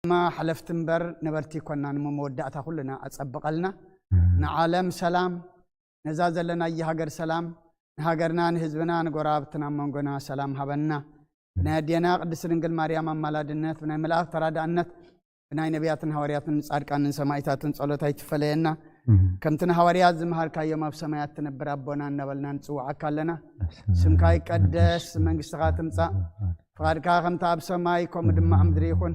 ድማ ሓለፍቲ እምበር ነበርቲ ይኮናን እሞ መወዳእታ ኩልና ኣጸብቐልና። ንዓለም ሰላም፣ ነዛ ዘለናያ ሃገር ሰላም፣ ንሃገርና፣ ንህዝብና፣ ንጎረባብትና፣ ኣብ መንጎና ሰላም ሃበና። ብናይ ኣዴና ቅድስት ድንግል ማርያም ኣማላድነት፣ ብናይ መላእክት ተራዳእነት፣ ብናይ ነቢያትን ሃዋርያትን ጻድቃንን ሰማዕታትን ጸሎት ኣይትፈለየና። ከምቲ ንሃዋርያት ዝመሃርካዮም ኣብ ሰማያት ትነብር ኣቦና እናበልና ንጽውዓካ ኣለና። ስምካ ይቀደስ፣ መንግስትኻ ትምጻእ፣ ፍቓድካ ከምቲ ኣብ ሰማይ ከምኡ ድማ ኣብ ምድሪ ይኹን።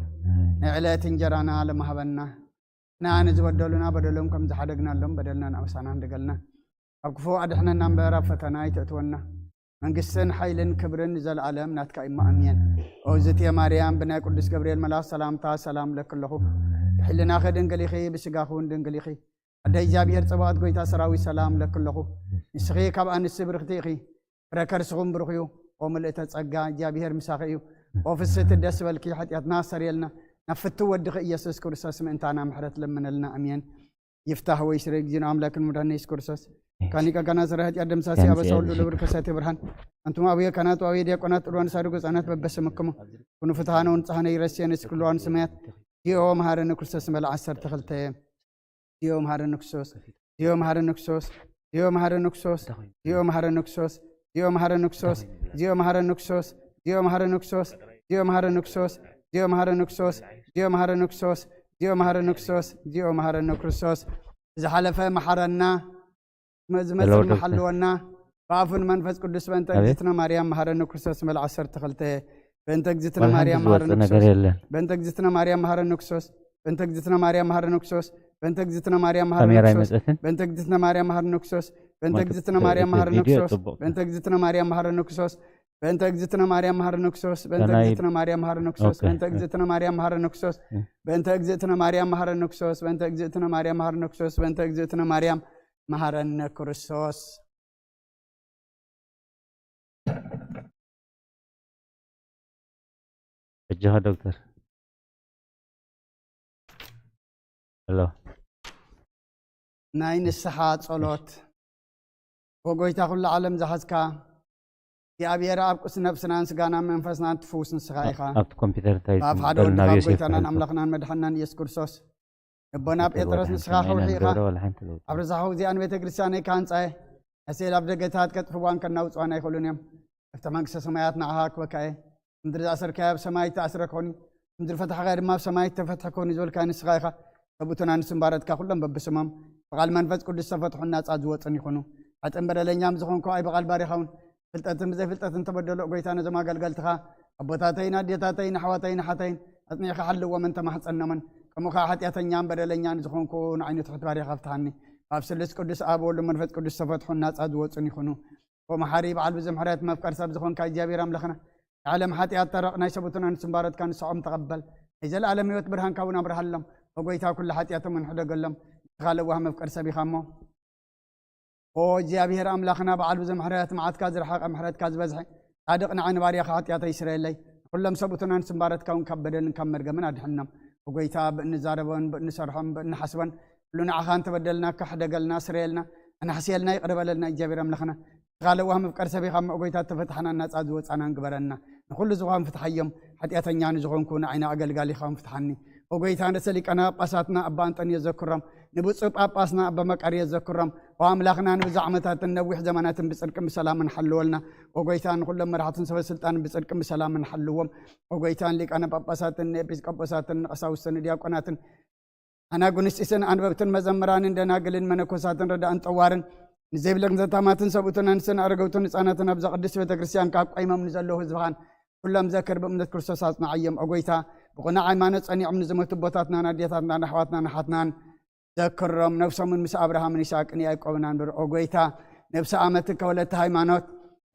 ንዕለት እንጀራና ሎሚ ሃበና። ንዓና ንዝበደሉና በደሎም ከም ዝሓደግናሎም በደልና ንኣበሳና ንደገልና። ኣብ ክፉእ ኣድሕነና እምበር ኣብ ፈተና ኣይተእትወና። መንግስትን ሓይልን ክብርን ንዘለኣለም ናትካ እዩ። ኣሜን። ኦ ዝትየ ማርያም፣ ብናይ ቅዱስ ገብርኤል መልኣኽ ሰላምታ ሰላም ለኪ ኣለኹ። ብሕልናኺ ድንግል ኢኺ፣ ብስጋኺ እውን ድንግል ኢኺ። ኣደ እግዚኣብሔር ጸባኦት ጎይታ ሰራዊት ሰላም ለኪ ኣለኹ። ንስኺ ካብ ኣንስቲ ብርኽቲ ኢኺ። ፍረ ከርስኹም ብሩኽ እዩ። ኦ ምልእተ ጸጋ፣ እግዚኣብሔር ምሳኺ እዩ። ኦ ፍስህቲ ደስ በልኪ፣ ሓጢኣትና ኣሰርየልና፣ ናብ ፍትው ወድኺ ኢየሱስ ክርስቶስ ምእንታና ምሕረት ለምነልና። ኣሜን። ይፍታህ ወይ ስረ እግዚእነ ኣምላክን መድኃኒነ ኢየሱስ ክርስቶስ ካኒቀ ካና ስረ ኃጢአት ደምሳሲ ኣበሳ ወልዱ ለብር ከሳቴ ብርሃን። ኣንቱም አቡየ ካህናት ወአቡየ ዲያቆናት ጥሉዋን ሳድጉ ሕፃናት በበስምክሙ ኩኑ ፍትሐነ ወንጽሐነ ይረስየነ እስክልዋን ስማያት። ዲኦ መሐረነ ክርስቶስ መልዓ ዓሰርተ ክልተ። ዲኦ መሐረነ ክርስቶስ፣ ዲኦ መሐረነ ክርስቶስ፣ ዲኦ መሐረነ ክርስቶስ፣ ዲኦ መሐረነ ክርስቶስ፣ ዲኦ መሐረነ ክርስቶስ፣ ዲኦ መሐረነ ክርስቶስ፣ ዲኦ መሐረነ ክርስቶስ፣ ዲኦ መሐረነ ክርስቶስ፣ ዲኦ መሐረነ ክርስቶስ፣ ዲኦ መሐረነ ክርስቶስ፣ ዲኦ መሐረነ ክርስቶስ፣ ዲኦ መሐረነ ክርስቶስ። ዝሓለፈ መሐረና፣ ዝመጽእ ዶክተር። መሓልወና፣ ብኣፉን መንፈስ ቅዱስ በእንተ ኣቤት። እግዝእትነ ማርያም መሐረነ ክርስቶስ መልዓ ዓሰርተ ክልተ። በእንተ እግዝእትነ ወላ ሓንቲ ማርያም መሐረነ ዝወጽእ ነገር ክርስቶስ። የለን። በእንተ እግዝእትነ ማርያም መሐረነ ክርስቶስ። በእንተ እግዝእትነ ማርያም መሐረነ ክርስቶስ። በእንተ እግዝእትነ ማርያም መሐረነ ካሜራ ክርስቶስ። ኣይመጸትን? በእንተ እግዝእትነ ማርያም መሐረነ ክርስቶስ። በእንተ ማይክ እግዝእትነ ማርያም መሐረነ ቪድዮ ክርስቶስ። ጽቡቕ። በእንተ እግዝእትነ ማርያም መሐረነ ክርስቶስ። በእንተ እግዝእትነ ማርያም መሐረነ ክርስቶስ። በእንተ ናይ እግዝእትነ ማርያም መሐረነ ክርስቶስ። ኦኬ። በእንተ እግዝእትነ ማርያም መሐረነ ክርስቶስ። እ። በእንተ እግዝእትነ ማርያም መሐረነ ክርስቶስ። በእንተ እግዝእትነ ማርያም መሐረነ ክርስቶስ። በእንተ እግዝእትነ ማርያም መሐረነ ክርስቶስ። ሕጂ ኸ ዶክተር? ሄሎ። ናይ ንስሓ ጸሎት። ወጎይታ ኩሉ ዓለም ዝሓዝካ እግዚኣብሔር ኣብ ቅዱስ ነፍስናን ስጋናን መንፈስናን ትፍውስ ንስኻ ኢኻ። ኣብቲ ኮምፒውተር እንታይ ብኣብ ሓደ ትብል? ወድኻ ናብ ኣብ ዮሴፍ ጎይታናን ትሓልፎ። ኣምላኽናን መድሓናን ኢየሱስ ክርስቶስ። ልቦና ጴጥሮስ ንስኻ ከውሒ ኢኻ። ኣብ ርዛኹ እዚኣ ንቤተ ክርስቲያነይ ክሃንጻ እየ። እስራኤል ኣብ ደገታት ከጥፍዋን ከናውጽዋን ኣይኽእሉን እዮም። ኣብቲ መንግስተ ሰማያት ንዓኻ ክበካ እየ። ምድሪ ዝኣሰርካዮ ኣብ ሰማይ እተኣስረ ክኾን እዩ። ምድሪ ፈታሕካዮ ድማ ኣብ ሰማይ እተፈትሐ ክኾን እዩ ዝበልካዮ ንስኻ ኢኻ። ሰብኡትን ኣንስትን ባሮትካ ኩሎም በብስሞም ብቓል መንፈስ ቅዱስ ዝተፈትሑን ናጻ ዝወጹን ይኹኑ። ሓጥእን በደለኛም ዝኾንኩ ኣይ ብቓል ባሪኻ እውን ፍልጠትን ብዘይፍልጠትን ተበደሉ። ጎይታ ነዞም ኣገልገልትኻ ኣቦታተይን ኣዴታተይን ኣሕዋተይን ኣሓተይን ኣጽኒዕካ ሓልዎም እንተማሕጸኖምን ከምኡ ከኣ ሓጢኣተኛን በደለኛን ዝኾንኩ ንዓይኑ ትሑት ባሪኻ ፍትሓኒ። ካብ ስሉስ ቅዱስ ኣብ ወሉ መንፈስ ቅዱስ ዝተፈትሑን ናጻ ዝወጹን ይኹኑ። ኦ መሓሪ በዓል ብዙሕ ምሕረት መፍቀር ሰብ ዝኾንካ እግዚኣብሔር ኣምላኽና፣ ንዓለም ሓጢኣት ተረቕ ናይ ሰቡትን ኣንስትን ባሮትካ ንስዖም ተቐበል። ናይ ዘለኣለም ህይወት ብርሃንካ እውን ኣብርሃሎም። ኦ ጎይታ ኩሉ ሓጢኣቶም እንሕደገሎም። ንስኻ ለዋህ መፍቀር ሰብ ኢኻ እሞ። ኦ እግዚኣብሔር ኣምላኽና በዓል ብዙሕ ምሕረት መዓትካ ዝረሓቐ ምሕረትካ ዝበዝሐ ጻድቕ ንዓይ ንባርያኻ ሓጢኣተይ ይስረየለይ። ንኹሎም ሰቡትን ኣንስትን ባሮትካ እውን ካብ በደልን ካብ መርገምን ኣድሕኖም። ኦ ጎይታ ብእንዛረቦን ብእንሰርሖን ብእንሓስቦን ኩሉ ንዓኻ እንተበደልና ካሕደገልና ስረየልና ኣናሕስየልና ይቕረ በለልና እግዚኣብሔር ኣምላኽና። ንስኻ ለዋህ መፍቀር ሰብ ኢኻ እሞ ጎይታ ተፈታሕና ናጻ ዝወጻናን ግበረና። ንኹሉ ዝኾን ፍትሓዮም ሓጢኣተኛ ንዝኾንኩ ንዓይና ኣገልጋሊኻ እውን ፍትሓኒ። ኦ ጎይታ ንርእሰ ሊቃነ ጳጳሳትና ኣባ ኣንጠንዮስ ዘክሮም፣ ንብፁዕ ጳጳስና ኣባ መቃርዮስ ዘክሮም። ኦ ኣምላኽና ንብዙሕ ዓመታትን ነዊሕ ዘመናትን ብጽድቅን ብሰላምን ሓልወልና። ኦ ጎይታ ንኹሎም መራሕትን ሰበ ስልጣንን ብጽድቅን ብሰላምን ሓልዎም። ኦ ጎይታ ንሊቃነ ጳጳሳትን ንኤጲስቆጶሳትን ንቐሳውስትን ንዲያቆናትን ኣናጉንስጢስን ኣንበብትን መዘምራንን ደናግልን መነኮሳትን ረዳእን ጠዋርን ንዘይብለን ዘታማትን ሰብኡትን ኣንስትን ኣረገውትን ህፃናትን ኣብዛ ቅድስት ቤተ ክርስቲያን ካብ ቆይሞም ንዘለዉ ህዝብኻን ኩሎም ዘክር ብእምነት ክርስቶስ ኣጽንዓዮም። ኦ ጎይታ ብቕኑዕ ሃይማኖት ጸኒዖም ንዝሞቱ ኣቦታትናን ኣዴታትናን ኣሕዋትናን ኣሓትናን ዘክሮም። ነፍሶምን ምስ ኣብርሃምን ይስሐቅን ያዕቆብን ኣንብር። ኦ ጎይታ ነፍሲ ኣመትከ ወለተ ሃይማኖት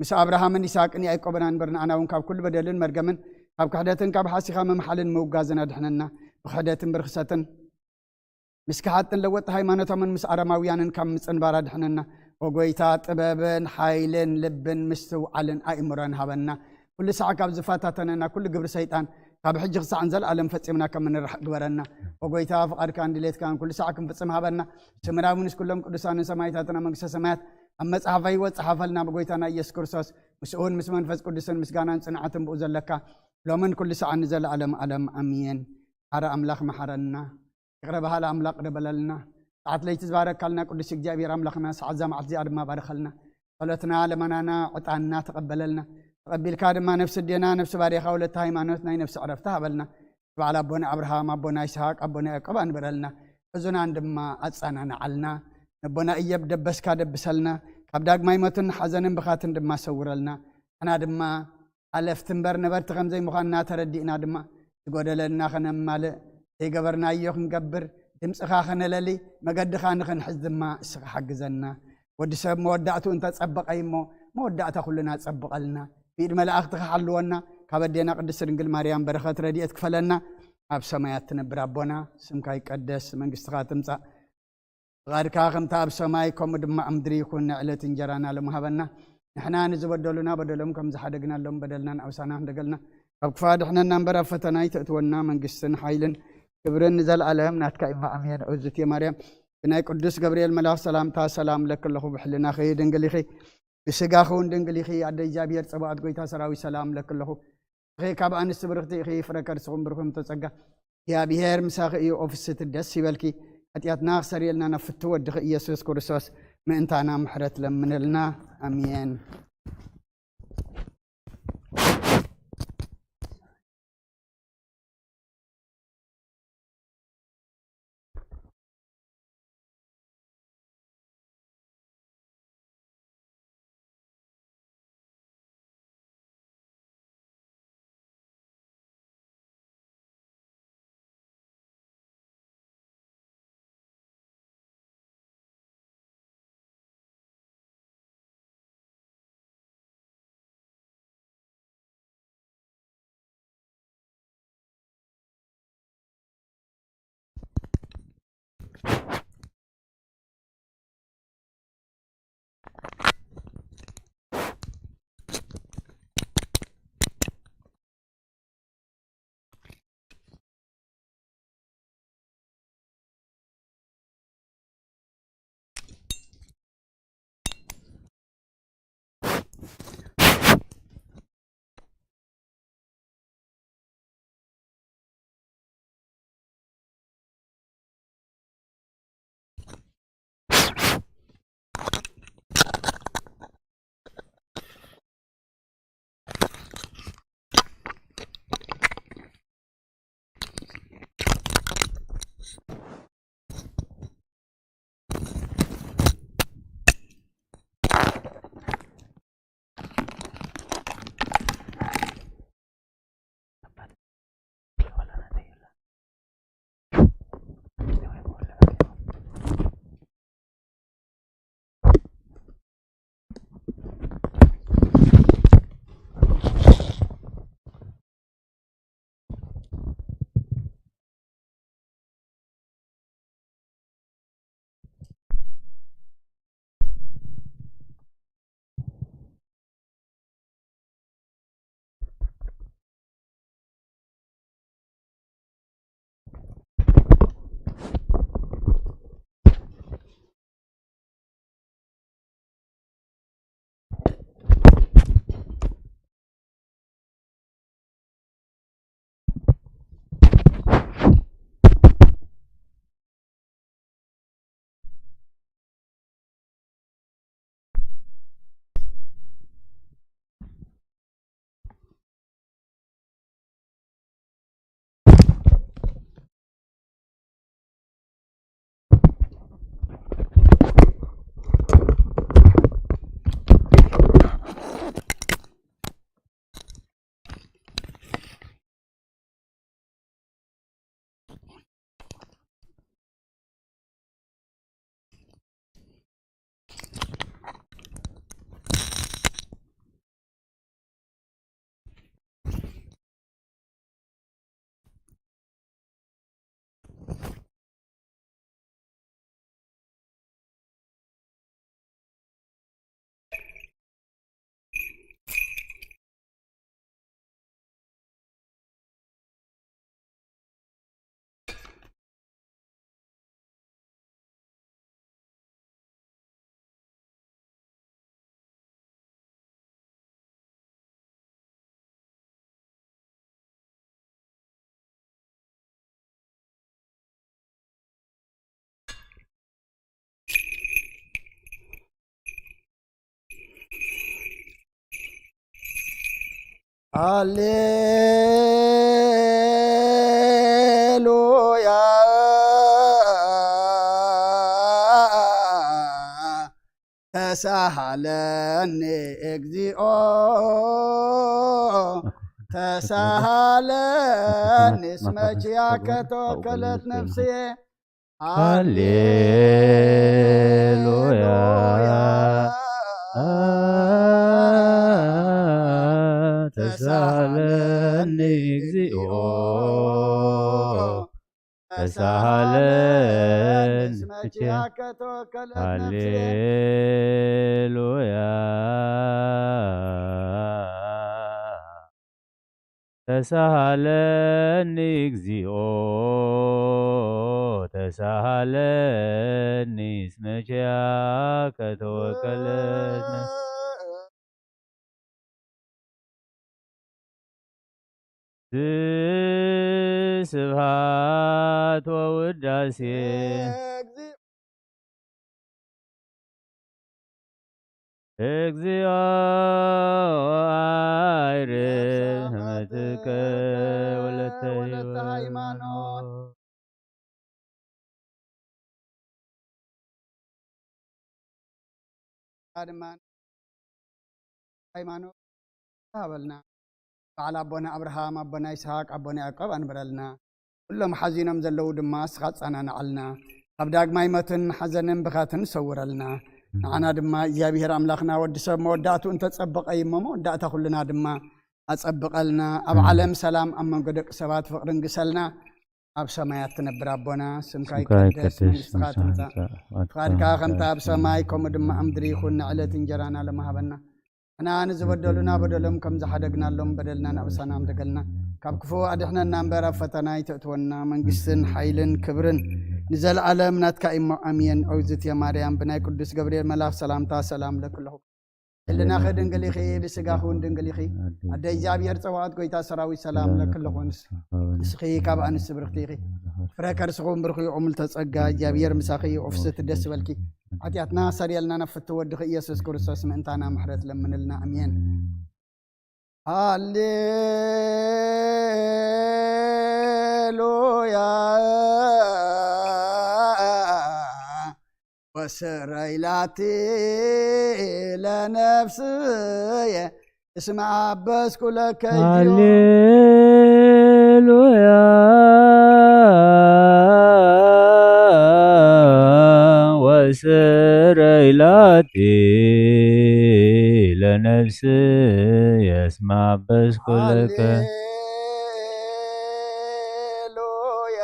ምስ ኣብርሃምን ይስሐቅን ያዕቆብን ኣንብር። ንኣና እውን ካብ ኩሉ በደልን መርገምን ካብ ክሕደትን ካብ ሓሲኻ ምምሓልን ምውጋዝን ኣድሕነና። ብክሕደትን ብርክሰትን ምስ ከሓጥን ለወጥቲ ሃይማኖቶምን ምስ ኣረማውያንን ካብ ምጽንባር ኣድሕነና። ኦ ጎይታ ጥበብን ሓይልን ልብን ምስትውዓልን ኣእምሮን ሃበና። ኩሉ ሳዕ ካብ ዝፈታተነና ኩሉ ግብሪ ሰይጣን ካብ ሕጂ ክሳዕ ንዘለኣለም ፈጺምና ከም እንርሕቕ ግበረና። ኦ ጎይታ ፍቓድካን ድሌትካን ኩሉ ሳዕ ክንፍጽም ሃበና። ስምና እውን ምስ ኩሎም ቅዱሳንን ሰማይታትን ኣብ መንግስተ ሰማያት ኣብ መጽሓፈ ህይወት ጸሓፈልና ብጎይታና ኢየሱስ ክርስቶስ። ምስኡን ምስ መንፈስ ቅዱስን ምስጋናን ጽንዓትን ብኡ ዘለካ ሎምን ኩሉ ሳዕን ንዘለኣለም ኣለም ኣሜን። ሓረ ኣምላኽ መሓረና። ይቕረ በሃሊ ኣምላኽ ቅረ በለልና። ሰዓት ለይቲ ዝባረካልና ቅዱስ እግዚኣብሔር ኣምላኽና፣ ሰዓት እዛ መዓልቲ እዚኣ ድማ ባርኸልና። ጸሎትና፣ ለመናና፣ ዕጣንና ተቐበለልና። ተቐቢልካ ድማ ነፍሲ ኣዴና፣ ነፍሲ ባዴኻ፣ ወለተ ሃይማኖት፣ ናይ ነፍሲ ዕረፍቲ ሃበልና። በዓል ኣቦና ኣብርሃም፣ ኣቦና ይስሐቅ፣ ኣቦና ያዕቆብ ኣንብረልና። ሕዙናን ድማ ኣጸናንዓልና። ነቦና እየብ ደበስካ ደብሰልና። ካብ ዳግማይ ሞትን ሓዘንን ብኻትን ድማ ሰውረልና። ንሕና ድማ ሓለፍቲ እምበር ነበርቲ ከም ዘይምዃንና ተረዲእና ድማ፣ ዝጎደለና ኸነማልእ፣ ዘይገበርናዮ ክንገብር፣ ድምፅኻ ኸነለሊ፣ መገድኻ ንኽንሕዝ ድማ እስኻ ሓግዘና። ወዲ ሰብ መወዳእትኡ እንተጸበቐ እዩ እሞ፣ መወዳእታ ኩልና ጸብቐልና። ብኢድ መላእኽትኻ ሓልወና። ካብ ኣዴና ቅድስት ድንግል ማርያም በረኸት ረድኤት ክፈለና። ኣብ ሰማያት ትነብር ኣቦና፣ ስምካ ይቀደስ፣ መንግስትኻ ትምጻእ፣ ፍቓድካ ከምታ ኣብ ሰማይ፣ ከምኡ ድማ ኣብ ምድሪ ይኹን። ናይ ዕለት እንጀራና ሎሚ ሃበና። ንሕና ንዝበደሉና በደሎም ከም ዝሓደግናሎም በደልናን ኣውሳና ክንደገልና፣ ካብ ክፋ ድሕነና እምበር፣ ኣብ ፈተና ኣይተእትወና። መንግስትን ሓይልን ክብርን ንዘለኣለም ናትካ እዩ። ኣሜን። እዝእትየ ማርያም፣ ብናይ ቅዱስ ገብርኤል መልኣኽ ሰላምታ ሰላም ለኪ ኣለኹ። ብሕልናኺ ድንግል ኢኺ፣ ብስጋኺ እውን ድንግል ኢኺ። ኣደ እግዚኣብሔር ጸባኦት፣ ጎይታ ሰራዊት፣ ሰላም ለኪ ኣለኹ። ኢኺ ካብ ኣንስቲ ብርኽቲ ኢኺ፣ ፍረ ከርስኹም ብሩኽ እዩ፣ ምልእተ ጸጋ፣ እግዚኣብሔር ምሳኺ እዩ። ኦ ፍስሕቲ፣ ደስ ይበልኪ፣ ሓጢኣትና ክሰርየልና ናብ ፍትው ወድኺ ኢየሱስ ክርስቶስ ምእንታና ምሕረት ለምንልና። ኣሜን። ሃሌሉያ ተሳሃለኒ እግዚኦ ተሳሃለኒ እስመ ኪያከ ተወከለት ነፍስየ። ሃሌሉያ ተሳሃለኒ እግዚኦ ተሳሃለኒ እስመ ኪያከ ተወከለት ነፍስየ። ሃሌሉያ ተሳሃለኒ እግዚኦ ተሳሃለኒ እስመ ኪያከ ተወከለት ነፍስየ። ስብሐት ወውዳሴ እግዚኦ አይርህ ምሕረትከ ወለተ ወለተ ሃይማኖት። ድማ ሃይማኖት ሃበልና። በዓል ኣቦና ኣብርሃም፣ ኣቦና ይስሐቅ፣ ኣቦና ያዕቆብ ኣንብረልና። ኩሎም ሓዚኖም ዘለዉ ድማ እስኻ ኣጸናንዓልና። ካብ ዳግማይ ሞትን ሓዘንን ብኻትን ሰውረልና። ንዓና ድማ እግዚኣብሔር ኣምላኽና ወዲ ሰብ መወዳእትኡ እንተጸበቐ እዩ እሞ መወዳእታ ኩልና ድማ ኣጸብቐልና። ኣብ ዓለም ሰላም ኣብ መንጎ ደቂ ሰባት ፍቕርን ግሰልና። ኣብ ሰማያት ትነብር ኣቦና ስምካ ስምካ ይቀደስ ይቀደስ መንግስትኻ መንግስትኻ ትምጻእ ትምጻእ ፍቓድካ ፍቓድካ ከምታ ኣብ ሰማይ ከምኡ ድማ ኣብ ምድሪ ይኹን። ንዕለት እንጀራና ሎሚ ሃበና። እና ንዝበደሉና በደሎም ከም ዝሓደግናሎም በደልና ናብ እሳና ምደገልና ካብ ክፉ ኣድሕነና እምበር ኣብ ፈተና ይተእትወና። መንግስትን ሓይልን ክብርን ንዘለኣለም ናትካ እሞ ኣሜን። ኦግዝእትየ ማርያም ብናይ ቅዱስ ገብርኤል መልኣኽ ሰላምታ ሰላም ለክለኹ ህልናኺ ድንግል ኢኺ፣ ብስጋኺ እውን ድንግል ኢኺ። ኣደ እግዚኣብሔር ጸባኦት ጎይታ ሰራዊት ሰላም ለክለኹ። ንስኺ ካብ ኣንስቲ ብርኽቲ ኢኺ። ፍረ ከርስኹም ብርኺ ቁምል ተጸጋ እግዚኣብሔር ምሳኺ እዩ። ኦፍስቲ ደስ በልኪ። ሓጢኣትና ሰሪየልና ነፍቲ ወድኺ ኢየሱስ ክርስቶስ ምእንታና ምሕረት ለምንልና። ኣሜን። ሃሌሉያ ወስረይላቲ ለነፍስየ እስመ አበስኩ ለከ እግዚኦ። ሃሌሉያ ወስረይላቲ ለነፍስየ እስመ አበስኩ ለከ ሃሌሉያ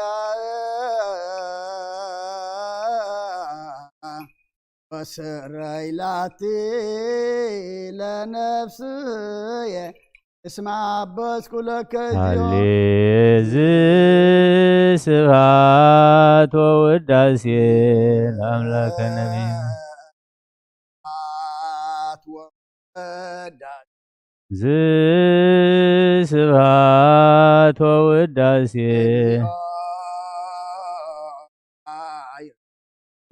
ወስረይላቲ ለነፍስየ እስመ አበስኩ ለከ እግዚኦ። ሃሌ ዝስብሐት ወውዳሴ ለአምላከ ነቢይ። ስብሐት ወውዳሴ ዝስብሐት ወውዳሴ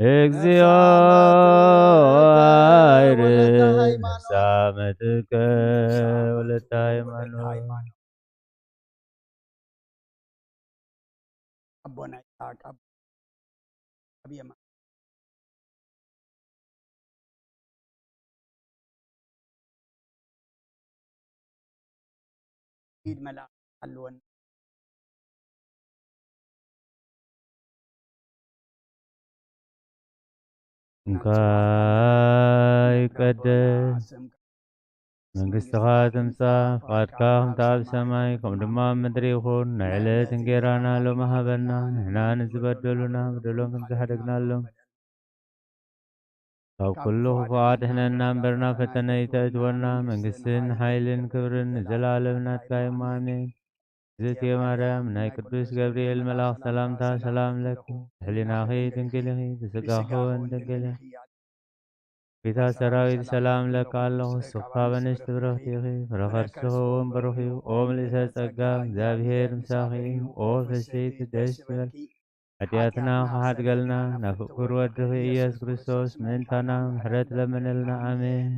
እግዚኦ አይርህ ሳመትከ ወለተ ሃይማኖት። ኣቦና ይስሐቅ ኣብ የማ ኢድ መልኣክ ኣለወን። እንታይ ይቀደስ መንግስትኻ ትምጻእ፣ ፍቓድካ ከምቲ ኣብ ሰማይ ከምኡ ድማ ኣብ ምድሪ ይኹን። ንዕለት እንጌራና ሎሚ ሃበና፣ ንሕና ንዝበደሉና በደሎም ከም ዝሓደግናሎም ካብ ኩሉ ክፉእ ኣድሕነና እምበር ናብ ፈተነ ኣይተእትወና። መንግስትን ሓይልን ክብርን ንዘለኣለም ናትካ እዩ። ኣሜን። እግዝእትየ ማርያም ናይ ቅዱስ ገብርኤል መልኣኽ ሰላምታ ሰላም ለኪ፣ ብሕሊናኺ ድንግል ኢኺ፣ ብስጋኺ እውን ድንግል ኢኺ። ጌታ ሰራዊት ሰላም ለካ ኣለኹ፣ ንስኺ ካብ ኣንስቲ ብርኽቲ ኢኺ፣ ፍረ ከርስኺ እውን ብሩኽ እዩ። ኦ ምልእተ ጸጋ፣ እግዚኣብሔር ምሳኺ እዩ። ኦ ፍስሕቲ ደስ ይበልኪ፣ ሓጢኣትና ክሓድገልና ናብ ፍቁር ወድኺ ኢየሱስ ክርስቶስ ምእንታና ምሕረት ለምንልና። ኣሜን።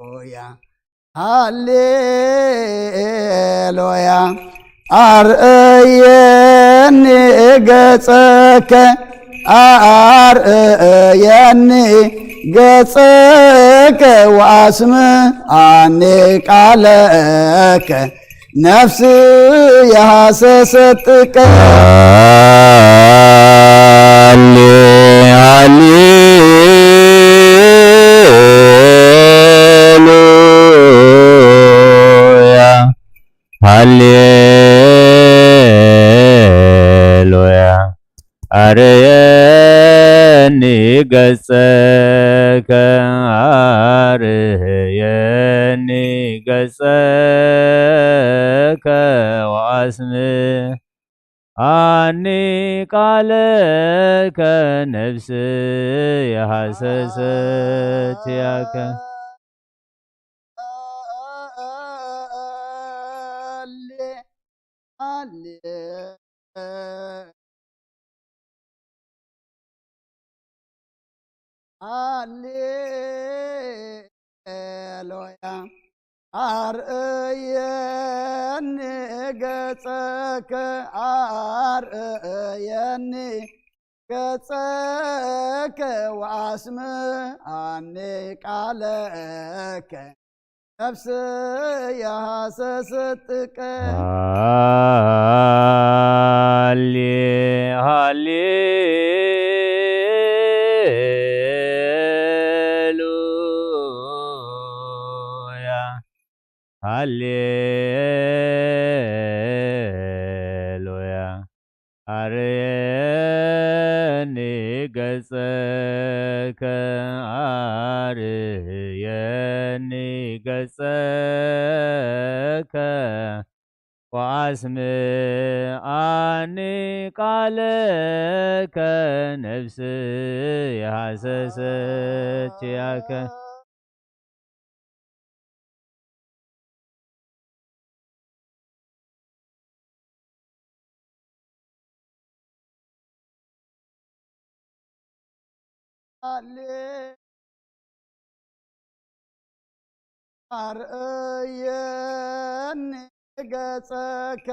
ሃሌሉያ፣ ሃሌሉያ። ኣርእየኒ ገጸከ፣ ኣርእየኒ ገጸከ ወኣስምዓኒ ቃለከ። ነፍስየ ሃሰሰት ጥቀ። ሃሌ፣ ሃሌሉያ፣ ሃሌሉያ። ኣርእየኒ ገጸከ፣ ኣርእየኒ ገጸከ ወኣስምዓኒ ቃለከ። ነፍስየ ሃሰሰት ያከ። ሃሌሉያ። ኣርእየኒ ገጸከ፣ ኣርእየኒ ገጸከ ወኣስምዓኒ ቃለከ። ነፍስየ ሃሰሰት ጥቀ። ሃሌ፣ ሃሌሉያ፣ ሃሌሉያ። ኣርእየኒ ገጸከ፣ ኣርእየኒ ገጸከ ወኣስምዓኒ ቃለከ። ነፍስየ ሃሰሰት ያከ። ኣለ ኣርእየኒ ገጸከ፣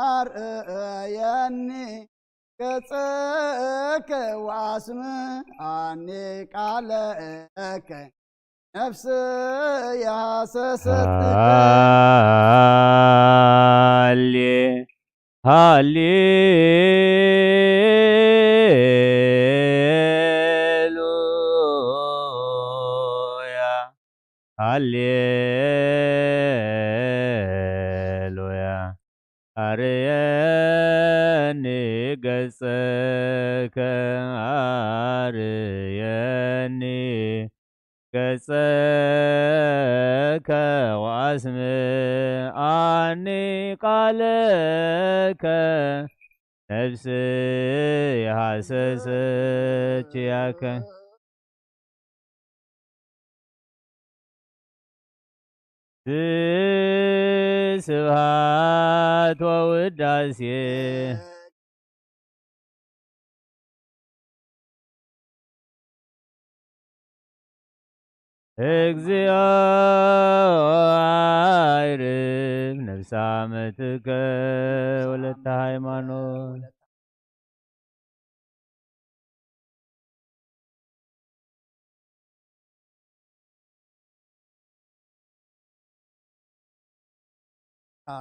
ኣርእየኒ ገጸከ ወኣስምዓኒ ቃለከ። ነፍስየ ሃሰሰት ሃሌ፣ ሃሌሉያ፣ ሃሌሉያ። ኣርእየኒ ገጸከ፣ ኣርእየኒ ገጸከ ወኣስምዓኒ ቃለከ። ነፍስየ ሃሰሰት ያከ። ስብሐት ወውዳሴ እግዚኦ። ኣይርብ ነፍሳ መትከ ወለተ ሃይማኖት።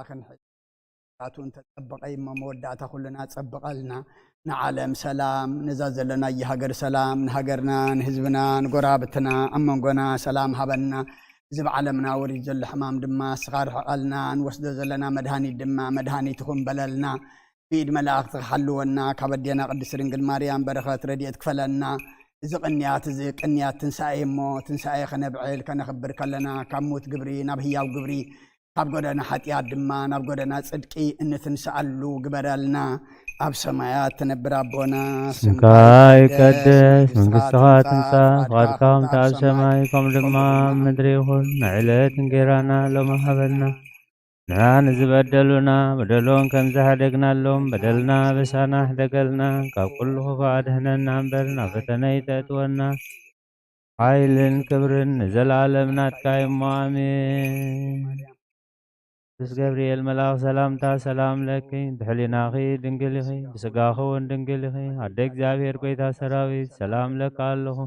ክንሕታቱ እንተጸበቐ እሞ መወዳእታ ኩልና ጸብቐልና። ንዓለም ሰላም፣ ነዛ ዘለናያ ሃገር ሰላም፣ ንሃገርና፣ ንህዝብና፣ ንጎራብትና፣ ኣብ መንጎና ሰላም ሃበና። እዚ ብዓለምና ወሪድ ዘሎ ሕማም ድማ እስኻ ርሕቐልና፣ ንወስዶ ዘለና መድሃኒት ድማ መድሃኒት ይኹን በለልና። ብኢድ መላእኽቲ ክሓልወና፣ ካብ ኣዴና ቅድስት ድንግል ማርያም በረኸት ረድኤት ክፈለና። እዚ ቅንያት፣ እዚ ቅንያት ትንሳኤ እሞ፣ ትንሳኤ ከነብዕል፣ ከነኽብር ከለና፣ ካብ ሞት ግብሪ ናብ ህያው ግብሪ፣ ካብ ጎደና ሓጢኣት ድማ ናብ ጎደና ጽድቂ እንትንስኣሉ ግበረልና። ኣብ ሰማያት ትነብር ኣቦና፣ ስምካ ይቀደስ፣ መንግስትኻ ትምጻእ፣ ፍቓድካ ከምቲ ኣብ ሰማይ፣ ከምኡ ድማ ኣብ ምድሪ ይኹን። ንዕለት እንጌራና ሎሚ ሃበና። ንዓ ንዝበደሉና በደሎም ከም ዝሓደግናሎም በደልና በሳና ሕደገልና፣ ካብ ኩሉ ክፉእ ኣድሕነና እምበር ናብ ፈተነ ኣይተእትወና። ሓይልን ክብርን ንዘለኣለም ናትካ እሞ ኣሜን። ቅዱስ ገብርኤል መልኣኽ ሰላምታ ሰላም ለኪ፣ ብሕሊናኺ ድንግል ኢኺ፣ ብስጋኺ እውን ድንግል ኢኺ። ኣደ እግዚኣብሔር ጐይታ ሰራዊት ሰላም ለካ ኣለኹ።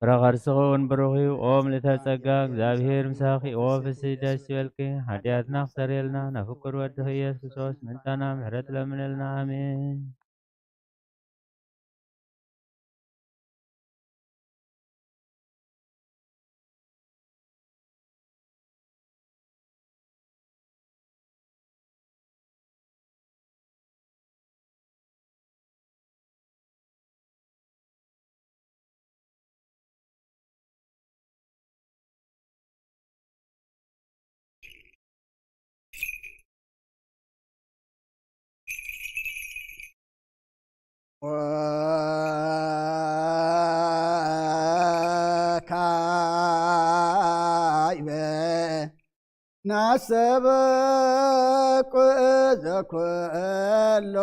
ፍረ ከርስኺ እውን ብሩኽ እዩ። ኦ ምልእተ ጸጋ፣ እግዚኣብሔር ምሳኺ። ኦ ፍስሕቲ ደስ ይበልኪ፣ ሓጢኣትና ክሰርየልና፣ ናብ ፍቁር ወድኺ ኢየሱስ ክርስቶስ ምእንታና ምሕረት ለምነልና። ኣሜን። ወካይበ ናሰበቁ ዘኩሎ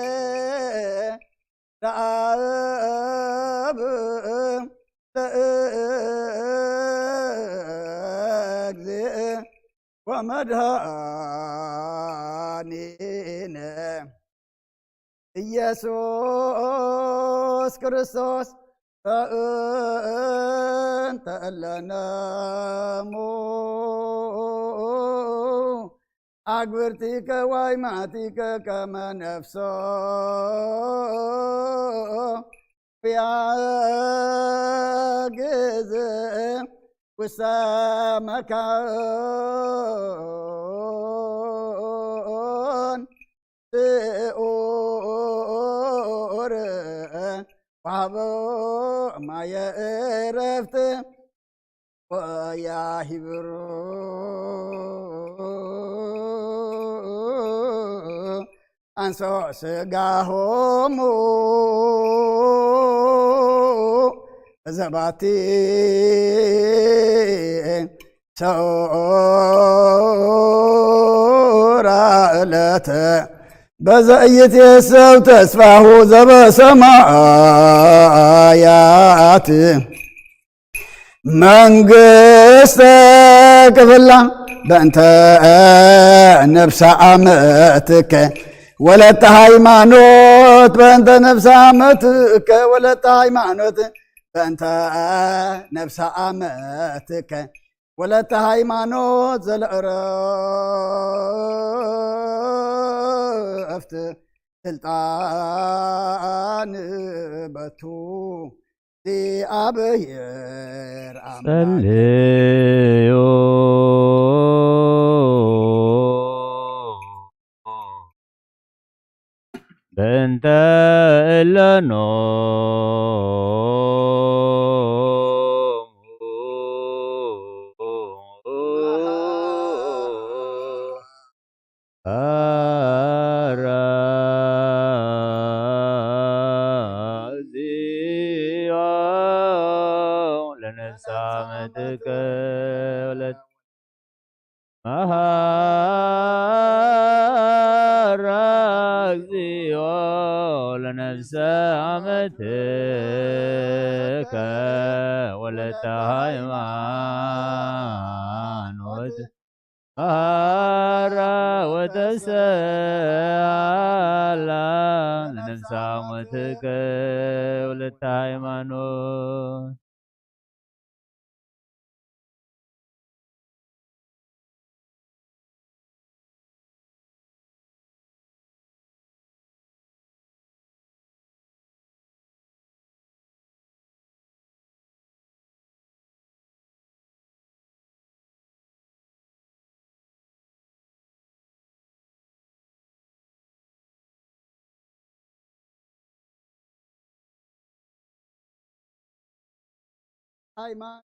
እግዚኣብሔር ለአብ ለእግዚእ ወመድኃኒነ ኢየሱስ ክርስቶስ በእንተ እለነሙ አግብርቲከ ዋይማቲከ ከመ ነፍሶ ቢያግዝ ውስተ መካን ስዑር ወሃቦ ማየ ዕረፍት ወያሂብሩ አንሶ ስጋሆሙ ዘባቲ ሰውራ ዕለተ በዘ ኢይትየሰው ተስፋሁ ዘበሰማያት መንግስተ ክፍላ በእንተ ነብሰ አመትከ ወለተ ሃይማኖት በእንተ ነብሰ አመትከ ወለተ ሃይማኖት በእንተ ነብሰ አመትከ ወለተ ሃይማኖት ዘለዕረፍት ስልጣን በቱ እግዚኣብሔር አምላክ ጸልዩ በእንተ እለኖ ኧረ እግዚኦ ለነፍሳ መትከ ወለት መሐረ እግዚኦ ለነፍሰ አመትከ ወለተ ሃይማኖት መሐረ ወተሰአላ ለነፍሰ አመትከ ወለተ ሃይማኖት ሃይማኖት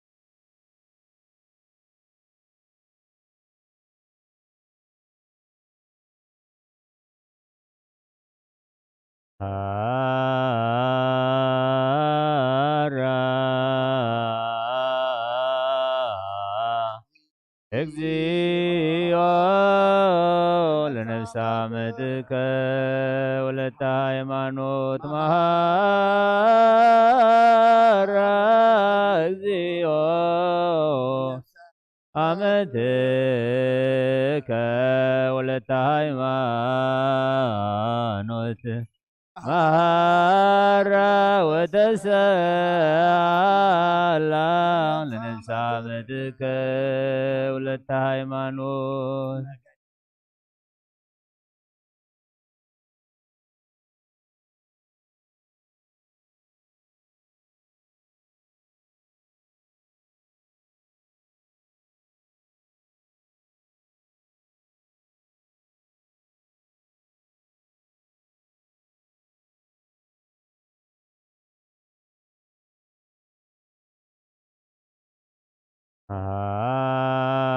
ሃራ እግዚኦ ለነፍሳ መትከ ወለተ ሃይማኖት መሃራ እግዚኦ አመትከ ወለተ ሃይማኖት መሃራ ወተሰላ ለነፍሳ መትከ ወለተ ሃይማኖት።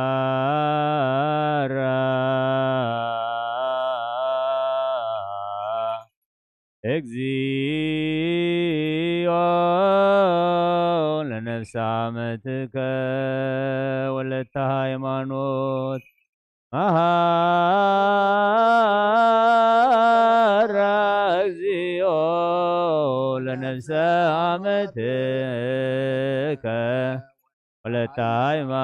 ሃራ እግዚኦ ለነፍሳ መትከ ወለተ ሃይማኖት መሃራ እግዚኦ ለነፍሰ አመትከ ወለተ ሃይማኖት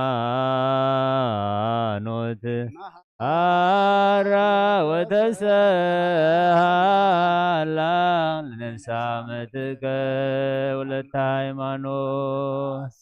ሃራ ወተሰሃላ ለነፍሰ አመትከ ወለተ ሃይማኖት።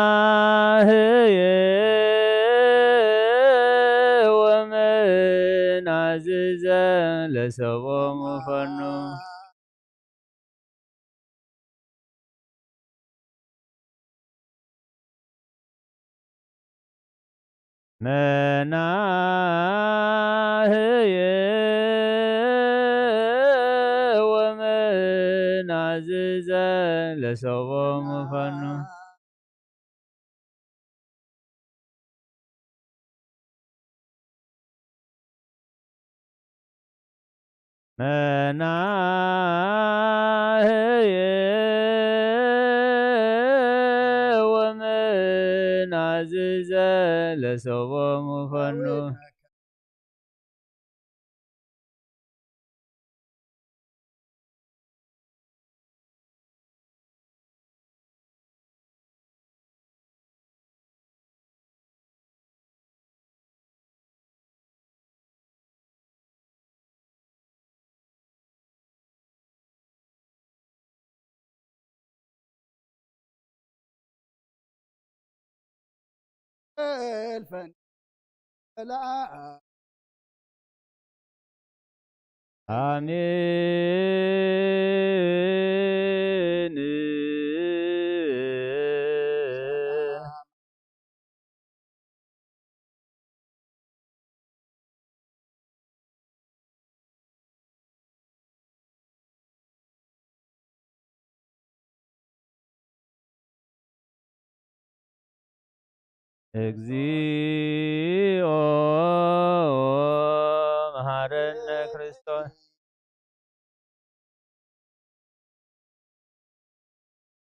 መናህየ ወመናዝዘ ለሰቦሙ ፈኑ። መናህየ ወመናዝዘ ለሰቦሙ ፈኑ። መናህየ ወመናዝዘ ለሰቦሙ ፈኑ። እልፈን ለአ አሜን። እግዚኦ መሐረነ ክርስቶስ።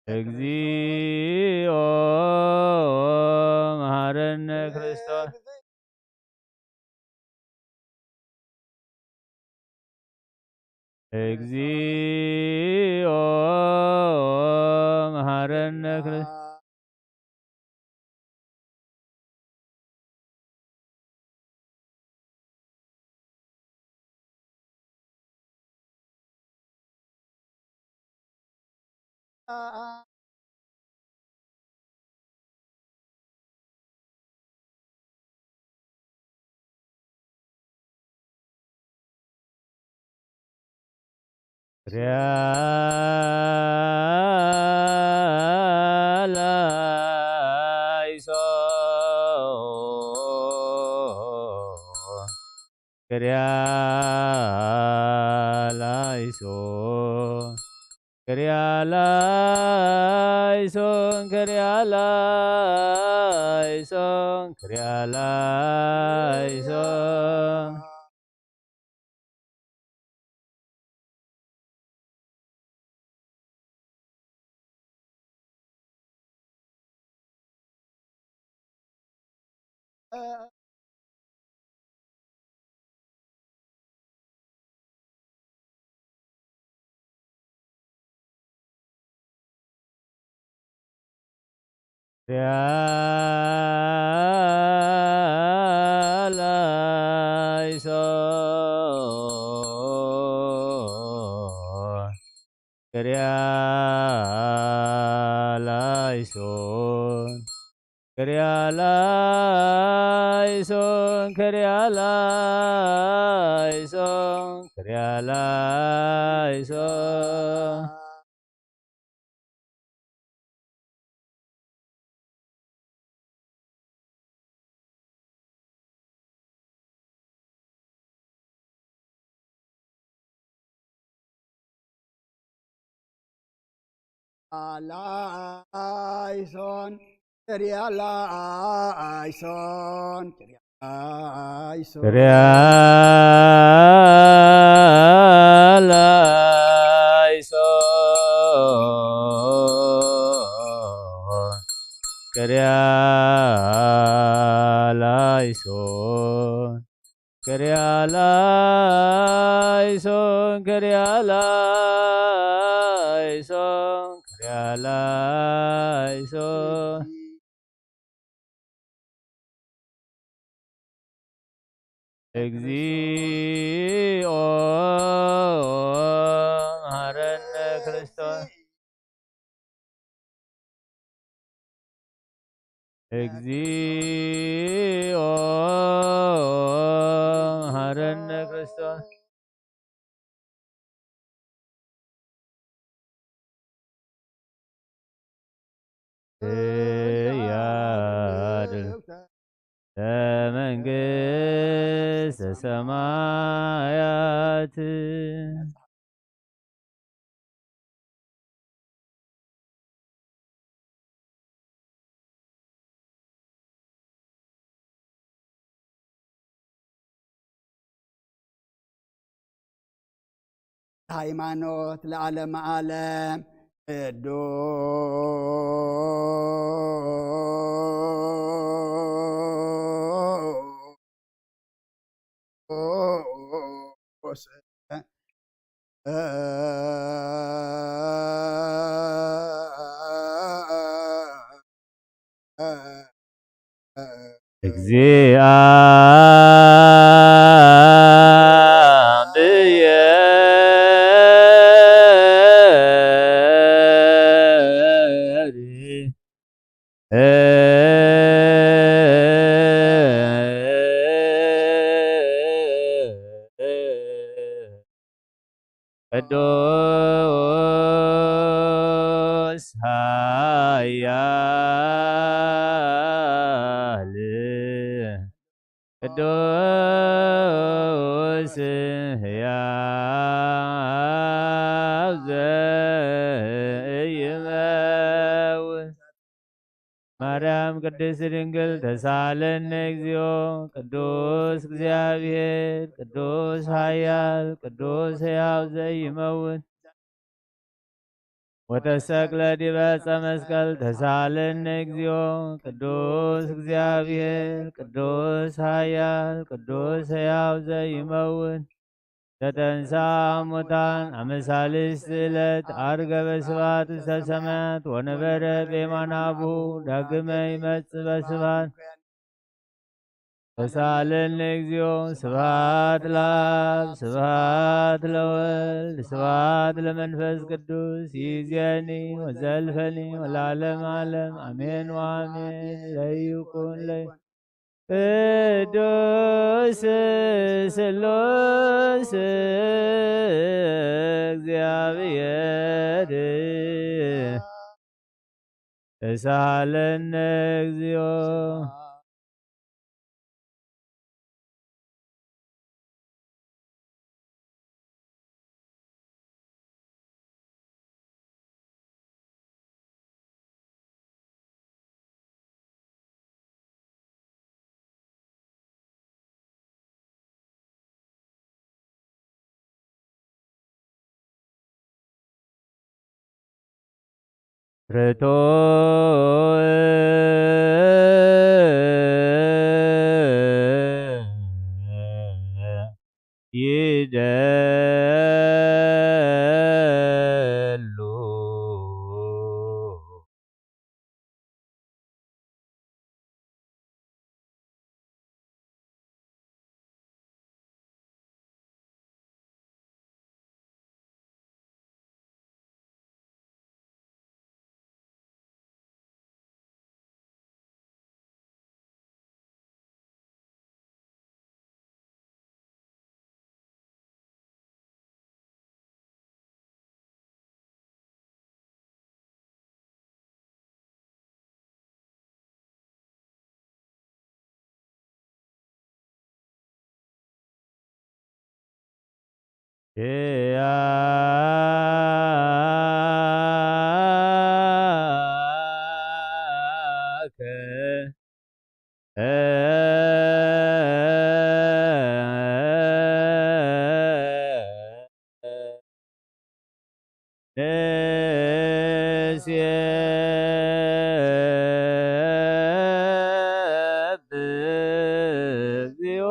እግዚኦ መሐረነ ክርስቶስ። እግዚኦ መሐረነ ክርስቶስ። ክሪያላይሶን ክሪያላይሶን ክሪያላይሶን። ክሪያላይሶን ክሪያላይሶን ክሪያላይሶን ክሪያላይሶን። ላይሶን ክሪያላይሶን ክሪያላይሶን ክሪያላይሶን ክሪያላይሶን ክሪያላይሶን ክሪያላይሶን። እግዚኦ መሐረነ ክርስቶስ። እግዚኦ መሐረነ ክርስቶስ። እያድል ለመንግስተ ሰማያት። ሃይማኖት ለዓለመ ዓለም ቅዱስ። ቅዱስ ኃያል ቅዱስ ሕያው ዘይመውት። ማርያም ቅድስት ድንግል ተሳለነ እግዚኦ። ቅዱስ እግዚአብሔር፣ ቅዱስ ኃያል፣ ቅዱስ ሕያው ዘይመውት ወተሰቅለ ዲበ ዕፀ መስቀል ተሳለነ እግዚኦ። ቅዱስ እግዚአብሔር፣ ቅዱስ ኃያል፣ ቅዱስ ሕያው ዘይመውት ተተንሳ ሙታን ኣመሳልስቲ ዕለት አርገበ ስብሐት ውስተ ሰማያት ወነበረ በየማነ አቡሁ ዳግመ ይመጽእ በስብሐት። ተሳለነ እግዚኦ። ስብሐት ለአብ ስብሐት ለወልድ ስብሐት ለመንፈስ ቅዱስ ይእዜኒ ወዘልፈኒ ወለዓለመ ዓለም አሜን ወአሜን። ለይኩን ለይ ቅዱስ ስሉስ እግዚአብሔር ተሳለነ እግዚኦ። ርቱዕ ይደሉ። ኪያከ ንሴብህ እግዚኦ።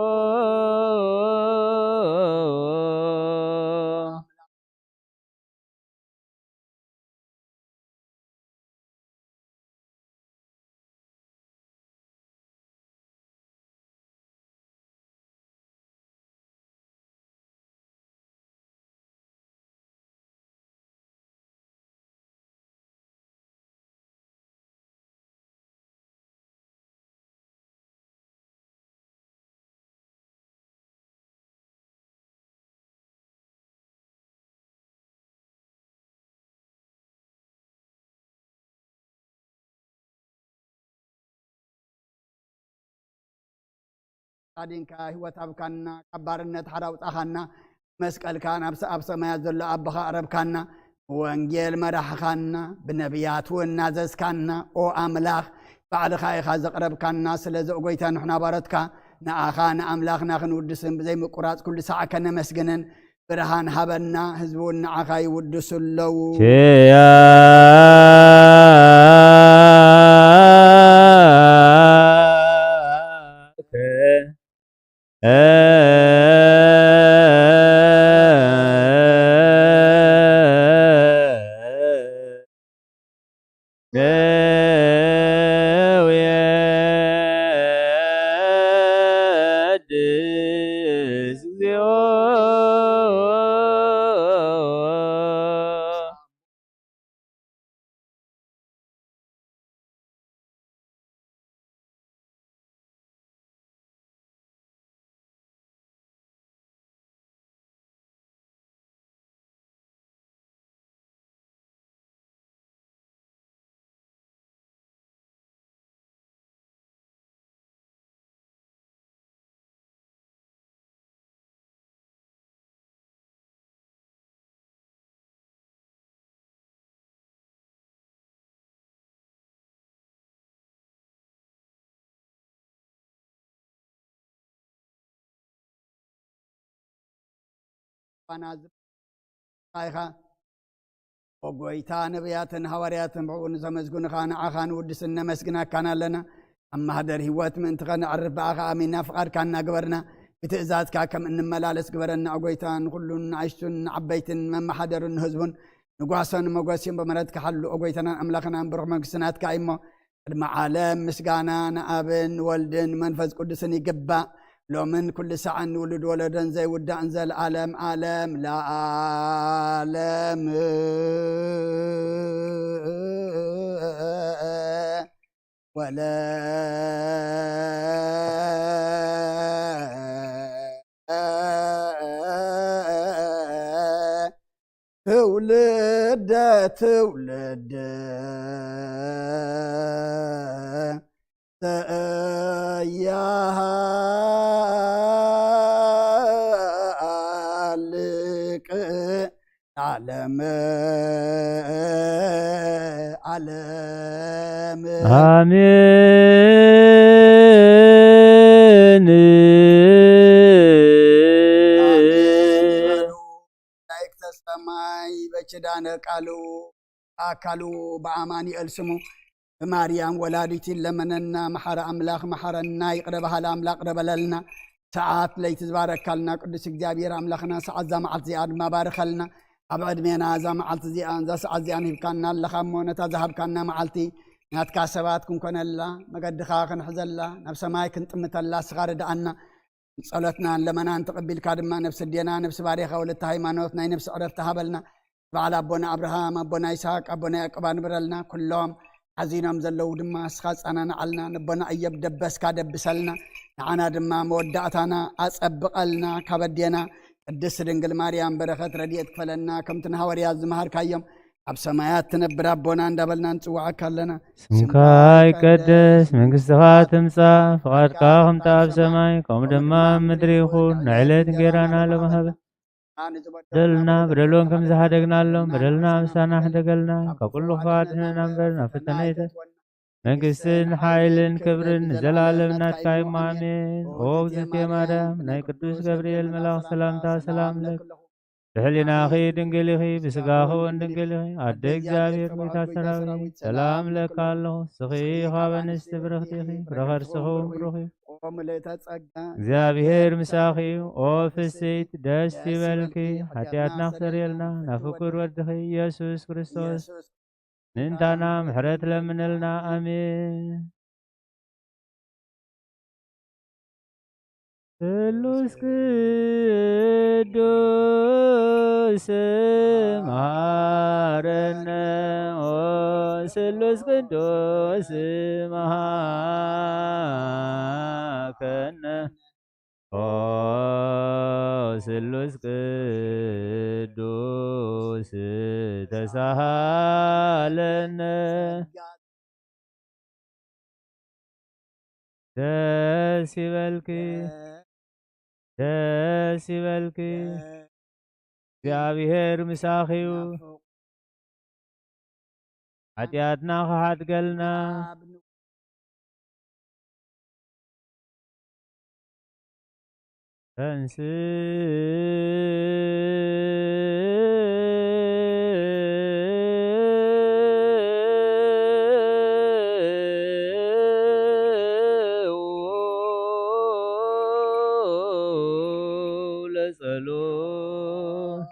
ኣዲንካ ህይወት ኣብካና፣ ካብ ባርነት ሓራ ኣውጻኻና፣ መስቀልካ ናብ ስ-፣ ኣብ ሰማያት ዘሎ ኣቦኻ ኣቕረብካና፣ ወንጌል መራሕኻና፣ ብነቢያት እውን ናዘዝካና። ኦ ኣምላኽ፣ ባዕልኻ ኢኻ ዘቕረብካና። ስለዚ ኦ ጎይታ፣ ንሕና ባሮትካ ንኣኻ ንኣምላኽና ክንውድስን ብዘይ ምቁራጽ ኩሉ ሳዕ ከነመስግንን ብርሃን ሃበና፣ ህዝቢ እውን ንዓኻ ይውድሱ ኣለዉ። ኪያከ ንዌድስ እግዚኦ። ባና ዝ-፣ ኢኻ። ኦ ጎይታ፣ ነቢያትን ሃዋርያትን ብኡ ንዘመስግኑኻ ንዓኻ ንውድስን ነመስግናካን ኣለና። ኣብ ማህደር ህይወት ምእንቲ ኸነዕርፍ ብኣኻ ኣሚንና ፍቓድካ እናገበርና ብትእዛዝካ ከም እንመላለስ ግበረና፣ ኦ ጎይታ። ንኹሉን ንኣሽቱን ንዓበይትን መመሓደሩን ንህዝቡን ንጓሶን ሞገስን ብምህረትካ ሓሉ፣ ኦ ጎይታናን ኣምላኽናን። ብሩኽ መንግስቲ ናትካ እዩ እሞ፣ ቅድሚ ዓለም ምስጋና ንኣብን ንወልድን ንመንፈስ ቅዱስን ይግባእ፣ ሎምን ኩሉ ሳዕን ንውሉድ ወለዶን ዘይውዳእን፣ ዘለዓለም ዓለም ለዓለም። ወለ ትውልደ ትውልድ ተያሃልቅ ዓለም ዓለም። ኣሜን። ኣሜን ይበሉ። መላእክተ ሰማይ በኪዳነ ቃሉ ኣካሉ ብኣማኑኤል ስሙ ብማርያም ወላዲቱ ይለመነና። መሓሪ ኣምላኽ መሓረና፣ ይቕረ በሃሊ ኣምላኽ ይቕረ በለልና። ሰዓት ለይቲ ዝባረካልና ቅዱስ እግዚኣብሔር ኣምላኽና፣ ሰዓት እዛ መዓልቲ እዚኣ ድማ ባርኸልና። ኣብ ዕድሜና እዛ መዓልቲ እዚኣ፣ እዛ ሰዓት እዚኣ ንሂብካና ኣለኻ እሞ፣ ነታ ዝሃብካና መዓልቲ ናትካ ሰባት ክንኮነላ፣ መገድኻ ክንሕዘላ፣ ናብ ሰማይ ክንጥምተላ እስኻ ርድኣና። ጸሎትናን ለመናን ተቐቢልካ ድማ ነፍሲ ኣዴና፣ ነፍሲ ባዴኻ ወለተ ሃይማኖት ናይ ነፍሲ ዕረፍቲ ሃበልና። በዓል ኣቦና ኣብርሃም፣ ኣቦና ይስሐቅ፣ ኣቦና ያዕቆብ ኣንብረልና። ኩሎም ሓዚኖም ዘለዉ ድማ እስኻ ጸናንዓልና። ነቦና እዮብ ደበስካ ደብሰልና። ንዓና ድማ መወዳእታና ኣጸብቐልና። ካብ ኣዴና ቅድስት ድንግል ማርያም በረኸት ረድኤት ክፈለና። ከምቲ ንሃዋርያት ዝመሃርካዮም፣ ኣብ ሰማያት ትነብር ኣቦና እንዳበልና ንጽውዓካ ኣለና። ስምካ ይቀደስ፣ መንግስትኻ ትምጻእ፣ ፍቓድካ ከምቲ ኣብ ሰማይ ከምኡ ድማ ኣብ ምድሪ ይኹን። ንዕለት እንጌራና ሎሚ ሃበ። በደልና በደሎም ከም ዝሓደግናሎም በደልና ምሳና ሕደገልና። ካብ ኩሉ ክፋት ድሕነና እምበር ናብ ፈተነ ኣይተ መንግስትን ሓይልን ክብርን ንዘላለም ናትካ እዩ። ኣሜን። ኦ እግዝእትየ ማርያም፣ ናይ ቅዱስ ገብርኤል መልኣኽ ሰላምታ ሰላም ለኪ። ብሕሊናኺ ድንግል ኢኺ፣ ብስጋኺ እውን ድንግል ኢኺ። ኣደ እግዚኣብሔር፣ ጎይታ ሰራዊት፣ ሰላም እለኪ ኣለኹ። ንስኺ ካብ ኣንስቲ ብርኽቲ ኢኺ፣ ፍረ ከርስኺ እውን ብሩኽ እዩ። ኦ ምልእተ ጸጋ፣ እግዚኣብሔር ምሳኺ እዩ። ኦ ፍስሕቲ፣ ደስ ይበልኪ፣ ሓጢኣትና ክሰርየልና ናብ ፍቁር ወድኺ ኢየሱስ ክርስቶስ ምእንታና ምሕረት ለምነልና። ኣሜን። ስሉስ ቅዱስ መሃረነ፣ ኦ ስሉስ ቅዱስ መሃከነ። ኦ ስሉስ ቅዱስ ተሳሃለነ። ደስ ይበልኪ፣ ደስ ይበልኪ፣ እግዚኣብሔር ምሳኺ እዩ። ሓጢኣትና ክሓድገልና። ተንስ ለጸሎት።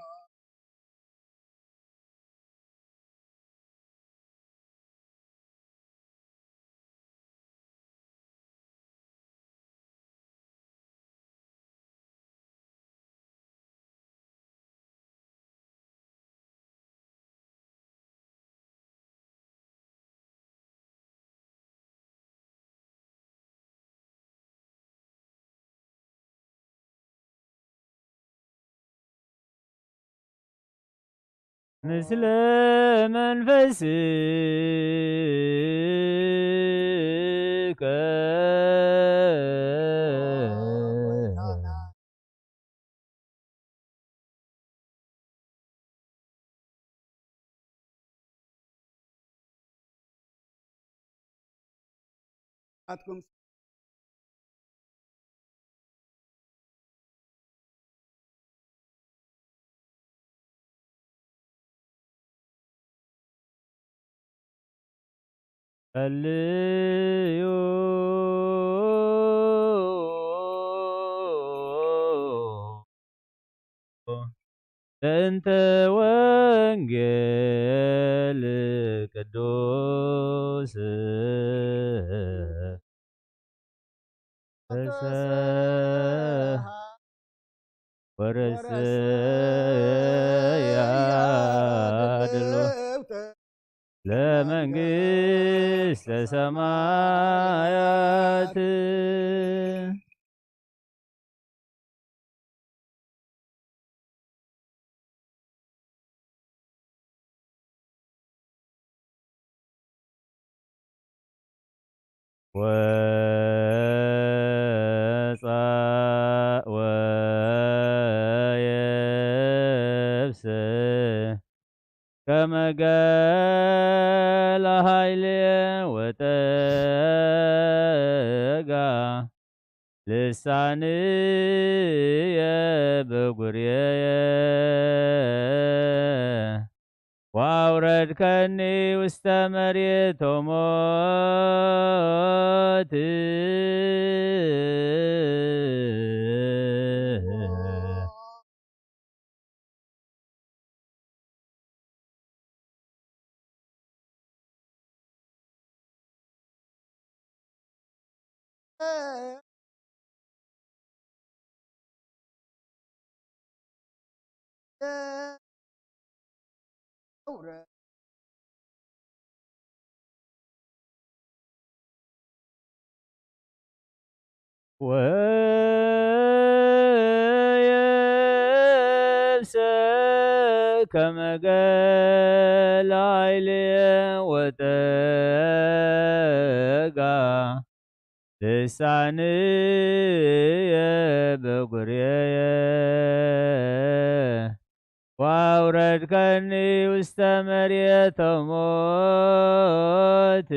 ምስለ መንፈስከ። ኣትኩም ጸልዩ። እንተ ወንጌል ቅዱስ ተሰ ወርስያ ድልወተ ለመንግስተ ሰማያት። ወጻ ወየብስ ከመ ገለ ኃይሌ ወጠጋ ልሳንየ በጉርየየ ወአውረድከኒ ውስተ መሬት ሞት። ወየብሰ ከመ ገለ ኃይሌ ወጠጋ ልሳንየ በጉርየየ ወአውረድከኒ ውስተ መሬተ ሞት።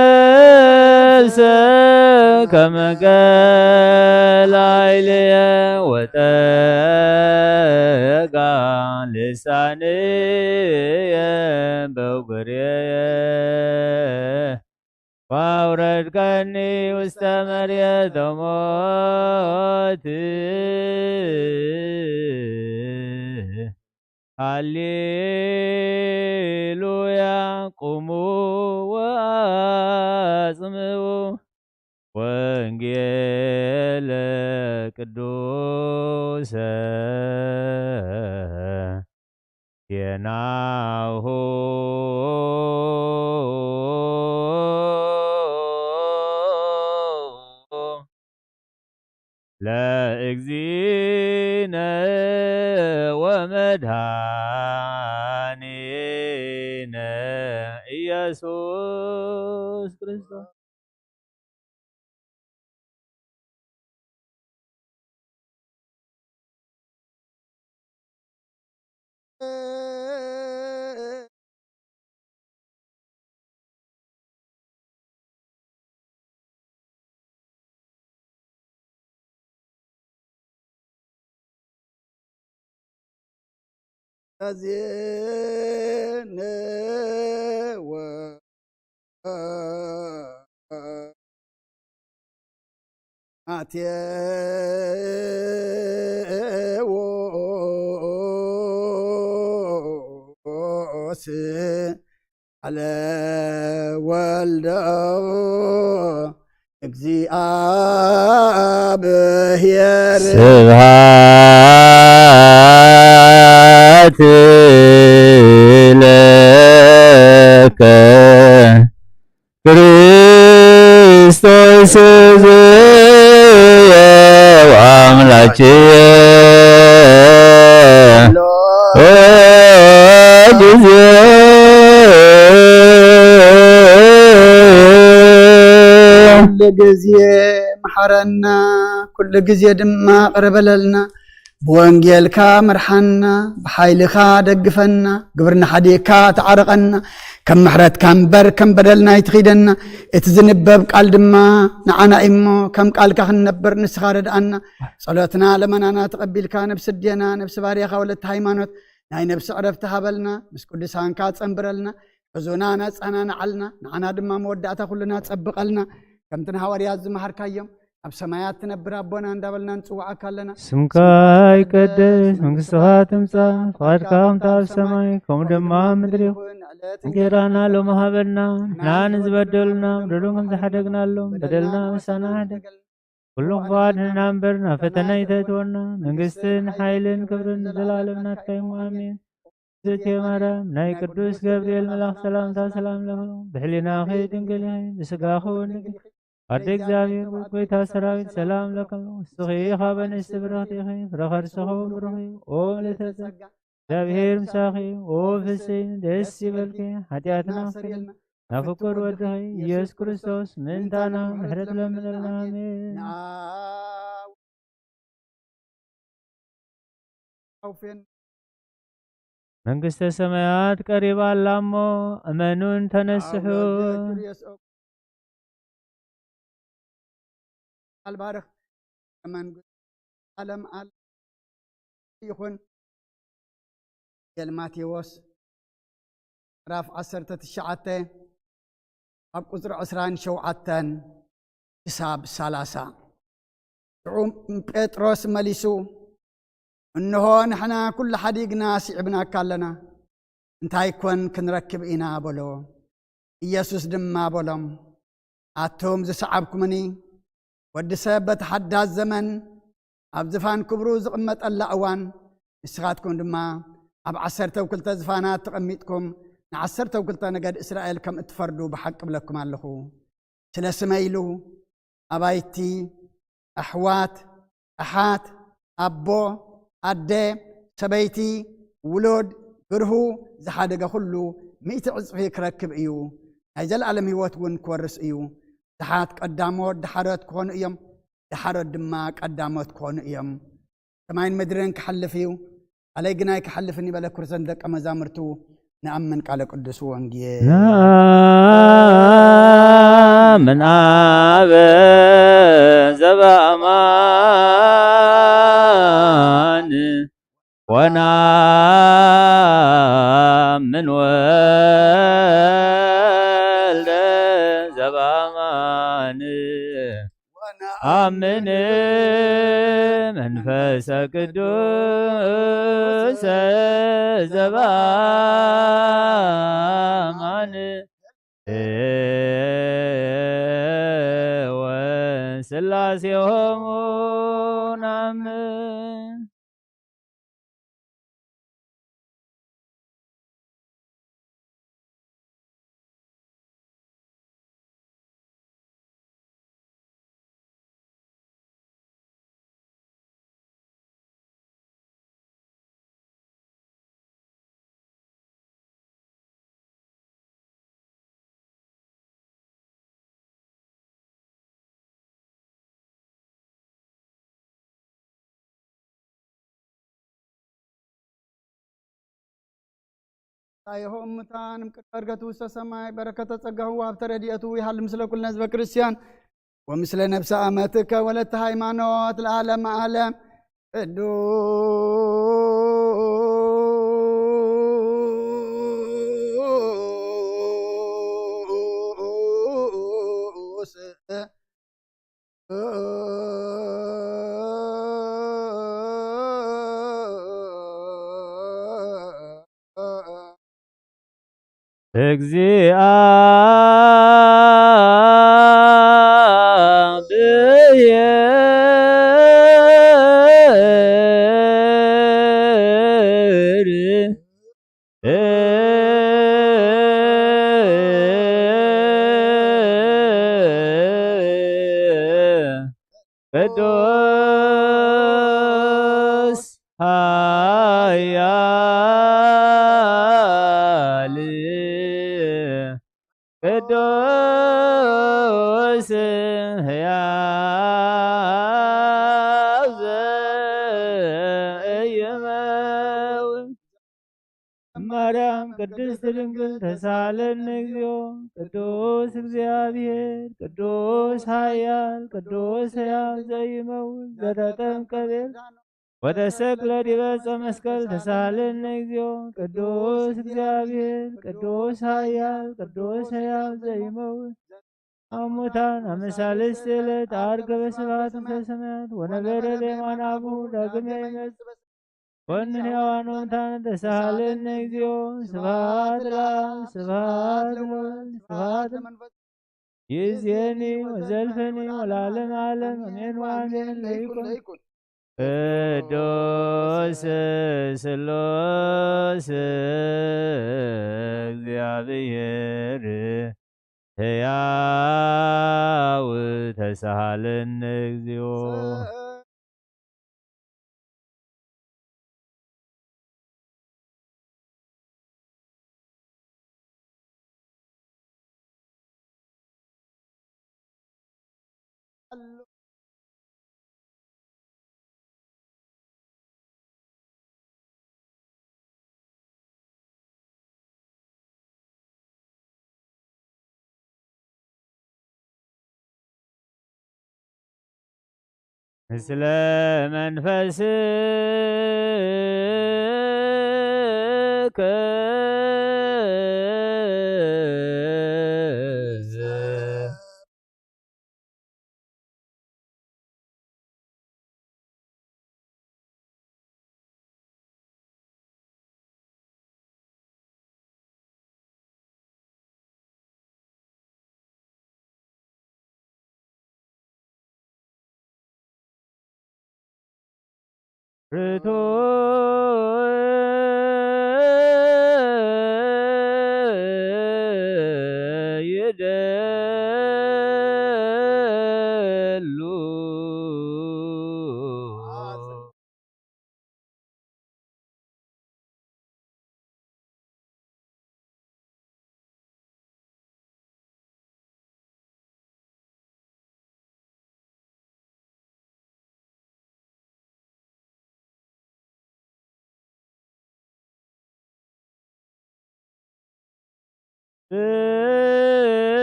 ወየብሰ ከመ ገለ ኃይልየ ወጠጋ ልሳንየ በጉርየ ወአውረድከኒ ውስተ መሬተ ሞት። ሃሌሉያ። ቁሙ ወአጽምዑ ወንጌለ ቅዱሰ ዜናሁ ለእግዚእነ ወመድኃኒነ ኢየሱስ ክርስቶስ። ዜነ ወ ማቴዎስ አለ ወልደ እግዚአብሔር። ስብሐት ለከ ክርስቶስ ዝየ ወአምላክየ ጊዜ ግዜ መሓረና፣ ኩሉ ግዜ ድማ ቅርበለልና። ብወንጌልካ ምርሓና፣ ብሓይልኻ ደግፈና፣ ግብርና ሓዲግካ ተዓርቐና። ከም ምሕረትካ እምበር ከም በደልና ኣይትኺደና። እቲ ዝንበብ ቃል ድማ ንዓና እሞ ከም ቃልካ ክንነብር ንስኻ ረድኣና። ጸሎትና ለመናና ተቐቢልካ ነብሲ ኣዴና ነብሲ ባርያኻ ወለተ ሃይማኖት ናይ ነብሲ ዕረፍቲ ሃበልና። ምስ ቅዱሳንካ ጸንብረልና። ሕዙና ነጻና ንዓልና፣ ንዓና ድማ መወዳእታ ኩልና ጸብቐልና። ከምቲ ንሃዋርያት ዝመሃርካዮም ኣብ ሰማያት ትነብር ኣቦና እንዳበልና ንጽውዓካ ኣለና። ስምካ ይቀደስ፣ መንግስትኻ ትምጻእ፣ ፍቓድካ ከምታ ኣብ ሰማይ ከምኡ ድማ ኣብ ምድሪ ይኹን። ዕለት እንጌራና ሎሚ ሃበና፣ ንሕና ንዝበደሉና በደሎም ከም ዝሓደግናሎም በደልና ምሳና ሓደግ። ኩሉ ክፉኣት ንሕና እምበር ናብ ፈተና ይተእትወና፣ መንግስትን ሓይልን ክብርን ንዘለኣለም ናትካ እዩ። ኣሜን። እግዝእትየ ማርያም፣ ናይ ቅዱስ ገብርኤል መልኣኽ ሰላምታ ሰላም ለኪ፣ ብሕሊናኺ ድንግል ኢኺ፣ ብስጋኺ እውን ድንግል ኢኺ። ኣደ እግዚኣብሔር፣ ጎይታ ሰራዊት፣ ሰላም ለኪ፣ ንስኺ ካብ ኣንስቲ ብርኽቲ ኢኺ፣ ፍረ ከርስኺ እውን ብሩኽ እዩ። ኦ ምልዕተ ጸጋ፣ እግዚኣብሔር ምሳኺ እዩ። ኦ ፍስሒ፣ ደስ ይበልኪ፣ ሓጢኣትና ኣስተሰርየልና፣ ናብ ፍቁር ወድኺ ኢየሱስ ክርስቶስ ምእንታና ምሕረት ለምነልና። ኣሜን። መንግስተ ሰማያት ቀሪባ ኣላ እሞ እመኑን ተነስሑ። ቃል ባርኽ። መንግስት ዓለም ኣል ይኹን። ወንጌል ማቴዎስ ምዕራፍ ዓሰርተ ትሽዓተ ካብ ቁጽሪ ዕስራን ሸውዓተን ክሳብ ሰላሳ። ሽዑ ጴጥሮስ መሊሱ፣ እንሆ ንሕና ኩሉ ሓዲግና ስዒብናካ ኣለና፣ እንታይ ኮን ክንረክብ ኢና? በሎ። ኢየሱስ ድማ በሎም፣ ኣቱም ዝሰዓብኩምኒ፣ ወዲ ሰብ በቲ ሓዳስ ዘመን ኣብ ዝፋን ክብሩ ዝቕመጠላ እዋን፣ ንስኻትኩም ድማ ኣብ ዓሰርተው ክልተ ዝፋናት ተቐሚጥኩም ንዓሰርተው ክልተ ነገድ እስራኤል ከም እትፈርዱ ብሓቂ እብለኩም ኣለኹ። ስለ ስመይ ኢሉ ኣባይቲ፣ ኣሕዋት፣ ኣሓት፣ ኣቦ፣ ኣደ፣ ሰበይቲ፣ ውሉድ፣ ግርሁ ዝሓደገ ኩሉ ሚእቲ ዕጽፊ ክረክብ እዩ። ናይ ዘለኣለም ህይወት እውን ክወርስ እዩ። ብዙሓት ቀዳሞት ደሓሮት ክኾኑ እዮም፣ ደሓሮት ድማ ቀዳሞት ክኾኑ እዮም። ሰማይን ምድርን ክሓልፍ እዩ፣ ቃለይ ግን ኣይክሓልፍን እዩ በለ። ክርስቶስ ንደቀ መዛሙርቱ ንኣምን ቃለ ቅዱስ ወንጌል። ነአምን አበ ዘበአማን ወነአምን ወልደ ዘበአማን። አምን መንፈሰ ቅዱስ ዘበአማን ወስላሴሆሙ ነአምን። ታየሆ እምታን እምቅድሚ ዕርገቱ ውስተ ሰማይ በረከተ ጸጋሁ ወሀብተ ረድኤቱ ይሃሉ ምስለ ኩልነ ህዝበ ክርስቲያን ወምስለ ነፍሰ አመትከ ወለተ ሃይማኖት ለዓለመ ዓለም። ቅዱስ እግዚአብሔር ቅዱስ ኃያል ቅዱስ ማርያም ቅድስት ድንግል ተሳለኒ እግዚኦ። ቅዱስ እግዚኣብሔር፣ ቅዱስ ኃያል፣ ቅዱስ ሕያው ዘይመውት ዘተጠምቀ ቤዛ ወተሰቅለ ዲበ ዕፀ መስቀል ተሳለኒ እግዚኦ። ቅዱስ እግዚኣብሔር፣ ቅዱስ ኃያል፣ ቅዱስ ሕያው ዘይመውት እሙታን አመሳልስት ዕለት አርገ በስብሐት ውስተ ሰማያት ወነበረ በየማነ አቡሁ ዳግመ ይመጽእ ኮንን ሕያዋን ወሙታን ተሳሃለነ እግዚኦ። ስብሐት ለአብ ስብሐት ለወልድ ስብሐት ለመንፈስ ይእዜኒ ወዘልፈኒ ወለዓለመ ዓለም አሜን ወአሜን። ለይኩን ቅዱስ ስሉስ እግዚአብሔር ሕያው ተሳሃለነ እግዚኦ። ምስለ መንፈስከ ርቱዕ ይደሉ።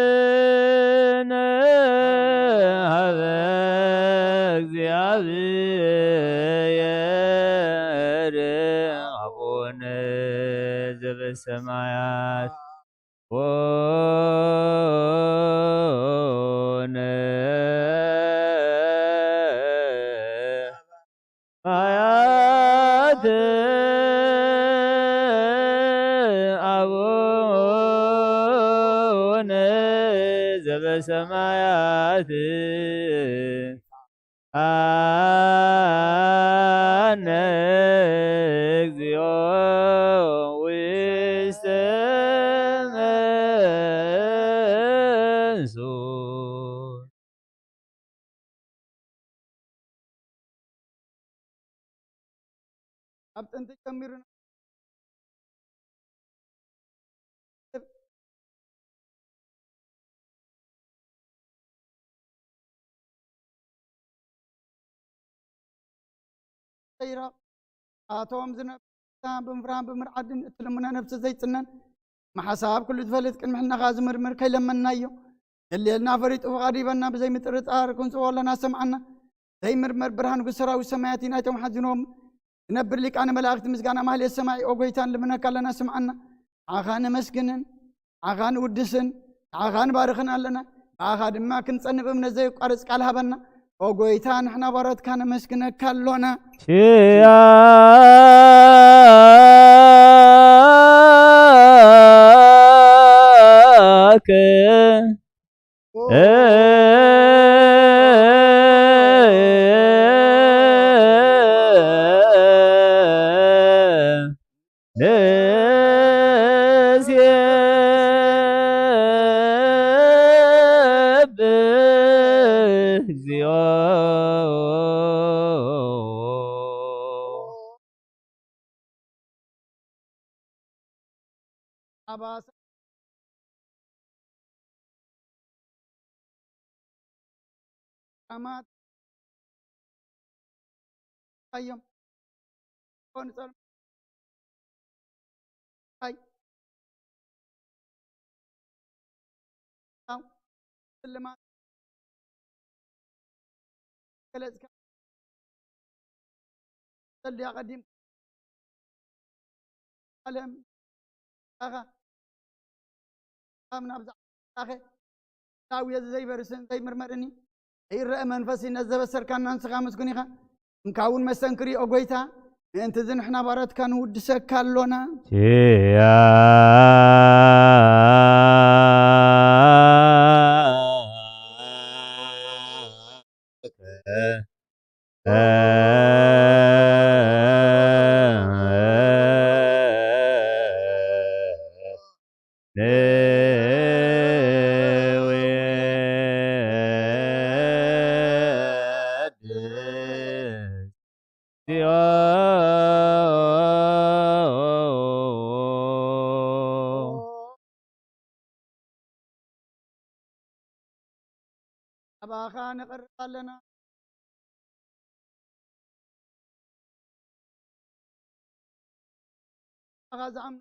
ስነ ሀበ እግዚአብሔር አቡነ ዘበሰማያት ሆነ ማያት አቡነ ዘበሰማያት አነ እግዚኦ ውስተ መንሱት። ካብ ጥንቲ ጀሚሩ ቀይራ ኣቶም ዝነብታ ብምፍራን ብምርዓድን እቲ ልሙነ ነብሲ ዘይጽነን መሓሳብ ኩሉ ዝፈልጥ ቅድሚ ሕናኻ ዝምርምር ከይለመናዮ የልየልና ፈሪጡ ፍቓድ ይበና ብዘይምጥርጣር ክንጽዎ ኣለና ሰምዓና። ዘይምርመር ብርሃን ንጉስ ሰራዊት ሰማያት እዩ ናይቶም ሓዚኖም ዝነብር ሊቃነ መላእክት ምስጋና ማህሌት ሰማይ ኦ ጎይታ ንልምነካ ኣለና ስምዓና። ንዓኻ ነመስግንን ንዓኻ ንውድስን ንዓኻ ንባርኽን ኣለና። ብኣኻ ድማ ክንጸንብ እምነት ዘየቋርጽ ቃል ሃበና። ኦ ጎይታ ንሕና ባሮትካ ነመስግነካ ኣሎና። ኪያከ ንሴብህ እግዚኦ። ኣባሰ ኣማት ኣዮም። ኮን ጸል-፣ ኣይ፣ ስልማት ገለጽካ ዘልያ ቀዲም ዓለም ኣኻ ካብ ናብ ዝዓለመ ዳውየ ዘይበርስን ዘይምርመርን እዩ። ዘይረአ መንፈስ እዩ ነዘበሰርካና ንስኻ ምስጉን ኢኻ። እምካ እውን መሰንክር እዩ፣ ኦ ጐይታ። ምእንቲ እዚ ንሕና ባሮትካ ንውድሰካ ኣሎና። ኪያ ኣባኻ ንቐርብ ኣለና። ኣኻ ዝኣምኑ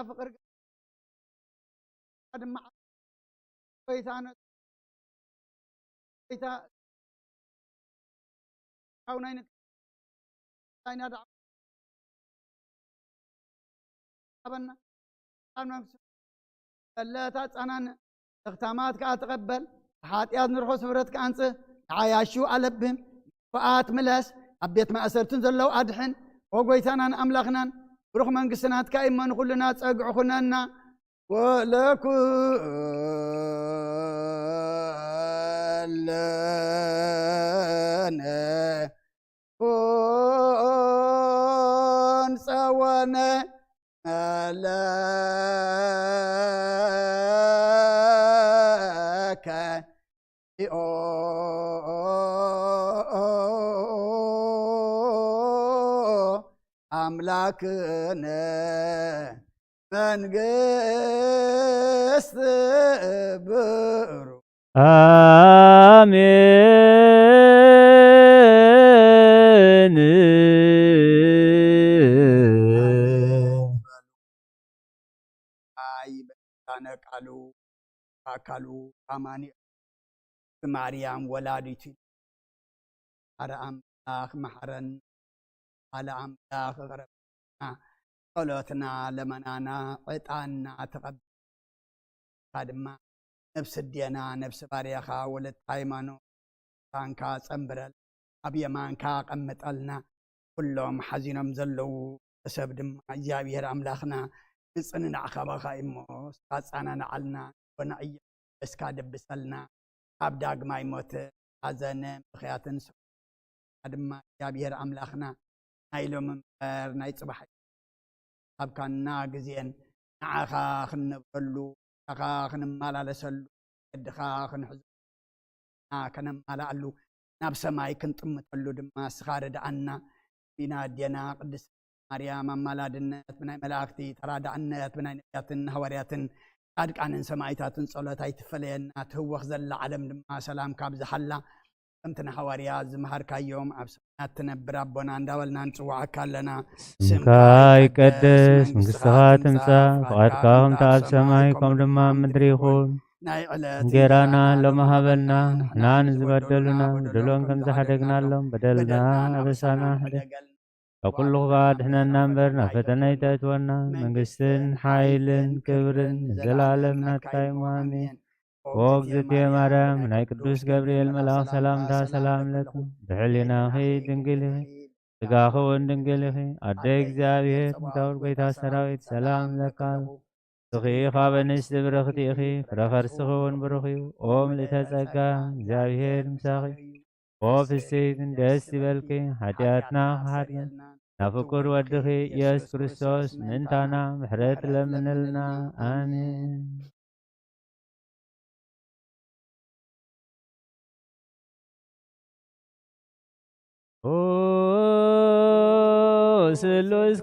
ፍቕር ድማ ጐይታ ነ-፣ ጐይታ ሓውናይ ን-፣ ቻይና ደዓ ሃበና። ኣብ ነፍሲ በለታ ጻናን፣ እኽታማት ከኣ ተቐበል። ሓጢኣት ንርሑስ ህብረት ከኣንጽእ፣ ተዓያሹ ኣለብም። ክፉኣት ምለስ፣ ኣብ ቤት ማእሰርትን ዘለዉ ኣድሕን። ኦ ጐይታናን ኣምላኽናን፣ ብሩኽ መንግስቲ ናትካ እሞ ንኹልና ጸግዒ ኩነና። ወለኩለነ ኩን ጸወነ መለከ ኦ ኣምላክነ መንግስት ብሩ። ኣሜን። ኣይ በዛነ ቃሉ ኣካሉ ኣማኑኤል ብማርያም ወላዲቱ ኣረ ኣምላኽ መሓረን ኣለ ኣምላኽ እቕረብና። ጸሎትና ለመናና ዕጣንና ተቐበል። ንስኻ ድማ ነብሲ ኣዴና፣ ነብሲ ባርያኻ ወለተ ሃይማኖት፣ ሳንካ ጸንብረል፣ ኣብ የማንካ ኣቐምጠልና። ኩሎም ሓዚኖም ዘለዉ ሰብ ድማ እግዚኣብሔር ኣምላኽና ንጽንናዕ ካባኻ እሞ፣ እስካ ኣጻናንዓልና፣ ልቦና እየ እስካ ደብሰልና፣ ካብ ዳግማይ ሞት፣ ሓዘን፣ ምኽያትን ድማ እግዚኣብሔር ኣምላኽና ናይ ሎሚ እምበር ናይ ጽባሕ ኣይኮነን። ሃብካና ግዜን ንዓኻ ክንነብረሉ፣ ንዓኻ ክንመላለሰሉ፣ መገድኻ ክንሕዘሉ፣ ከነማልኣሉ፣ ናብ ሰማይ ክንጥምተሉ ድማ ንስኻ ርድኣና። ቢና ኣዴና ቅድስት ማርያም ኣማላድነት ብናይ መላእክቲ ተራዳእነት ብናይ ነቢያትን ሃዋርያትን ጻድቃንን ሰማዕታትን ጸሎት ኣይትፈለየና። ትህወኽ ዘላ ዓለም ድማ ሰላም ካብዝሓላ። ከምቲ ንሃዋርያ ዝመሃርካዮም ኣብ ሰማያት ትነብር ኣቦና እንዳበልና ንጽውዓካ ኣለና። ስምካ ይቀደስ፣ መንግስትኻ ትምጻእ፣ ፍቓድካ ከምቲ ኣብ ሰማይ ከም ድማ ኣብ ምድሪ ይኹን። ናይ ዕለት እንጌራና ሎሚ ሃበና፣ ንሕና ንዝበደሉና በደሎም ከም ዝሓደግናሎም በደልና ኣበሳና ሕደግ። ካብ ኩሉ ክፋእ ኣድሕነና እምበር ናብ ፈተነ ኣይተእትወና። መንግስትን ሓይልን ክብርን ንዘለኣለም ናትካ እዩ። ኣሜን። ኦ እግዝእትየ ማርያም፣ ናይ ቅዱስ ገብርኤል መልኣኽ ሰላምታ ሰላም ለኪ፣ ብሕሊናኺ ድንግል ኢኺ፣ ስጋኺ እውን ድንግል ኢኺ። ኣደ እግዚኣብሔር፣ እንታውር ጐይታ ሰራዊት፣ ሰላም ለካ። ንስኺ ካብ ኣንስቲ ብርኽቲ ኢኺ፣ ፍረ ከርስኺ እውን ብሩኽ እዩ። ኦ ምልእተ ጸጋ፣ እግዚኣብሔር ምሳኺ፣ ኦ ፍስሕቲ ደስ ይበልኪ፣ ሓጢኣትና ክሓድገን ናብ ፍቁር ወድኺ ኢየሱስ ክርስቶስ ምእንታና ምሕረት ለምንልና። ኣሜን። ኦ ስሉስ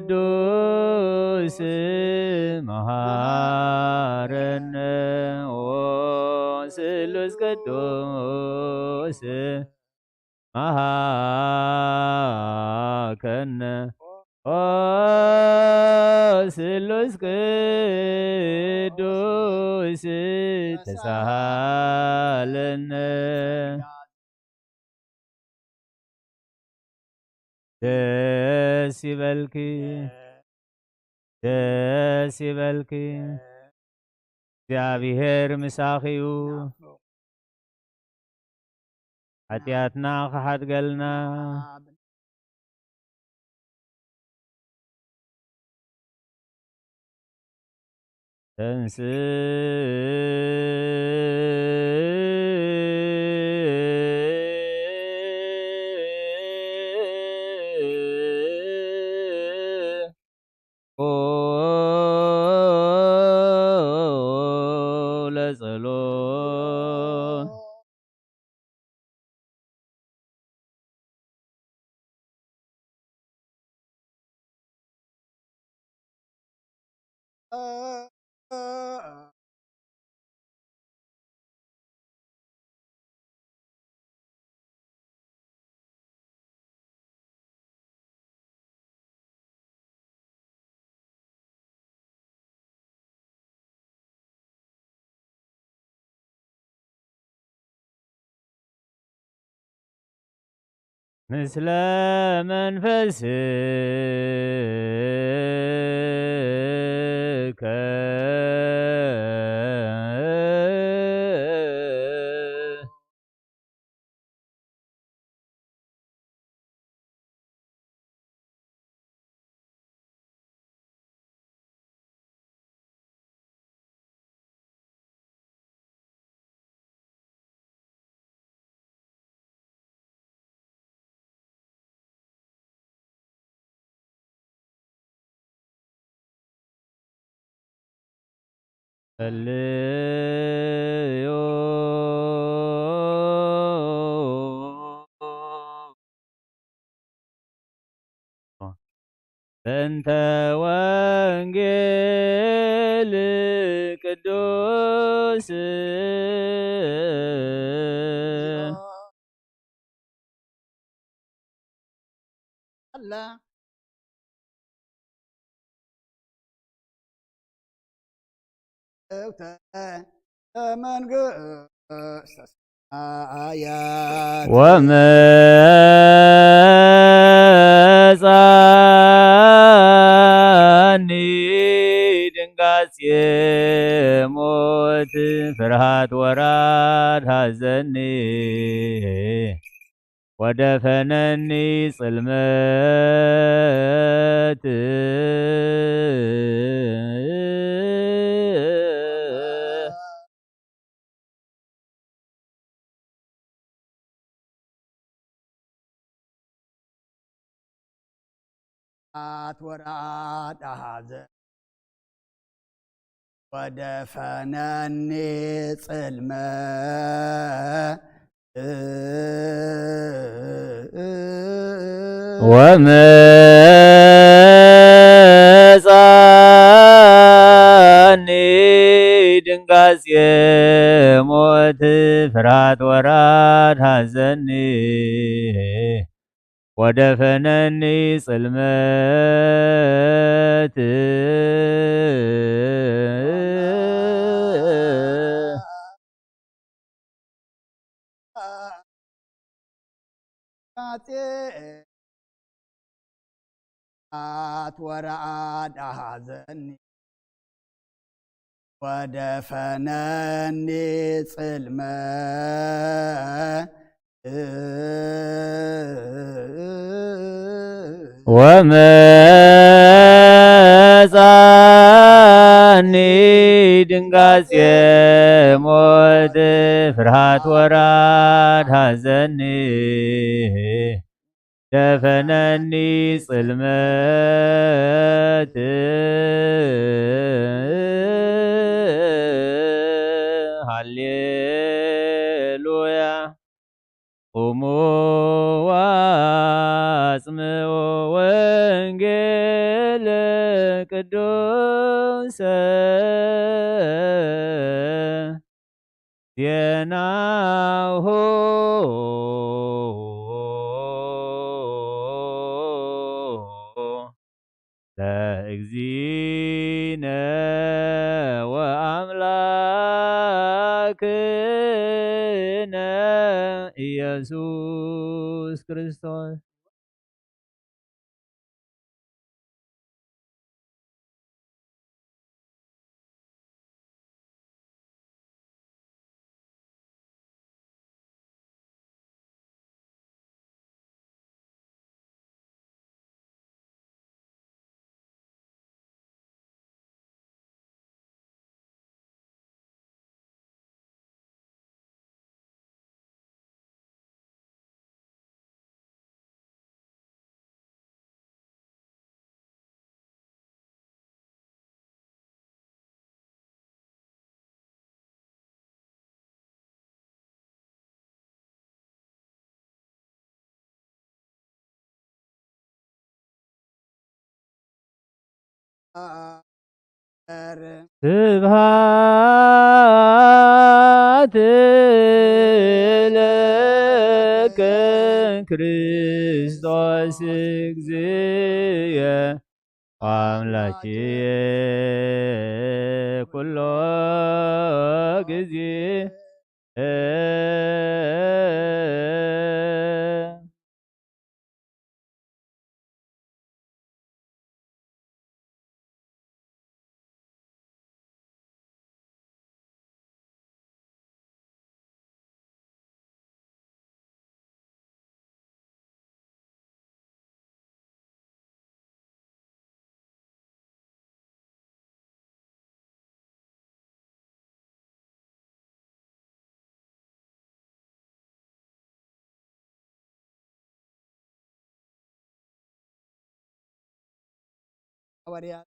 ቅዱስ መሃረነ፣ ኦ ስሉስ ቅዱስ መሃከነ። ኦ ስሉስ ቅዱስ ተሳሃለነ። ደስ ይበልኪ፣ ደስ ይበልኪ፣ እግዚኣብሔር ምሳኺ እዩ። ሓጢኣትና ክሓድገልና። ተንስ ለጸሎት። ምስለ መንፈስከ። ጸልዩ በእንተ ወንጌል ቅዱስ። ኣላ። እብተ መንግስተ ሰማያት። ወመጻኒ ድንጋጼ ሞት ፍርሃት ወራድ ሐዘኒ ወደፈነኒ ጽልመት። ኣትወራድ ኣሃዘ ወደፈነኒ ጽልመት። ወመጻኒ ድንጋጼ ሞት ፍርሃት ወራድ ሐዘኒ ወደፈነኒ ጽልመት። ኣትወራድ ኣሃዘኒ ወደፈነኒ ጽልመት። ወመጻኒ ድንጋጼ ሞት ፍርሃት ወራድ ሐዘኒ ደፈነኒ ጽልመት። ሃሌሉያ። ቁሙ ወአጽምዑ ወንጌል ቅዱሰ ዜናሁ። እግዚእነ ወአምላክነ ኢየሱስ ክርስቶስ። ስብሐት ለከ ክርስቶስ እግዚእየ አምላኬ ኩሎ ጊዜ። ሃዋርያት።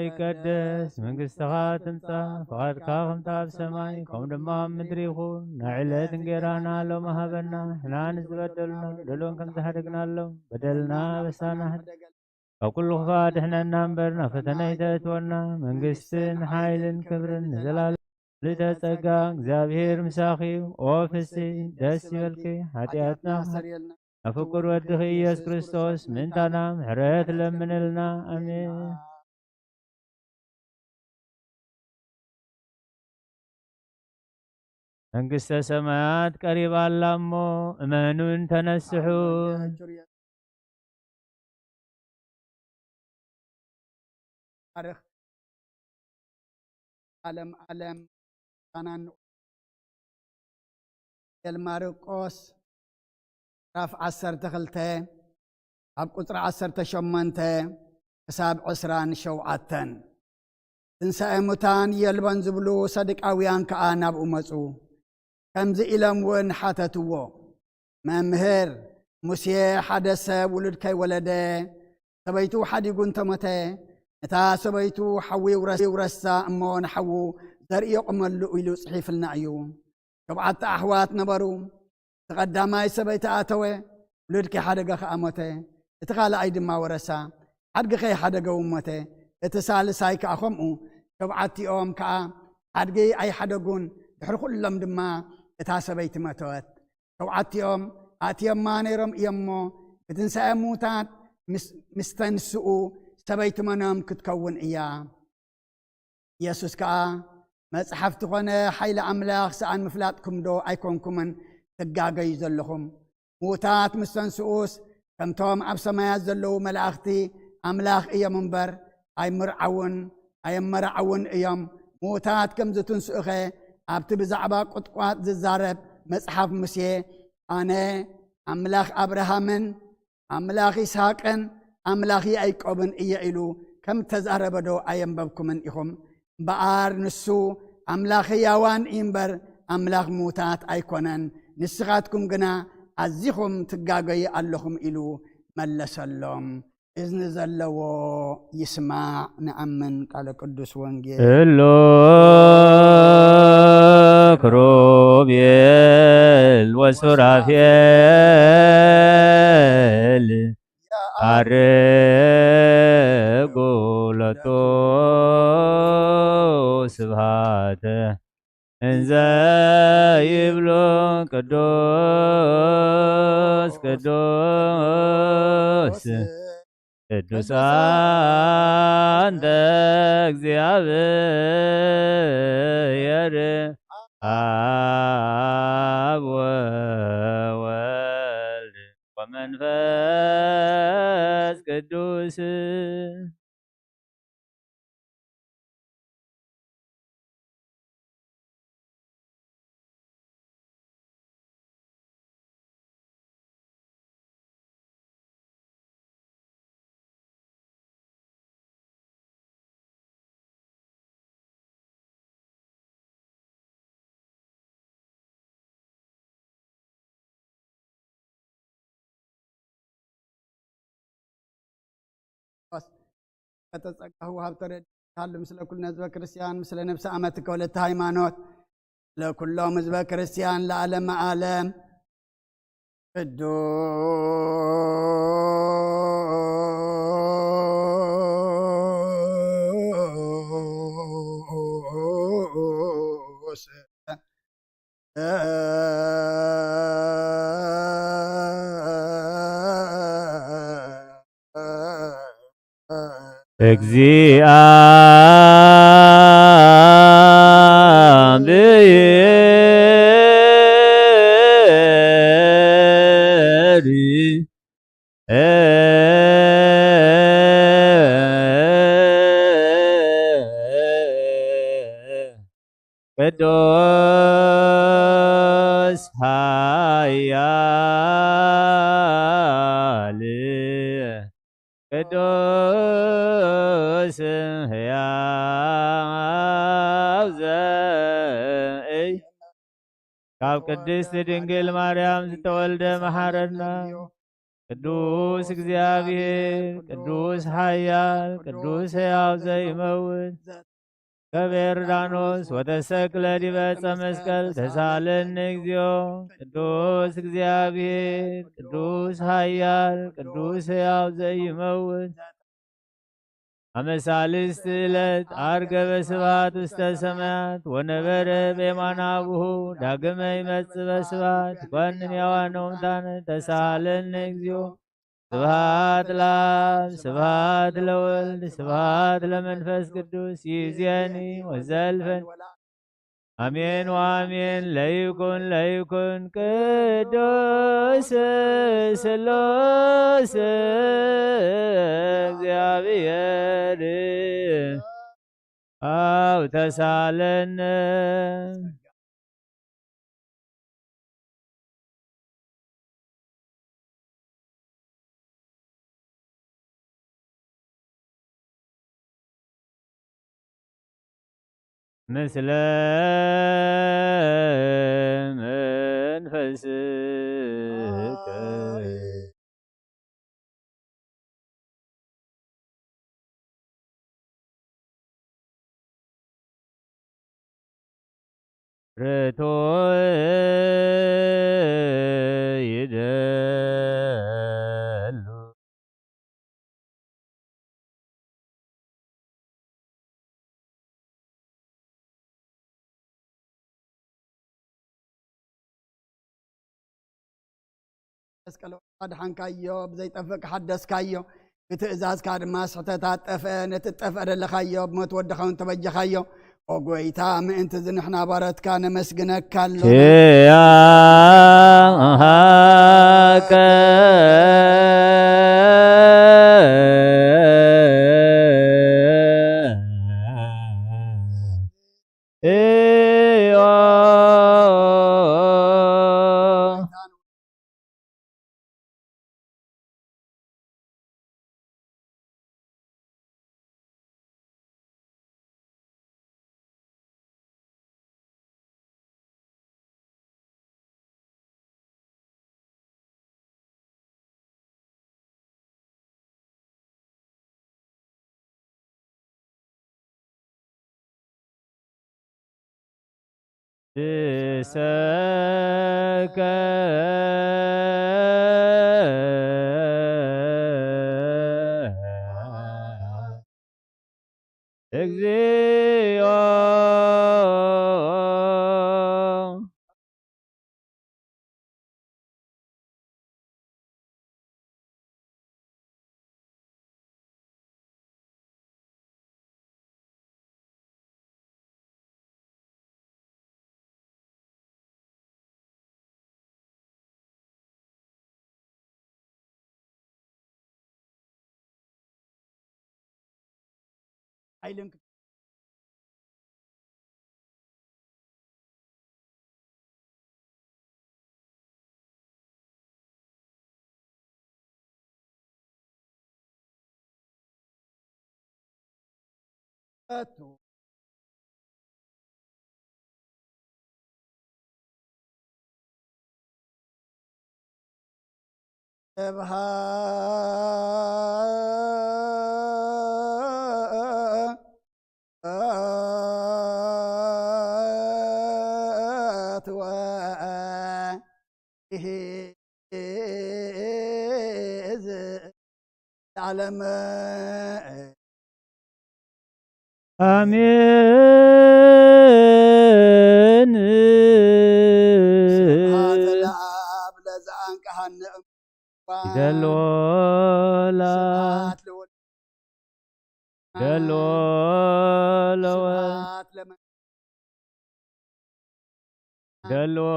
ይቀደስ መንግስትኻ ትምጻእ፣ ፍቓድካ ከምታ ኣብ ሰማይ ከምኡ ድማ ኣብ ምድሪ ይኹን። ናይ ዕለት እንጌራና ሎሚ ሃበና፣ ንሕና ንዝበደሉና በደሎም ከም ዝሃደግናሎም በደልና ኣበሳና ካብ ኩሉ ክፋእ ድሕነና እምበር፣ ናብ ፈተነ ኣይተእትወና። መንግስትን ሓይልን ክብርን ንዘላለም። ልዕልተ ጸጋ እግዚኣብሔር ምሳኺ እዩ። ኦ ፍሲ ደስ ይበልኪ፣ ሓጢኣትና ኣስተሰርየልና። ኣፍቁር ወድኺ ኢየሱስ ክርስቶስ ምእንታና ምሕረት ለምንልና። ኣሜን። መንግስተ ሰማያት ቀሪባ ኣላ እሞ እመኑን ተነስሑ። ታሪኽ ዓለም ዓለም ጣናን ወንጌል ማርቆስ ምዕራፍ ዓሰርተ ክልተ ካብ ቁጽሪ ዓሰርተ ሸሞንተ ክሳብ ዕስራን ሸውዓተን። ትንሳኤ ሙታን የልቦን ዝብሉ ሰዱቃውያን ከኣ ናብኡ መጹ። ከምዚ ኢሎም እውን ሓተትዎ፣ መምህር፣ ሙሴ ሓደ ሰብ ውሉድ ከይወለደ ሰበይቱ ሓዲጉ እንተሞተ፣ ነታ ሰበይቱ ሓዊ ይውረስ-፣ ይውረሳ እሞ ንሓዉ ዘርኢ የቑመሉ ኢሉ ጽሒፍልና እዩ። ሸውዓተ ኣሕዋት ነበሩ። እቲ ቀዳማይ ሰበይቲ ኣተወ፣ ውሉድ ከይሓደገ ከኣ ሞተ። እቲ ካልኣይ ድማ ወረሳ፣ ሓድጊ ከይሓደገ እውን ሞተ። እቲ ሳልሳይ ከኣ ከምኡ። ሸውዓቲኦም ከኣ ሓድጊ ኣይሓደጉን፣ ድሕሪ ኩሎም ድማ እታ ሰበይቲ መተወት። ሸውዓቲኦም ኣትዮማ ነይሮም እዮም እሞ፣ ብትንሳኤ ምዉታት ምስ፣ ምስ ተንስኡ ሰበይቲ መኖም ክትከውን እያ። ኢየሱስ ከኣ፣ መጽሓፍቲ ኾነ ሓይሊ ኣምላኽ ሰኣን ምፍላጥኩም ዶ ኣይኮንኩምን ትጋገዩ ዘለኹም? ምዉታት ምስ ተንስኡስ፣ ከምቶም ኣብ ሰማያት ዘለዉ መላእኽቲ ኣምላኽ እዮም እምበር፣ ኣይምርዓውን ኣየመርዓውን እዮም። ምዉታት ከም ዝትንስኡኸ፣ ኣብቲ ብዛዕባ ቁጥቋጥ ዝዛረብ መጽሓፍ ሙሴ፣ ኣነ ኣምላኽ ኣብርሃምን ኣምላኽ ይስሃቅን ኣምላኽ ያዕቆብን እየ ኢሉ ከም እተዛረበ ዶ ኣየንበብኩምን ኢኹም? እምበኣር ንሱ ኣምላኽ ህያዋን እዩ እምበር፣ ኣምላኽ ምዉታት ኣይኮነን። ንስኻትኩም ግና ኣዚኹም ትጋገዩ ኣለኹም ኢሉ መለሰሎም። እዝኒ ዘለዎ ይስማዕ። ንኣምን ቃለ ቅዱስ ወንጌል። እሉ ክሩቤል ወሱራፌል አርጉ ሎቱ ስብሐተ እንዘ ይብሉ ቅዱስ ቅዱስ ቅዱሳን እንተ እግዚአብሔር አብ ወወልድ ወመንፈስ ቅዱስ። ከተጸጋሁ ሃብተ ረድኤት ሃሉ ምስለ ኩልነ ህዝበ ክርስቲያን፣ ምስለ ነፍሰ ኣመትከ ወለተ ሃይማኖት፣ ለኩሎም ህዝበ ክርስቲያን ለዓለመ ዓለም። ቅዱስ እግዚአብሔር ቅዱስ ኃያል ቅዱስ ሕያው ዘእይ ካብ ቅድስት ድንግል ማርያም ዝተወልደ መሐረና። ቅዱስ እግዚኣብሔር፣ ቅዱስ ኃያል፣ ቅዱስ ሕያው ዘይመውት፣ ከመ ዮርዳኖስ ወተሰቅለ ዲበ ዕፀ መስቀል ተሳለኒ እግዚኦ። ቅዱስ እግዚኣብሔር፣ ቅዱስ ኃያል፣ ቅዱስ ሕያው ዘይመውት፣ አመ ሳልስት ዕለት አርገበ ስብሐት ውስተ ሰማያት ወነበረ በየማነ አቡሁ። ዳግመ ይመጽእ በስብሐት ይኮንን ሕያዋነ ወሙታነ። ተሳለኒ እግዚኦ። ስብሐት ለአብ፣ ስብሐት ለወልድ፣ ስብሐት ለመንፈስ ቅዱስ፣ ይእዜኒ ወዘልፈን። አሜን ወአሜን። ለይኩን ለይኩን ቅዱስ ስሉስ እግዚአብሔር አብ ተሳለነ። ምስለ መንፈስከ። ርቱዕ ይደሉ። መስቀል ኣድሓንካዮ፣ ብዘይጠፍእ ከሓደስካዮ፣ ብትእዛዝካ ድማ ስሕተታት ጠፍአ። ነቲ ትጠፍአ ደለኻዮ ብሞት ወድኻ እውን ተበጀኻዮ። ኦ ጎይታ፣ ምእንቲ እዚ ንሕና ባረትካ ነመስግነካ ኣሎና። ኪያሃከ እዮ። ርእሰከ እግዚኦ። ሓይልን ክፍትን ስብሐት ወይሄዝ ለዓለም። ኣሜን። ስብሐት ለአብ ለዘአንቀሃነ እምባ። ይደልዎ ላ-፣ ስብሐት ለወልድ። ይደልዎ ለወ-፣ ስብሐት ለመ-፣ ይደልዎ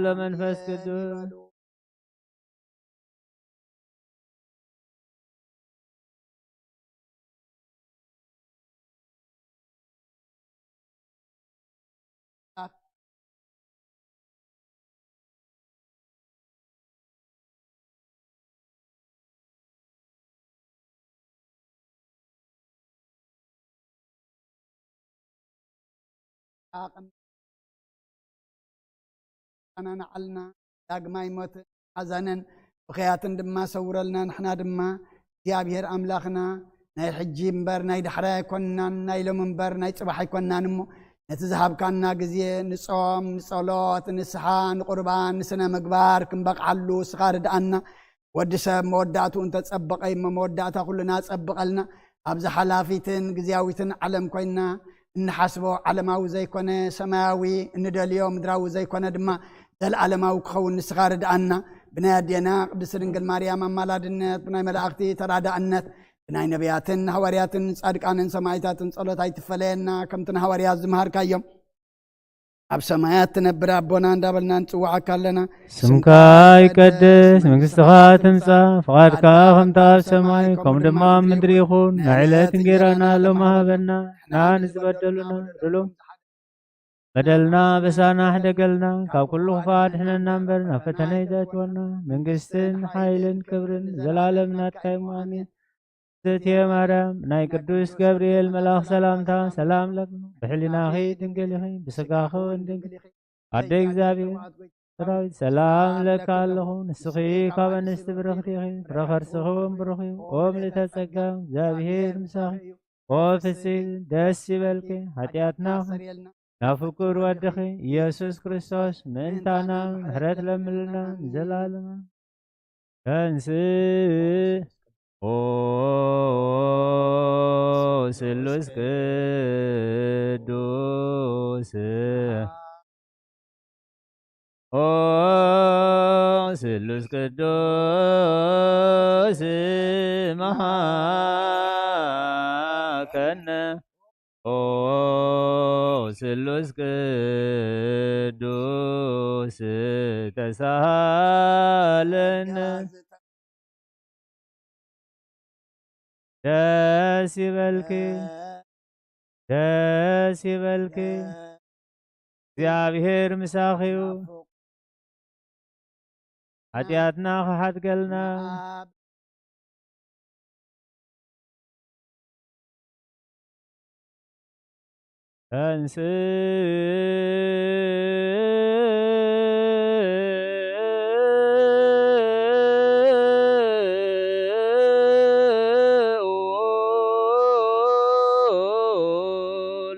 ለመንፈስ ቅዱስ። ይበሉ። ዓቕሚ ንዓልና ዳግማይ ሞትን ሓዘንን ብኽያትን ድማ ሰውረልና። ንሕና ድማ እግዚኣብሔር ኣምላኽና ናይ ሕጂ እምበር ናይ ዳሕራይ ኣይኮንናን፣ ናይ ሎሚ እምበር ናይ ጽባሕ ኣይኮንናን እሞ፣ ነቲ ዝሃብካና ግዜ ንጾም፣ ንጸሎት፣ ንስሓ፣ ንቁርባን፣ ንስነ ምግባር ክንበቕዓሉ ንስኻ ርድኣና። ወዲ ሰብ መወዳእትኡ እንተጸበቐ እሞ መወዳእታ ኩልና ጸብቐልና። ኣብዚ ሓላፊትን ግዝያዊትን ዓለም ኮይንና እንሓስቦ ዓለማዊ ዘይኮነ ሰማያዊ፣ እንደልዮ ምድራዊ ዘይኮነ ድማ ዘለዓለማዊ ክኸውን ንስኻ ርድኣና። ብናይ ኣዴና ቅድስት ድንግል ማርያም ኣማላድነት፣ ብናይ መላእኽቲ ተራዳእነት፣ ብናይ ነቢያትን ሃዋርያትን ጻድቃንን ሰማዕታትን ጸሎት ኣይትፈለየና። ከምቲ ንሃዋርያት ዝመሃርካዮም ኣብ ሰማያት ትነብር ኣቦና እንዳበልና ንጽውዓካ ኣለና። ስምካ ይቀደስ፣ መንግስትኻ ትምጻእ፣ ፍቓድካ ከምታ ኣብ ሰማይ ከምኡ ድማ ኣብ ምድሪ ይኹን። ናይ ዕለት እንጌራና ሎሚ ሃበና፣ ንሕና ንዝበደሉና በደሎም፣ በደልና በሳና ሕደገልና፣ ካብ ኩሉ ክፋ ድሕነና እምበር ናብ ፈተነ ይዘእትወና። መንግስትን ሓይልን ክብርን ዘላለም ናትካ እዩ። ኣሜን። እትየ ማርያም፣ ናይ ቅዱስ ገብርኤል መልኣኽ ሰላምታ ሰላም ለኪ፣ ብሕሊናኺ ድንግል ኢኺ፣ ብስጋኺ እውን ድንግል ኢኺ። ኣደ እግዚኣብሔር ሰራዊት ሰላም ለካ ኣለኹ፣ ንስኺ ካብ ኣንስቲ ብርኽቲ ኢኺ፣ ፍረ ከርስኺ እውን ብሩኽ እዩ። ኦ ምልእተ ጸጋ፣ እግዚኣብሔር ምሳኺ፣ ኦ ፍሲ ደስ ይበልኪ፣ ሓጢኣትና ናብ ፍቁር ወድኺ ኢየሱስ ክርስቶስ ምእንታና ምሕረት ለምልና ንዘላለማ። ተንስ ኦ ስሉስ ቅዱስ፣ ኦ ስሉስ ቅዱስ መሃከነ፣ ኦ ስሉስ ቅዱስ ተሳሃለነ። ደስ ይበልኪ፣ ደስ ይበልኪ፣ እግዚኣብሔር ምሳኺ እዩ። ሓጢኣትና ክሓድገልና። ተንስ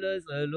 ለጸሎ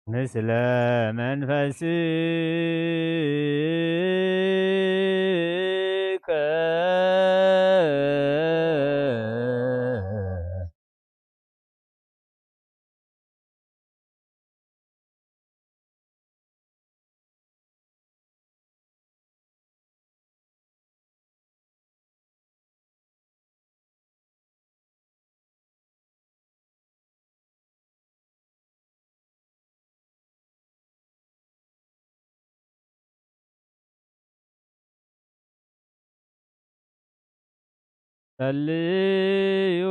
ምስለ መንፈስከ ጸልዩ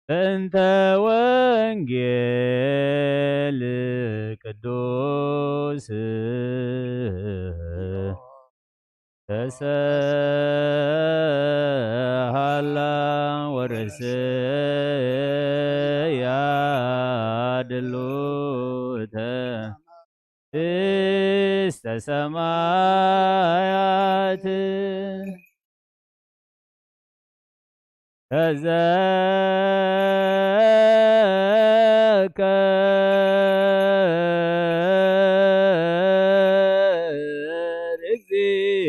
በእንተ ወንጌል ቅዱስ ተሰሃላ ወርእስያ ድሉተ እስተ ሰማያት። ተዘከር እግዚኦ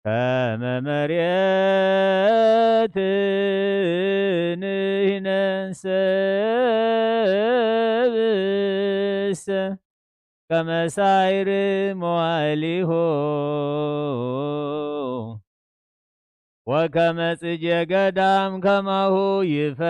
ከመ መሬት ንሕነሰ ብእሰ ከመ ሳይር መዋዕሊሁ ወከመ ጽጌ ገዳም ከማሁ ይፈሪ።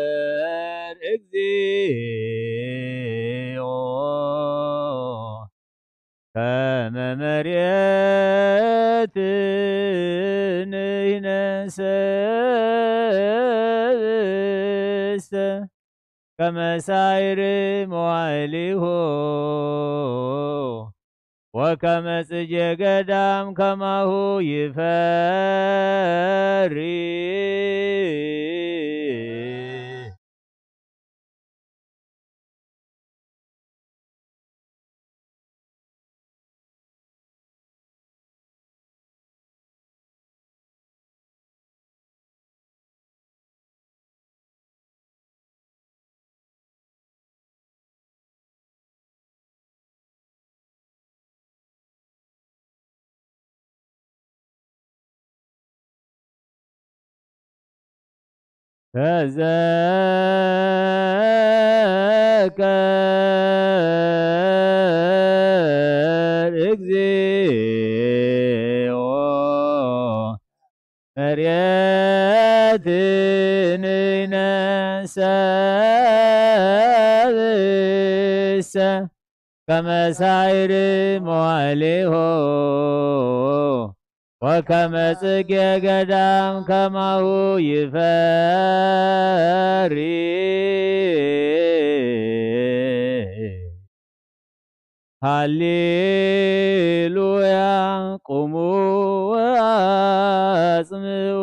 ተዘከር እግዚኦ ከመ መሬት ንሕነሰ ብእስተ ከመ ሳይር መዋዕሊሁ ወከመ ጽጌ ገዳም ከማሁ ይፈሪ። ተዘከር እግዚኦ መሬት ንሕነሰ ብእስተ ከመ ሳይር መዋዕሊሁ ወከመ ጽጌ ገዳም ከማሁ ይፈሪ። ሃሌሉያ ቁሙ ወአጽምዑ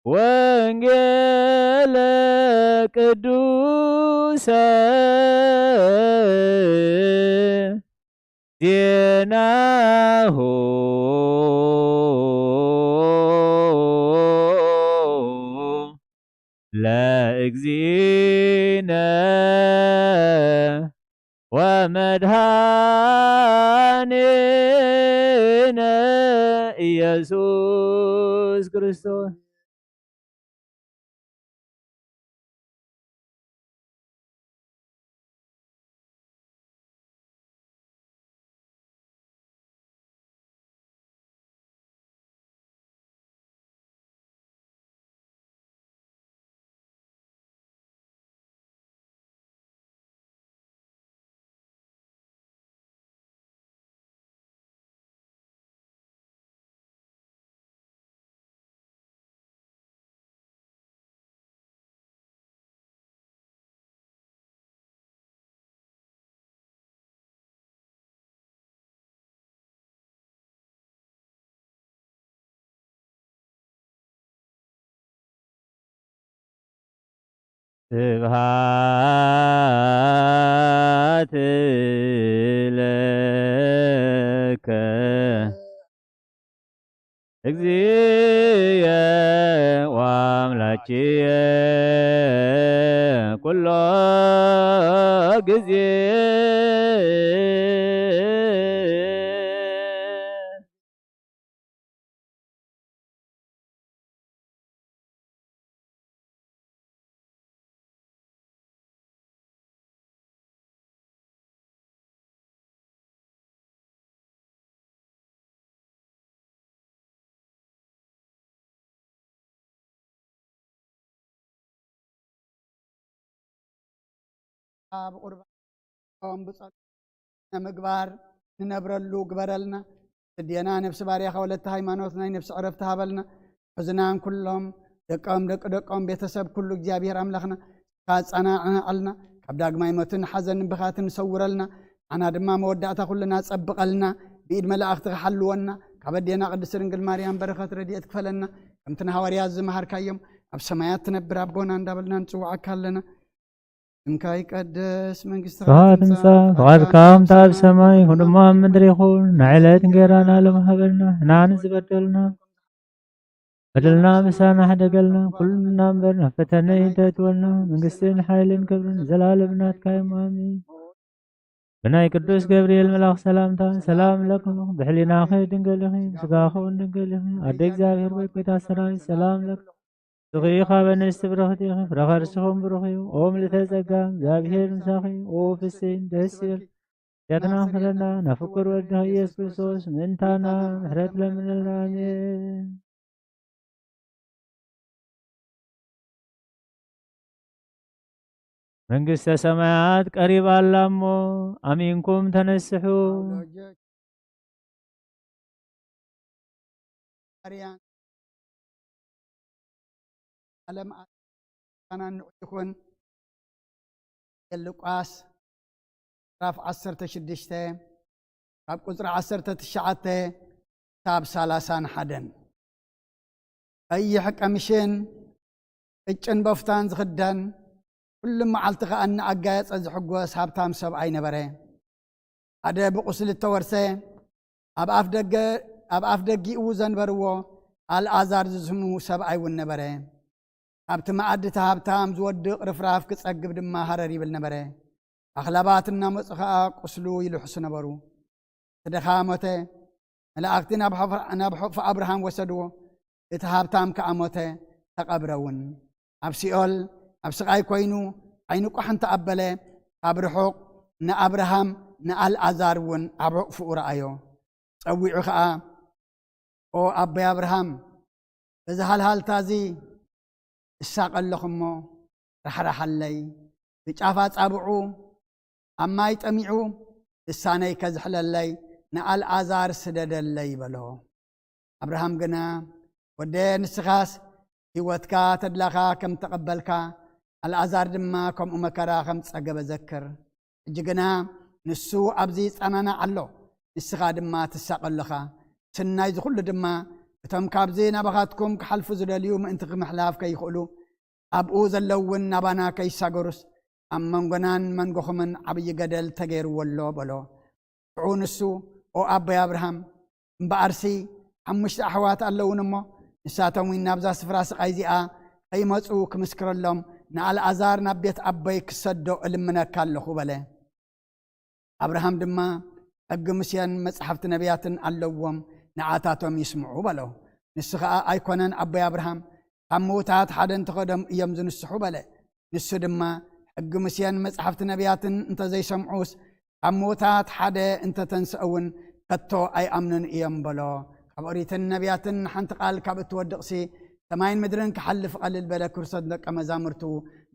ወንጌለ ቅዱሰ ዜናሁ ለእግዚእነ ወመድኃኒነ ኢየሱስ ክርስቶስ። ስብሃት ለከ እግዚእየ ወአምላክየ ኩሎ ግዜ። ብቁርባን ብጸሎት ንምግባር ንነብረሉ ግበረልና። ስድየና ነብሲ ባርያኻ ወለተ ሃይማኖት ናይ ነብሲ ዕረፍቲ ሃበልና። ሕዝናን ኩሎም ደቆም ደቂ ደቆም ቤተሰብ ኩሉ እግዚኣብሔር ኣምላኽና ኣጻናዕዓልና። ካብ ዳግማይ ሞትን ሓዘንን ብኻትን ሰውረልና። ኣና ድማ መወዳእታ ኩልና ጸብቐልና። ብኢድ መላእኽቲ ክሓልወና። ካብ ኣዴና ቅድስት ድንግል ማርያም በረኸት ረድኤት ክፈለና። ከምቲ ንሃዋርያት ዝመሃርካዮም ኣብ ሰማያት ትነብር ኣቦና እንዳበልና ንጽውዓካ ኣለና። ስምካ ይቀደስ፣ መንግስትኻ ፍቓድካ ትምጻእ፣ ትምጻእ፣ ፍቓድካ ፍቓድካ ከምታ ኣብ ኣብ ሰማይ ሰማይ ከምኡ ድማ ኣብ ምድሪ ይኹን። ናይ ዕለት እንጌራና ሎሚ ሃበና፣ ንሕና ንዝበደልና በደልና ምሳና ሕደገልና፣ ኩልና እምበር ናብ ፈተነ ይተእትወልና፣ መንግስትን ሓይልን ክብርን ዘላለም ናትካ እዮም። ኣሜን። ብናይ ቅዱስ ገብርኤል መልኣኽ ሰላምታ ሰላም ለኪ፣ ብሕሊናኺ ድንግል ኢኺ፣ ብስጋኺ እውን ድንግል ኢኺ። ኣደ እግዚኣብሔር ወይ ጎይታ ሰራዊት ሰላም ለኪ። ንስኺ ካብ ኣንስቲ ብርኽቲ ኢኺ፣ ፍረ ከርስኺ እውን ብሩኽ እዩ። ኦ ምልዕተ ጸጋ፣ እግዚኣብሔር ምሳኺ፣ ኦ ፍስሕቲ ደስ ይበል። ኃጢአትና ምሕረና፣ ናብ ፍቁር ወድኺ ኢየሱስ ክርስቶስ ምእንታና ምሕረት ለምንልና። ኣሜን። መንግስተ ሰማያት ቀሪባ ኣላ እሞ፣ ኣሚንኩም ተነስሑ። ዓለም ኣናንዑ ይኹን። ሉቃስ ምዕራፍ ዓሰርተ ሽዱሽተ ካብ ቁጽሪ ዓሰርተ ትሽዓተ ክሳብ ሰላሳን ሓደን። ቀይሕ ቀምሽን ቅጭን በፍታን ዝኽደን፣ ኩሉ መዓልቲ ከኣ እናኣጋየጸ ዝሕጎስ ሃብታም ሰብኣይ ነበረ። ሓደ ብቁስሊ እተወርሰ፣ ኣብ ኣፍ ደገ፣ ኣብ ኣፍ ደጊኡ ዘንበርዎ ኣልኣዛር ዝስሙ ሰብኣይ እውን ነበረ። ኣብቲ መኣዲ እቲ ሃብታም ዝወድቕ ርፍራፍ ክጸግብ ድማ ሃረር ይብል ነበረ። ኣኽላባት እናመጹ ኸኣ ቁስሉ ይልሕሱ ነበሩ። እቲ ድኻ ሞተ፣ መላእኽቲ ናብ ሑፍ-፣ ናብ ሑፍ ኣብርሃም ወሰድዎ። እቲ ሃብታም ከኣ ሞተ፣ ተቐብረ እውን። ኣብ ሲኦል ኣብ ስቓይ ኮይኑ ዓይኑ ቋሕ እንተ ኣበለ፣ ካብ ርሑቕ ንኣብርሃም ንኣልኣዛር እውን ኣብ ሕቑፍኡ ረኣዮ። ጸዊዑ ኸኣ፣ "ኦ ኣቦይ ኣብርሃም፣ በዚ ሃልሃልታ እዚ እሳቐ ኣለኹ እሞ ራሕራሓለይ፣ ብጫፍ ኣጻብዑ ኣብ ማይ ጠሚዑ ልሳነይ ከዝሕለለይ ንኣልኣዛር ስደደለይ" በሎ። ኣብርሃም ግና፣ "ወደየ፣ ንስኻስ ህይወትካ ተድላኻ ከም ተቐበልካ፣ ኣልኣዛር ድማ ከምኡ መከራ ከም ዝጸገበ ዘክር። ሕጂ ግና ንሱ ኣብዚ ይጸናናዕ ኣሎ፣ ንስኻ ድማ ትሳቐ ኣለኻ። ስናይ እዚ ኹሉ ድማ እቶም ካብዚ ናባኻትኩም ክሓልፉ ዝደልዩ ምእንቲ ክምሕላፍ ከይኽእሉ፣ ኣብኡ ዘለዉ እውን ናባና ከይሳገሩስ፣ ኣብ መንጎናን መንጎኹምን ዓብዪ ገደል ተገይርዎ ኣሎ" በሎ። ሽዑ ንሱ፣ "ኦ ኣቦይ ኣብርሃም፣ እምበኣርሲ ሓሙሽተ ኣሕዋት ኣለዉኒ እሞ፣ ንሳቶም እውን ናብዛ ስፍራ ስቓይ እዚኣ ከይመጹ ክምስክረሎም፣ ንኣልኣዛር ናብ ቤት ኣቦይ ክሰዶ እልምነካ ኣለኹ" በለ። ኣብርሃም ድማ፣ "ሕጊ ሙሴን መጻሕፍቲ ነቢያትን ኣለዎም፣ ንዓታቶም ይስምዑ" በሎ። ንሱ ኸኣ፣ "ኣይኮነን ኣቦይ ኣብርሃም፣ ካብ ምዉታት ሓደ እንተኸዶም እዮም ዝንስሑ" በለ። ንሱ ድማ፣ "ሕጊ ሙሴን መጻሕፍቲ ነቢያትን እንተ ዘይሰምዑስ፣ ካብ ምዉታት ሓደ እንተ ተንስአ እውን ከቶ ኣይኣምኑን እዮም" በሎ። ካብ ኦሪትን ነቢያትን ሓንቲ ቃል ካብ እትወድቕሲ፣ ሰማይን ምድርን ክሓልፍ ቀልል በለ፣ ክርስቶስ ደቀ መዛሙርቱ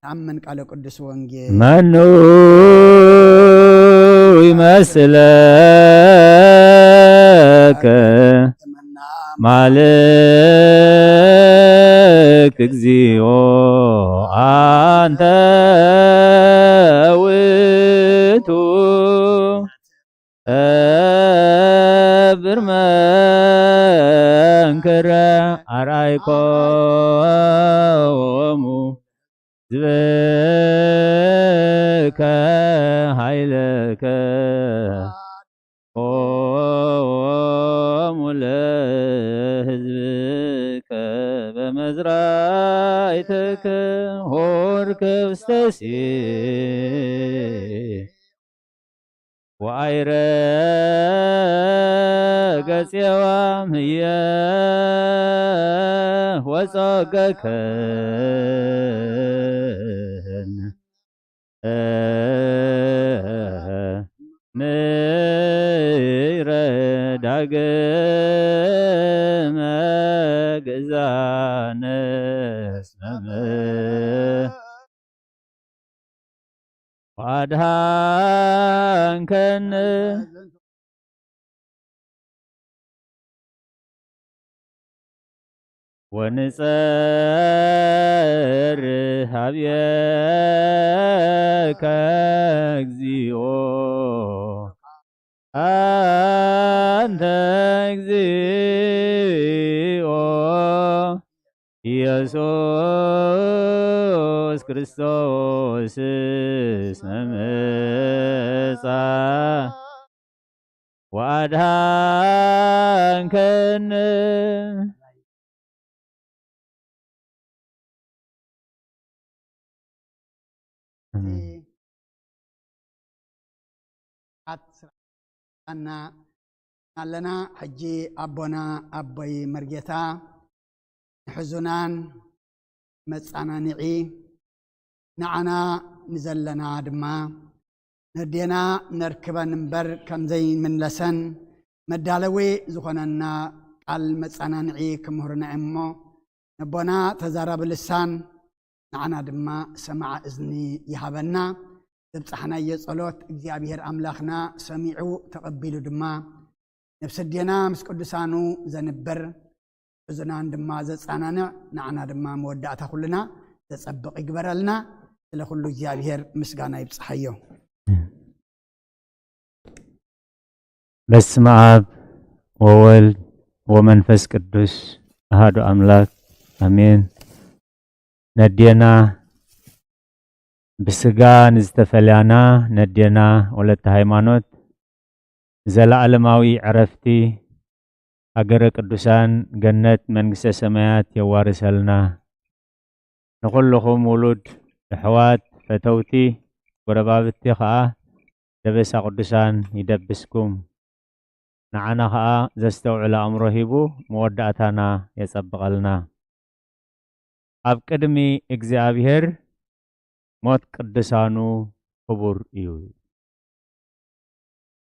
ንኣምን ቃለ ቅዱስ ወንጌል። መኑ ይመስለከ ማልክ እግዚኦ ኣንተ ውእቱ እብር መንክረ ኣርኣይኮሙ ህዝብከ ኃይልከ ሆሙ ለህዝብከ በመዝራእትከ ሆር ክብስተሲ ወአይረ ገጼዋም ህየ ወጾገከን ምረ ዳግመ ግእዛነ ስመመ ወአድኃንከነ ወንጸር ሀብየከ እግዚኦ አንተ እግዚኦ ኢየሱስ ክርስቶስ እስመ መጻ ወአድኃንከነ። ኣሜን። ኣት ስራሕና ኣለና። ሕጂ ኣቦና ኣቦይ መርጌታ ንሕዙናን መጻናንዒ ንዓና ንዘለና ድማ ነዴና ነርክበን እምበር ከም ዘይምለሰን መዳለዊ ዝኾነና ቃል መጻናንዒ ክምህሩና እዮም እሞ ነቦና ተዛራቢ ልሳን ንዓና ድማ ሰማዓ እዝኒ ይሃበና። ዘብጻሕናዮ ጸሎት እግዚኣብሔር ኣምላኽና ሰሚዑ ተቐቢሉ ድማ ነብሲ ኣዴና ምስ ቅዱሳኑ ዘንብር ሕዙናን ድማ ዘጻናንዕ ንዓና ድማ መወዳእታ ኩልና ዘጸብቕ ይግበረልና። ስለ ኩሉ እግዚኣብሔር ምስጋና ይብጽሓዮ። በስመ አብ ወወልድ ወመንፈስ ቅዱስ አሐዱ አምላክ አሜን። ነዴና ብስጋ ንዝተፈልያና ነዴና ወለተ ሃይማኖት ዘለዓለማዊ ዕረፍቲ ሃገረ ቅዱሳን ገነት መንግስተ ሰማያት የዋርሰልና። ንኹልኹም ውሉድ ኣሕዋት ፈተውቲ ጎረባብቲ ኸኣ ደበሳ ቅዱሳን ይደብስኩም። ንዓና ኸኣ ዘስተውዕል ኣእምሮ ሂቡ መወዳእታና የጸብቐልና። ኣብ ቅድሚ እግዚኣብሔር ሞት ቅዱሳኑ ክቡር እዩ።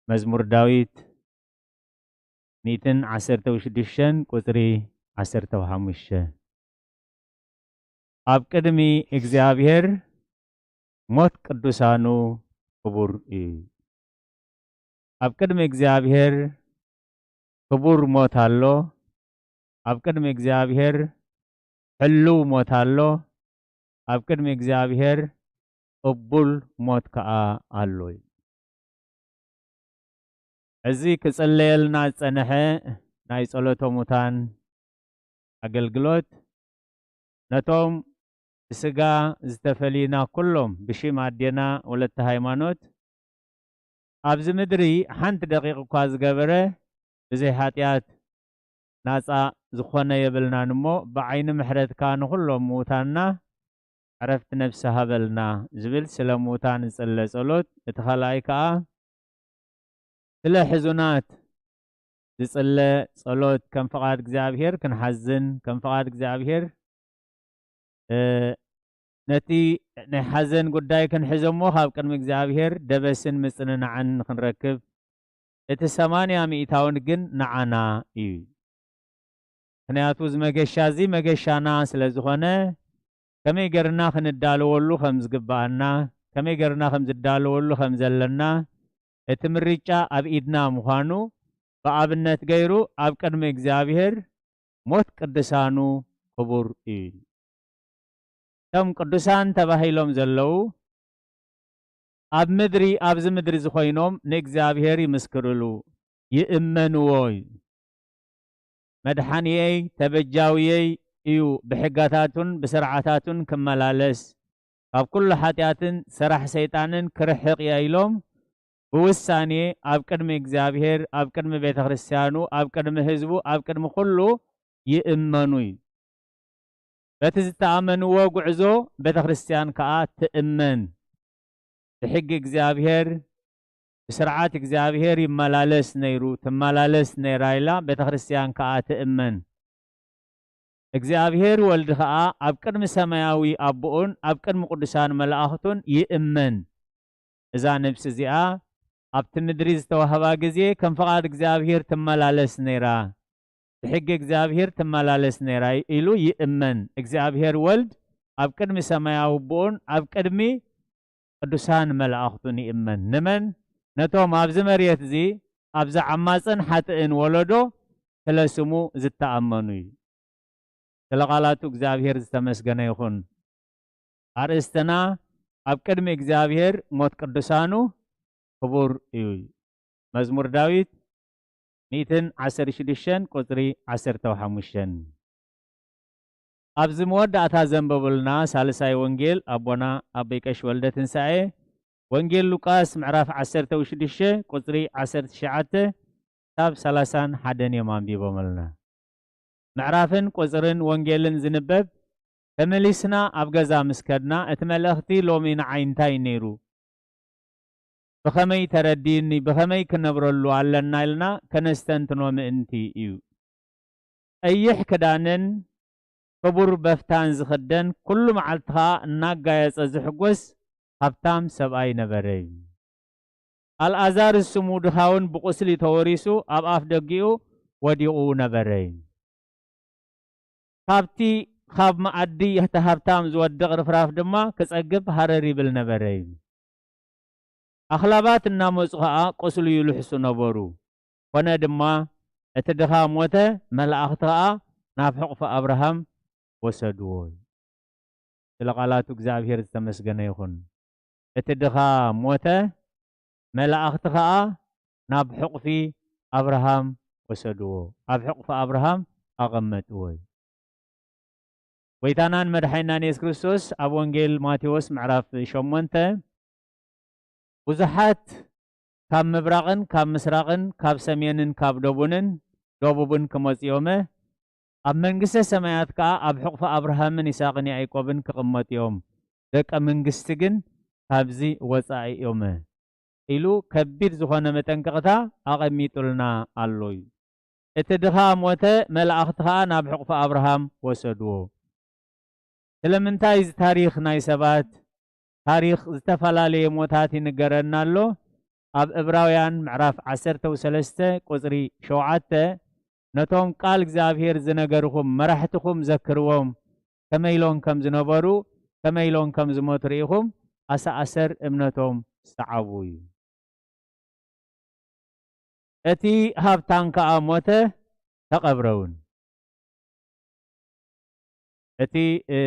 መዝሙር ዳዊት ሚእትን ዓሰርተ ሽዱሽተን ቁጽሪ ዓሰርተ ሓሙሽተ። ኣብ ቅድሚ እግዚኣብሔር ሞት ቅዱሳኑ ክቡር እዩ። ኣብ ቅድሚ እግዚኣብሔር ክቡር ሞት ኣሎ። ኣብ ቅድሚ እግዚኣብሔር ሕልው ሞት ኣሎ። ኣብ ቅድሚ እግዚኣብሔር ቅቡል ሞት ከኣ ኣሎ እዩ። እዚ ክጽለየልና ዝጸንሐ ናይ ጸሎተ ሙታን ኣገልግሎት ነቶም ብስጋ ዝተፈሊና ኩሎም ብሽም ኣዴና ወለተ ሃይማኖት ኣብዚ ምድሪ ሓንቲ ደቂቕ እኳ ዝገበረ ብዘይ ሓጢኣት ናጻ ዝኾነ የብልናን እሞ ብዓይኒ ምሕረትካ ንኹሎም ምዉታንና ዕረፍቲ ነፍሲ ሃበልና ዝብል ስለ ምዉታን ዝጽለ ጸሎት፣ እቲ ካልኣይ ከኣ ስለ ሕዙናት ዝጽለ ጸሎት ከም ፍቓድ እግዚኣብሔር ክንሓዝን ከም ፍቓድ እግዚኣብሔር እ፣ ነቲ ናይ ሓዘን ጉዳይ ክንሕዞ እሞ ካብ ቅድሚ እግዚኣብሔር ደበስን ምጽንናዕን ንኽንረክብ፣ እቲ ሰማንያ ሚእታውን ግን ንዓና እዩ። ምኽንያቱ እዚ መገሻ እዚ መገሻና ስለ ዝኾነ፣ ከመይ ገርና ክንዳለወሉ ከም ዝግብኣና፣ ከመይ ገርና ከም ዝዳለወሉ ከም ዘለና፣ እቲ ምርጫ ኣብ ኢድና ምዃኑ ብኣብነት ገይሩ ኣብ ቅድሚ እግዚኣብሔር ሞት ቅዱሳኑ ክቡር እዩ። እቶም ቅዱሳን ተባሂሎም ዘለዉ ኣብ ምድሪ፣ ኣብዚ ምድሪ እዚ ኮይኖም ንእግዚኣብሔር ይምስክርሉ፣ ይእመንዎ እዩ። መድሓንየይ ተበጃውየይ እዩ፣ ብሕጋታቱን ብስርዓታቱን ክመላለስ፣ ካብ ኩሉ ሓጢኣትን ሰራሕ ሰይጣንን ክርሕቕ እየ ኢሎም ብውሳኔ ኣብ ቅድሚ እግዚኣብሔር፣ ኣብ ቅድሚ ቤተ ክርስቲያኑ፣ ኣብ ቅድሚ ህዝቡ፣ ኣብ ቅድሚ ኩሉ ይእመኑ እዩ። በቲ ዝተኣመንዎ ጉዕዞ ቤተ ክርስቲያን ከኣ ትእመን። ብሕጊ እግዚኣብሔር፣ ብስርዓት እግዚኣብሔር ይመላለስ ነይሩ፣ ትመላለስ ነይራ ኢላ ቤተ ክርስቲያን ከኣ ትእመን። እግዚኣብሔር ወልድ ኸኣ ኣብ ቅድሚ ሰማያዊ ኣቦኡን ኣብ ቅድሚ ቅዱሳን መላእኽቱን ይእመን። እዛ ነፍሲ እዚኣ ኣብቲ ምድሪ ዝተዋህባ ግዜ ከም ፍቓድ እግዚኣብሔር ትመላለስ ነይራ። ብሕጊ እግዚኣብሔር ትመላለስ ነይራ ኢሉ ይእመን። እግዚኣብሔር ወልድ ኣብ ቅድሚ ሰማያዊ ኣቦኡን ኣብ ቅድሚ ቅዱሳን መላእኽቱን ይእመን። ንመን? ነቶም ኣብዚ መሬት እዚ ኣብዛ ዓማጽን ሓጥእን ወለዶ ስለ ስሙ ዝተኣመኑ እዩ። ስለ ቃላቱ እግዚኣብሔር ዝተመስገነ ይኹን። ኣርእስትና ኣብ ቅድሚ እግዚኣብሔር ሞት ቅዱሳኑ ክቡር እዩ። መዝሙር ዳዊት ሚእትን ዓሰርተ ሽዱሽተን ቁጽሪ ዓሰርተ ሓሙሽተን። ኣብዚ መወዳእታ ዘንበቡልና ሳልሳይ ወንጌል ኣቦና ኣቦይ ቀሺ ወልደ ትንሳኤ፣ ወንጌል ሉቃስ ምዕራፍ ዓሰርተ ሽዱሽተ ቁጽሪ ዓሰርተ ትሽዓተ ክሳብ ሰላሳን ሓደን እዮም ኣንቢቦምልና። ምዕራፍን ቁጽርን ወንጌልን ዝንበብ ተመሊስና ኣብ ገዛ ምስ ከድና፣ እቲ መልእኽቲ ሎሚ ንዓይ እንታይ ነይሩ? ብኸመይ ተረዲእኒ? ብኸመይ ክነብረሉ ኣለና? ኢልና ከነስተንትኖ ምእንቲ እዩ። ቀይሕ ክዳንን ክቡር በፍታን ዝኽደን፣ ኩሉ መዓልቲ ኸኣ እናጋየጸ ዝሕጎስ ሃብታም ሰብኣይ ነበረ። ኣልኣዛር ስሙ ድኻ እውን ብቁስሊ ተወሪሱ ኣብ ኣፍ ደጊኡ ወዲቑ ነበረ። ካብቲ ካብ መኣዲ እቲ ሃብታም ዝወድቕ ርፍራፍ ድማ ክጸግብ ሃረር ይብል ነበረ። ኣኽላባት እናመጹ ኸኣ ቁስሉ ይልሕሱ ነበሩ። ኮነ ድማ እቲ ድኻ ሞተ፣ መላእኽቲ ኸኣ ናብ ሕቑፊ ኣብርሃም ወሰድዎ። ስለ ቃላቱ እግዚኣብሔር ዝተመስገነ ይኹን። እቲ ድኻ ሞተ፣ መላእኽቲ ኸኣ ናብ ሕቑፊ ኣብርሃም ወሰድዎ፣ ኣብ ሕቑፊ ኣብርሃም ኣቐመጥዎ። ጎይታናን መድሓኒናን የሱስ ክርስቶስ ኣብ ወንጌል ማቴዎስ ምዕራፍ ሸሞንተ፣ ብዙሓት ካብ ምብራቕን ካብ ምስራቕን ካብ ሰሜንን ካብ ደቡንን ደቡብን ክመጹ እዮመ፣ ኣብ መንግስተ ሰማያት ከኣ ኣብ ሕቑፊ ኣብርሃምን ይስሐቅን ያዕቆብን ክቕመጡ እዮም፣ ደቀ መንግስቲ ግን ካብዚ ወጻኢ እዮመ ኢሉ ከቢድ ዝኾነ መጠንቀቕታ ኣቐሚጡልና ኣሎ እዩ። እቲ ድኻ ሞተ፣ መላእኽቲ ኸኣ ናብ ሕቑፊ ኣብርሃም ወሰድዎ። ስለምንታይ እዚ ታሪኽ ናይ ሰባት ታሪኽ ዝተፈላለየ ሞታት ይንገረና ኣሎ? ኣብ ዕብራውያን ምዕራፍ ዓሰርተ ሰለስተ ቁጽሪ ሸውዓተ፣ ነቶም ቃል እግዚኣብሔር ዝነገርኹም መራሕትኹም ዘክርዎም፣ ከመይ ኢሎም ከም ዝነበሩ፣ ከመይ ኢሎም ከም ዝሞቱ ርኢኹም፣ ኣሰኣሰር እምነቶም ሰዓቡ እዩ። እቲ ሃብታም ከኣ ሞተ፣ ተቐብረ እውን። እቲ፣ እ፣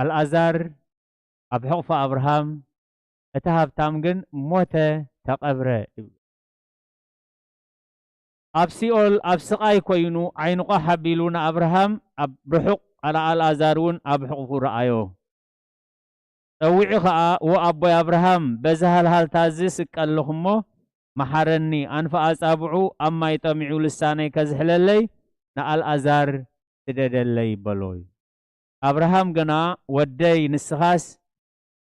ኣልኣዛር ኣብ ሕቑፊ ኣብርሃም፣ እቲ ሃብታም ግን ሞተ፣ ተቐብረ ይብሉ። ኣብ ሲኦል ኣብ ስቓይ ኮይኑ ዓይኑ ቋሕ ኣቢሉ ንኣብርሃም ኣብ ርሑቕ፣ ኣልኣዛር እውን ኣብ ሕቑፉ ረኣዮ። ጸዊዑ ኸኣ፣ "ዎ ኣቦይ ኣብርሃም፣ በዚ ሃልሃልታ እዚ ስቀ ኣለኹ እሞ መሓረኒ፣ ኣንፈ ኣጻብዑ ኣብ ማይ ጠሚዑ ልሳነይ ከዝሕለለይ ንኣልኣዛር ስደደለይ" በሎ እዩ። ኣብርሃም ግና፣ "ወደይ፣ ንስኻስ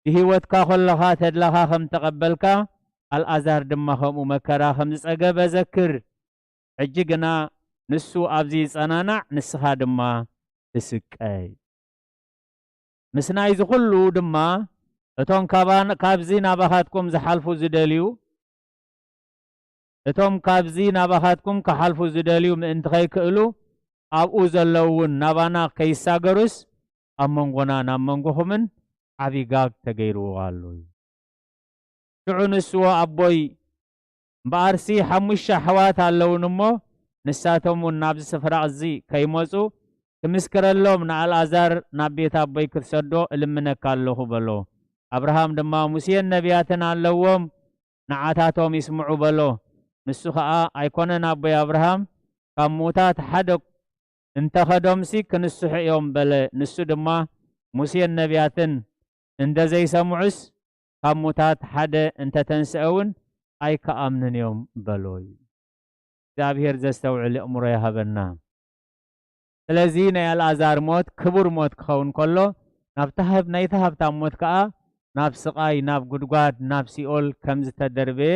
ብህይወትካ ኸለኻ ተድላኻ ከም ተቐበልካ፣ ኣልኣዛር ድማ ከምኡ መከራ ከም ዝጸገበ ዘክር። ሕጂ ግና ንሱ ኣብዚ ይጸናናዕ፣ ንስኻ ድማ ትስቀ" እዩ። ምስ ናይዚ ኹሉ ድማ፣ እቶም ካባ-፣ ካብዚ ናባኻትኩም ዝሓልፉ ዝደልዩ፣ እቶም ካብዚ ናባኻትኩም ክሓልፉ ዝደልዩ ምእንቲ ኸይክእሉ፣ ኣብኡ ዘለዉ እውን ናባና ከይሳገሩስ፣ ኣብ መንጎናን ኣብ መንጎኹምን ዓቢ ጋግ ተገይርዎ ኣሎ እዩ። ሽዑ ንስዎ፣ ኣቦይ፣ እምበኣርሲ ሓሙሽተ ኣሕዋት ኣለውን እሞ፣ ንሳቶም እውን ናብዚ ስፍራ እዚ ከይመጹ ክምስክረሎም ንኣልኣዛር ናብ ቤት ኣቦይ ክትሰዶ እልምነካ ኣለኹ በሎ። ኣብርሃም ድማ፣ ሙሴን ነቢያትን ኣለዎም፣ ንዓታቶም ይስምዑ በሎ። ንሱ ኸኣ፣ ኣይኮነን ኣቦይ ኣብርሃም፣ ካብ ምዉታት ሓደ እንተ ኸዶምሲ ክንስሑ እዮም በለ። ንሱ ድማ፣ ሙሴን ነቢያትን እንተ ዘይሰምዑስ፣ ካብ ሙታት ሓደ እንተ ተንስአ እውን ኣይከኣምኑን እዮም በሎ እዩ። እግዚኣብሔር ዘስተውዕል ኣእምሮ ይሃበና። ስለዚ ናይ ኣልኣዛር ሞት ክቡር ሞት ክኸውን ከሎ፣ ናብቲ ሃብ-፣ ናይቲ ሃብታም ሞት ከኣ ናብ ስቓይ፣ ናብ ጉድጓድ፣ ናብ ሲኦል ከም ዝተደርበየ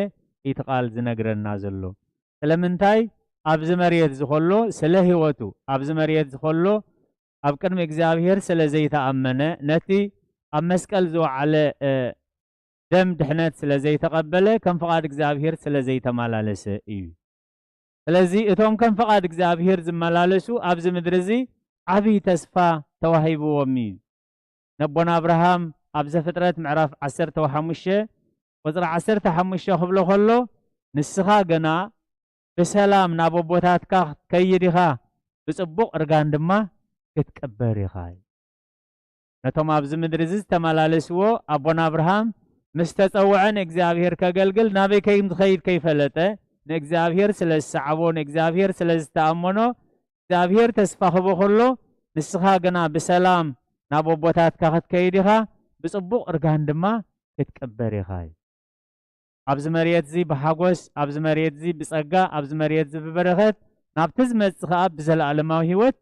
እቲ ቃል ዝነግረና ዘሎ። ስለምንታይ? ኣብዚ መሬት እዚ ከሎ ስለ ህይወቱ፣ ኣብዚ መሬት እዚ ከሎ ኣብ ቅድሚ እግዚኣብሔር ስለ ዘይተኣመነ፣ ነቲ ኣብ መስቀል ዝወዓለ፣ እ፣ ደም ድሕነት ስለ ዘይተቐበለ፣ ከም ፍቓድ እግዚኣብሔር ስለ ዘይተመላለሰ እዩ። ስለዚ እቶም ከም ፍቓድ እግዚኣብሔር ዝመላለሱ ኣብዚ ምድሪ እዚ ዓብዪ ተስፋ ተዋሂብዎም እዩ። ነቦና ኣብርሃም ኣብ ዘፍጥረት ምዕራፍ ዓሰርተ ሓሙሽተ ቁጽሪ ዓሰርተ ሓሙሽተ ክብሎ ከሎ፣ "ንስኻ ግና ብሰላም ናብ ኣቦታትካ ክትከይድ ኢኻ፣ ብጽቡቕ እርጋን ድማ ክትቅበር ኢኻ" እዩ። ነቶም ኣብዚ ምድሪ እዚ ዝተመላለስዎ ኣቦና ኣብርሃም ምስ ተጸውዐ ንእግዚኣብሔር ከገልግል ናበይ ከም ዝኸይድ ከይፈለጠ፣ ንእግዚኣብሔር ስለ ዝሰዓቦ፣ ንእግዚኣብሔር ስለ ዝተኣመኖ፣ እግዚኣብሔር ተስፋ ክህቦ ከሎ፣ "ንስኻ ግና ብሰላም ናብ ኣቦታትካ ክትከይድ ኢኻ፣ ብጽቡቕ እርጋን ድማ ክትቅበር ኢኻ" እዩ። ኣብዚ መሬት እዚ ብሓጎስ፣ ኣብዚ መሬት እዚ ብጸጋ፣ ኣብዚ መሬት እዚ ብበረኸት፣ ናብቲ ዝመጽእ ከኣ ብዘለኣለማዊ ህይወት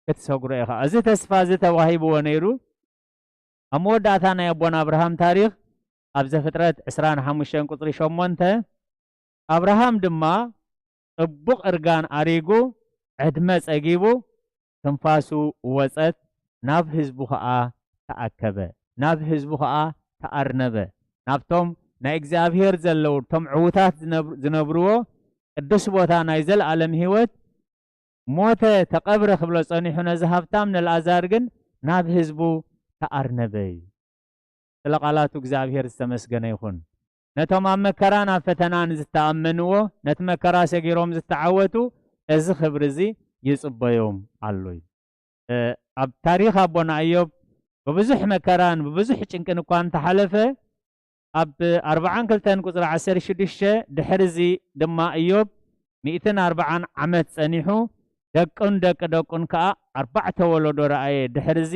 ክትሰግሮ ኢኻ። እዚ ተስፋ እዚ ተዋሂብዎ ነይሩ። ኣብ መወዳእታ ናይ ኣቦና ኣብርሃም ታሪኽ፣ ኣብ ዘፍጥረት ዕስራን ሓሙሽተን ቁጽሪ ሸሞንተ፣ ኣብርሃም ድማ ጽቡቕ እርጋን ኣሪጉ፣ ዕድመ ጸጊቡ፣ ትንፋሱ ወጸት፣ ናብ ህዝቡ ኸኣ ተኣከበ፣ ናብ ህዝቡ ኸኣ ተኣርነበ። ናብቶም ናይ እግዚኣብሔር ዘለዉ፣ እቶም ዕዉታት ዝነብ-፣ ዝነብርዎ ቅዱስ ቦታ ናይ ዘለኣለም ህይወት፣ ሞተ፣ ተቐብረ ክብሎ ጸኒሑ፣ ነዚ ሃብታም ንኣልኣዛር ግን ናብ ህዝቡ ተኣርነበ እዩ። ስለ ቃላቱ እግዚኣብሔር ዝተመስገነ ይኹን። ነቶም ኣብ መከራን ኣብ ፈተናን ዝተኣመንዎ፣ ነቲ መከራ ሰጊሮም ዝተዓወቱ፣ እዚ ክብሪ እዚ ይጽበዮም ኣሎ እዩ። እ፣ ኣብ ታሪኽ ኣቦና እዮብ ብብዙሕ መከራን ብብዙሕ ጭንቅን እኳ እንተሓለፈ፣ ኣብ ኣርብዓን ክልተን ቁጽሪ ዓሰርተ ሽዱሽተ፣ ድሕሪ እዚ ድማ እዮብ ሚእትን ኣርብዓን ዓመት ጸኒሑ፣ ደቅን ደቂ ደቁን ከኣ ኣርባዕተ ወለዶ ረኣየ። ድሕሪ እዚ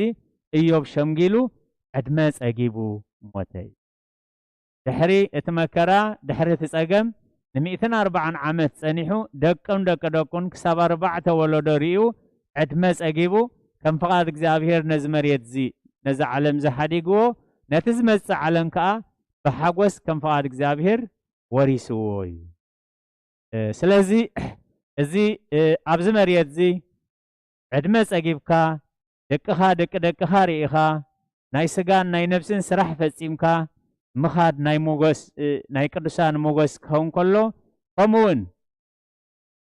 እዮብ ሸምጊሉ፣ ዕድመ ጸጊቡ ሞተ። ድሕሪ እቲ መከራ፣ ድሕሪ እቲ ጸገም፣ ንሚእትን ኣርብዓን ዓመት ጸኒሑ፣ ደቅን ደቂ ደቁን ክሳብ ኣርባዕተ ወለዶ ርእዩ፣ ዕድመ ጸጊቡ፣ ከም ፍቓድ እግዚኣብሔር ነዚ መሬት እዚ፣ ነዚ ዓለም እዚ ሓዲግዎ፣ ነቲ ዝመጽእ ዓለም ከኣ ብሓጎስ ከም ፍቓድ እግዚኣብሔር ወሪስዎ እዩ። እ፣ ስለዚ፣ እዚ፣ እ፣ ኣብዚ መሬት እዚ ዕድመ ጸጊብካ፣ ደቅኻ፣ ደቂ ደቅኻ ርኢኻ፣ ናይ ስጋን ናይ ነፍስን ስራሕ ፈጺምካ ምኻድ ናይ ሞገስ፣ እ፣ ናይ ቅዱሳን ሞገስ ክኸውን ከሎ፣ ከምኡውን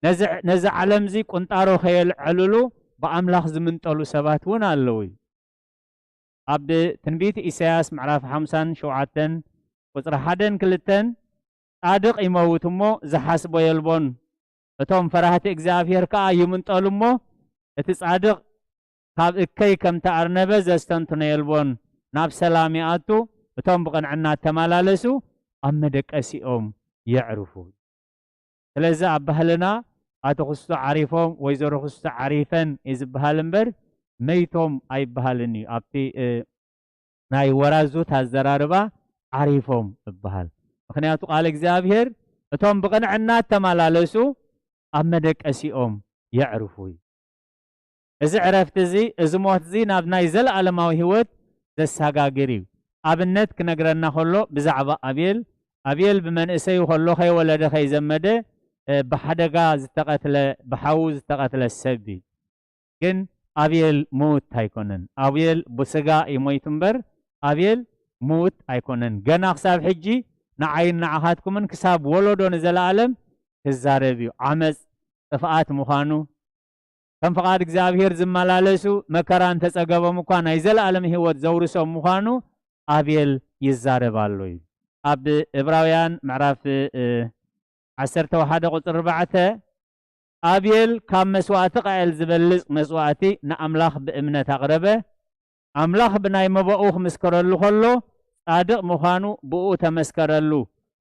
ነዚ፣ ነዚ ዓለም እዚ ቁንጣሮ ከየልዐልሉ ብኣምላኽ ዝምንጠሉ ሰባት እውን ኣለዉ እዩ። ኣብ ትንቢት ኢሳያስ ምዕራፍ ሓምሳን ሸውዓተን ቁጽሪ ሓደን ክልተን፣ "ጻድቕ ይመውት እሞ ዝሓስቦ የልቦን፣ እቶም ፈራህቲ እግዚኣብሔር ከኣ ይምንጠሉ እሞ፣ እቲ ጻድቕ ካብ እከይ ከም ተኣርነበ ዘስተንትኖ የልቦን፣ ናብ ሰላም ይኣቱ፣ እቶም ብቕንዕና እተመላለሱ ኣብ መደቀሲኦም የዕርፉ." ስለዚ ኣብ ባህልና ኣቶ ክስቶ ዓሪፎም፣ ወይዘሮ ክስቶ ዓሪፈን እዩ ዝበሃል እምበር፣ መይቶም ኣይበሃልን እዩ። ኣብቲ፣ እ፣ ናይ ወራዙት ኣዘራርባ ዓሪፎም እበሃል። ምኽንያቱ ቃል እግዚኣብሔር፣ "እቶም ብቕንዕና እተመላለሱ ኣብ መደቀሲኦም የዕርፉ" እዩ። እዚ ዕረፍቲ እዚ፣ እዚ ሞት እዚ ናብ ናይ ዘለኣለማዊ ህይወት ዘሰጋግር እዩ። ኣብነት ክነግረና ከሎ ብዛዕባ ኣቤል፣ ኣቤል ብመንእሰዩ ከሎ ከይወለደ ከይዘመደ፣ እ፣ ብሓደጋ ዝተቐትለ፣ ብሓዉ ዝተቐትለ ሰብ እዩ። ግን ኣቤል ምዉት ኣይኮነን። ኣቤል ብስጋ እዩ ሞይቱ እምበር፣ ኣቤል ምዉት ኣይኮነን። ገና ክሳብ ሕጂ ንዓይን ንዓኻትኩምን ክሳብ ወለዶ ንዘለኣለም ክዛረብ እዩ። ዓመፅ ጥፍኣት ምዃኑ፣ ከም ፍቓድ እግዚኣብሔር ዝመላለሱ መከራ እንተጸገቦም እኳ ናይ ዘለኣለም ህይወት ዘውርሶም ምዃኑ ኣቤል ይዛረብ ኣሎ እዩ። ኣብ ዕብራውያን ምዕራፍ፣ እ፣ ዓሰርተ ሓደ ቁጽሪ ኣርባዕተ፣ "ኣቤል ካብ መስዋእቲ ቃኤል ዝበልጽ መስዋእቲ ንኣምላኽ ብእምነት ኣቕረበ። ኣምላኽ ብናይ መባኡ ክምስከረሉ ከሎ፣ ጻድቕ ምዃኑ ብእኡ ተመስከረሉ።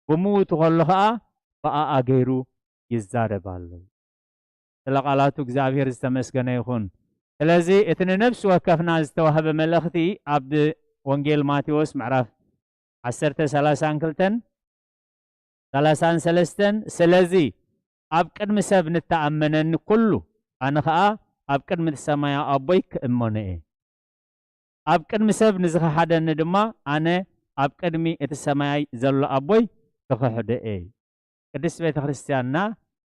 ብምዉቱ ከሎ ኸኣ ብኣኣ ገይሩ ይዛረብ ኣሎ." ስለ ቃላቱ እግዚኣብሔር ዝተመስገነ ይኹን። ስለዚ እቲ ንነፍሲ ወከፍና ዝተዋህበ መልእኽቲ ኣብ ወንጌል ማቴዎስ ምዕራፍ ዓሰርተ፣ ሰላሳን ክልተን፣ ሰላሳን ሰለስተን፣ ስለዚ ኣብ ቅድሚ ሰብ ንተኣመነኒ ኩሉ፣ ኣነ ኸኣ ኣብ ቅድሚ እቲ ሰማያዊ ኣቦይ ክእመኖ እየ። ኣብ ቅድሚ ሰብ ንዝኸሓደኒ ድማ፣ ኣነ ኣብ ቅድሚ እቲ ሰማያይ ዘሎ ኣቦይ ክኽሕዶ እየ። ቅድስት ቤተ ክርስቲያንና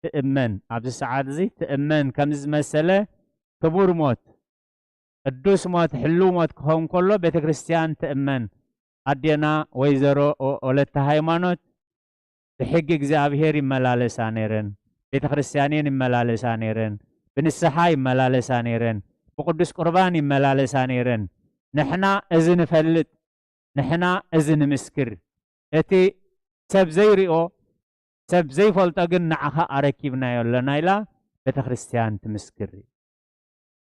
ትእመን፣ ኣብዚ ሰዓት እዚ ትእመን። ከምዚ ዝመሰለ ክቡር ሞት፣ ቅዱስ ሞት፣ ሕሉው ሞት ክኸውን ከሎ፣ ቤተ ክርስቲያን ትእመን። ኣዴና ወይዘሮ ወ-፣ ወለተ ሃይማኖት ብሕጊ እግዚኣብሔር ይመላለሳ ነይረን፣ ቤተ ክርስቲያን እየን ይመላለሳ ነይረን፣ ብንስሓ ይመላለሳ ነይረን፣ ብቅዱስ ቁርባን ይመላለሳ ነይረን። ንሕና እዚ ንፈልጥ፣ ንሕና እዚ ንምስክር። እቲ ሰብ ዘይሪኦ፣ ሰብ ዘይፈልጦ ግን ንዓኻ ኣረኪብናዮ ኣለና ኢላ ቤተ ክርስቲያን ትምስክር።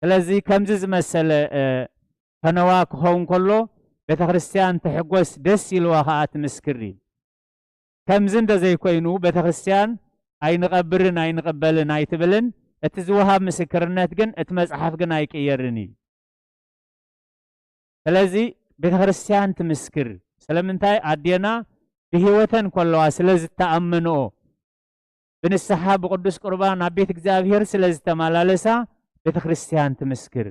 ስለዚ ከምዚ ዝመሰለ፣ እ፣ ፈነዋ ክኸውን ከሎ፣ ቤተ ክርስቲያን ትሕጎስ፣ ደስ ኢልዋ ኸኣ ትምስክር እዩ። ከምዚ እንተዘይኮይኑ፣ ቤተ ክርስቲያን ኣይንቐብርን ኣይንቕበልን ኣይትብልን፣ እቲ ዝወሃብ ምስክርነት ግን፣ እቲ መጽሓፍ ግን ኣይቅየርን እዩ። ስለዚ ቤተ ክርስቲያን ትምስክር። ስለምንታይ? ኣዴና ብህይወተን ከለዋ ስለ ዝተኣመንኦ፣ ብንስሓ ብቅዱስ ቁርባን ናብ ቤት እግዚኣብሔር ስለ ዝተመላለሳ፣ ቤተ ክርስቲያን ትምስክር።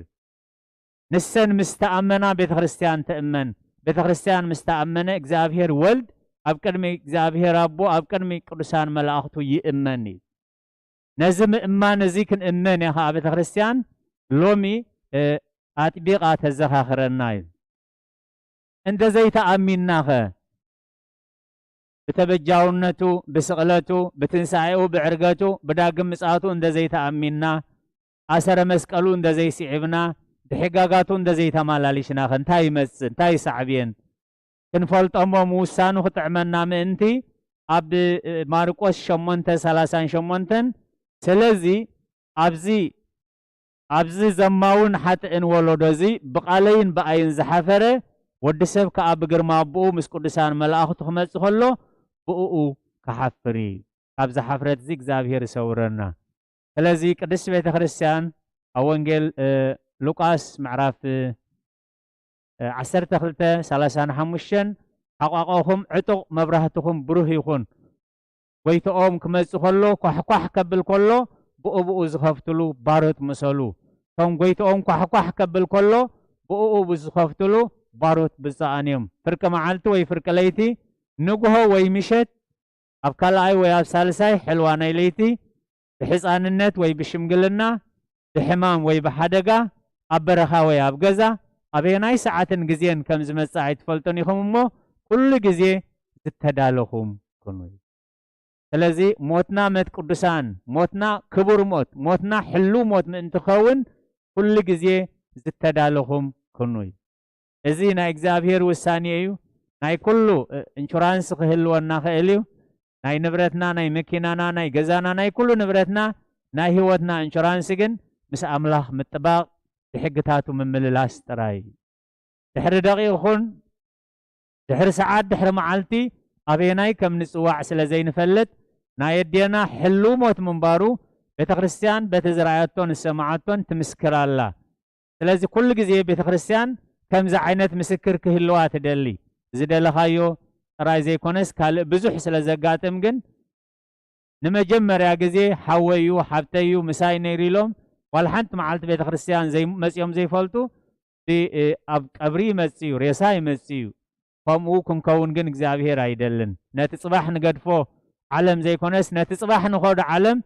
ንሰን ምስ ተኣመና፣ ቤተ ክርስቲያን ትእመን። ቤተ ክርስቲያን ምስ ተኣመነ፣ እግዚኣብሔር ወልድ ኣብ ቅድሚ እግዚኣብሔር ኣቦ፣ ኣብ ቅድሚ ቅዱሳን መላእኽቱ ይእመን እዩ። ነዚ ምእማን እዚ ክንእመን እያ ኸዓ ቤተ ክርስቲያን ሎሚ፣ እ፣ ኣጥቢቓ ተዘኻኽረና እዩ። እንተ ዘይተኣሚንናኸ? ብተበጃውነቱ፣ ብስቕለቱ፣ ብትንሳኤኡ፣ ብዕርገቱ፣ ብዳግም ምጽኣቱ እንተ ዘይተኣሚንና፣ ኣሰረ መስቀሉ እንተ ዘይስዒብና፣ ብሕጋጋቱ እንተ ዘይተማላሊሽናኸ እንታይ ይመጽእ? እንታይ ይሳዕብየን? ክንፈልጦ እሞ ምውሳኑ ክጥዕመና ምእንቲ ኣብ ማርቆስ ሸሞንተ ሰላሳን ሸሞንተን፣ ስለዚ ኣብዚ፣ ኣብዚ ዘማውን ሓጥእን ወለዶ እዚ ብቓለይን ብኣይን ዝሓፈረ፣ ወዲ ሰብ ከኣ ብግርማ ኣቦኡ ምስ ቅዱሳን መላእኽቱ ክመጽእ ከሎ ብእኡ ክሓፍር እዩ። ካብዚ ሓፍረት እዚ እግዚኣብሔር ይሰውረና። ስለዚ ቅድስቲ ቤተ ክርስቲያን ኣብ ወንጌል፣ እ፣ ሉቃስ ምዕራፍ፣ እ፣ ዓሰርተ ክልተ ሰላሳን ሓሙሽተን፣ "ሓቋቋኹም ዕጡቕ፣ መብራህትኹም ብሩህ ይኹን። ጎይትኦም ክመጽእ ከሎ፣ ኳሕኳሕ ከብል ከሎ፣ ብኡ ብኡ ዝኸፍትሉ ባሮት ምሰሉ። እቶም ጎይትኦም ኳሕኳሕ ከብል ከሎ፣ ብኡ ብኡ ዝኸፍትሉ ባሮት ብፁዓን እዮም። ፍርቂ መዓልቲ ወይ ፍርቂ ለይቲ፣ ንግሆ ወይ ምሸት፣ ኣብ ካልኣይ ወይ ኣብ ሳልሳይ ሕልዋ ናይ ለይቲ፣ ብሕፃንነት ወይ ብሽምግልና፣ ብሕማም ወይ ብሓደጋ፣ ኣብ በረኻ ወይ ኣብ ገዛ፣ ኣበየናይ ሰዓትን ግዜን ከም ዝመጽእ ኣይትፈልጡን ኢኹም እሞ፣ ኩሉ ግዜ ዝተዳለኹም ኩኑ። ስለዚ ሞትና መት ቅዱሳን፣ ሞትና ክቡር ሞት፣ ሞትና ሕሉው ሞት ምእንቲ ክኸውን ኩሉ ግዜ ዝተዳለኹም ኩኑ እዩ። እዚ ናይ እግዚኣብሔር ውሳኔ እዩ። ናይ ኩሉ፣ እ፣ ኢንሹራንስ ክህልወና ክእል እዩ። ናይ ንብረትና፣ ናይ መኪናና፣ ናይ ገዛና፣ ናይ ኩሉ ንብረትና፣ ናይ ህይወትና ኢንሹራንስ ግን ምስ ኣምላኽ ምጥባቕ፣ ብሕግታቱ ምምልላስ ጥራይ እዩ። ድሕሪ ደቂቕ ኹን፣ ድሕሪ ሰዓት፣ ድሕሪ መዓልቲ ኣበየናይ ከም ንጽዋዕ ስለ ዘይንፈልጥ፣ ናይ ኣዴና ሕሉው ሞት ምንባሩ ቤተ ክርስቲያን በቲ ዝረኣየቶን ዝሰማዓቶን ትምስክር ኣላ። ስለዚ ኩሉ ግዜ ቤተ ክርስቲያን ከምዚ ዓይነት ምስክር ክህልዋ ትደሊ። ዝደለኻዮ ጥራይ ዘይኮነስ ካልእ ብዙሕ ስለ ዘጋጥም ግን ንመጀመርያ ግዜ ሓወይ እዩ፣ ሓብተይ እዩ፣ ምሳይ ነይሩ ኢሎም ዋላ ሓንቲ መዓልቲ ቤተ ክርስቲያን ዘይ-፣ መጺኦም ዘይፈልጡ፣ እ፣ ኣብ ቀብሪ ይመጽእ እዩ፣ ሬሳ ይመጽእ እዩ። ከምኡ ክንከውን ግን እግዚኣብሔር ኣይደልን። ነቲ ጽባሕ ንገድፎ ዓለም ዘይኮነስ፣ ነቲ ጽባሕ ንኸዶ ዓለም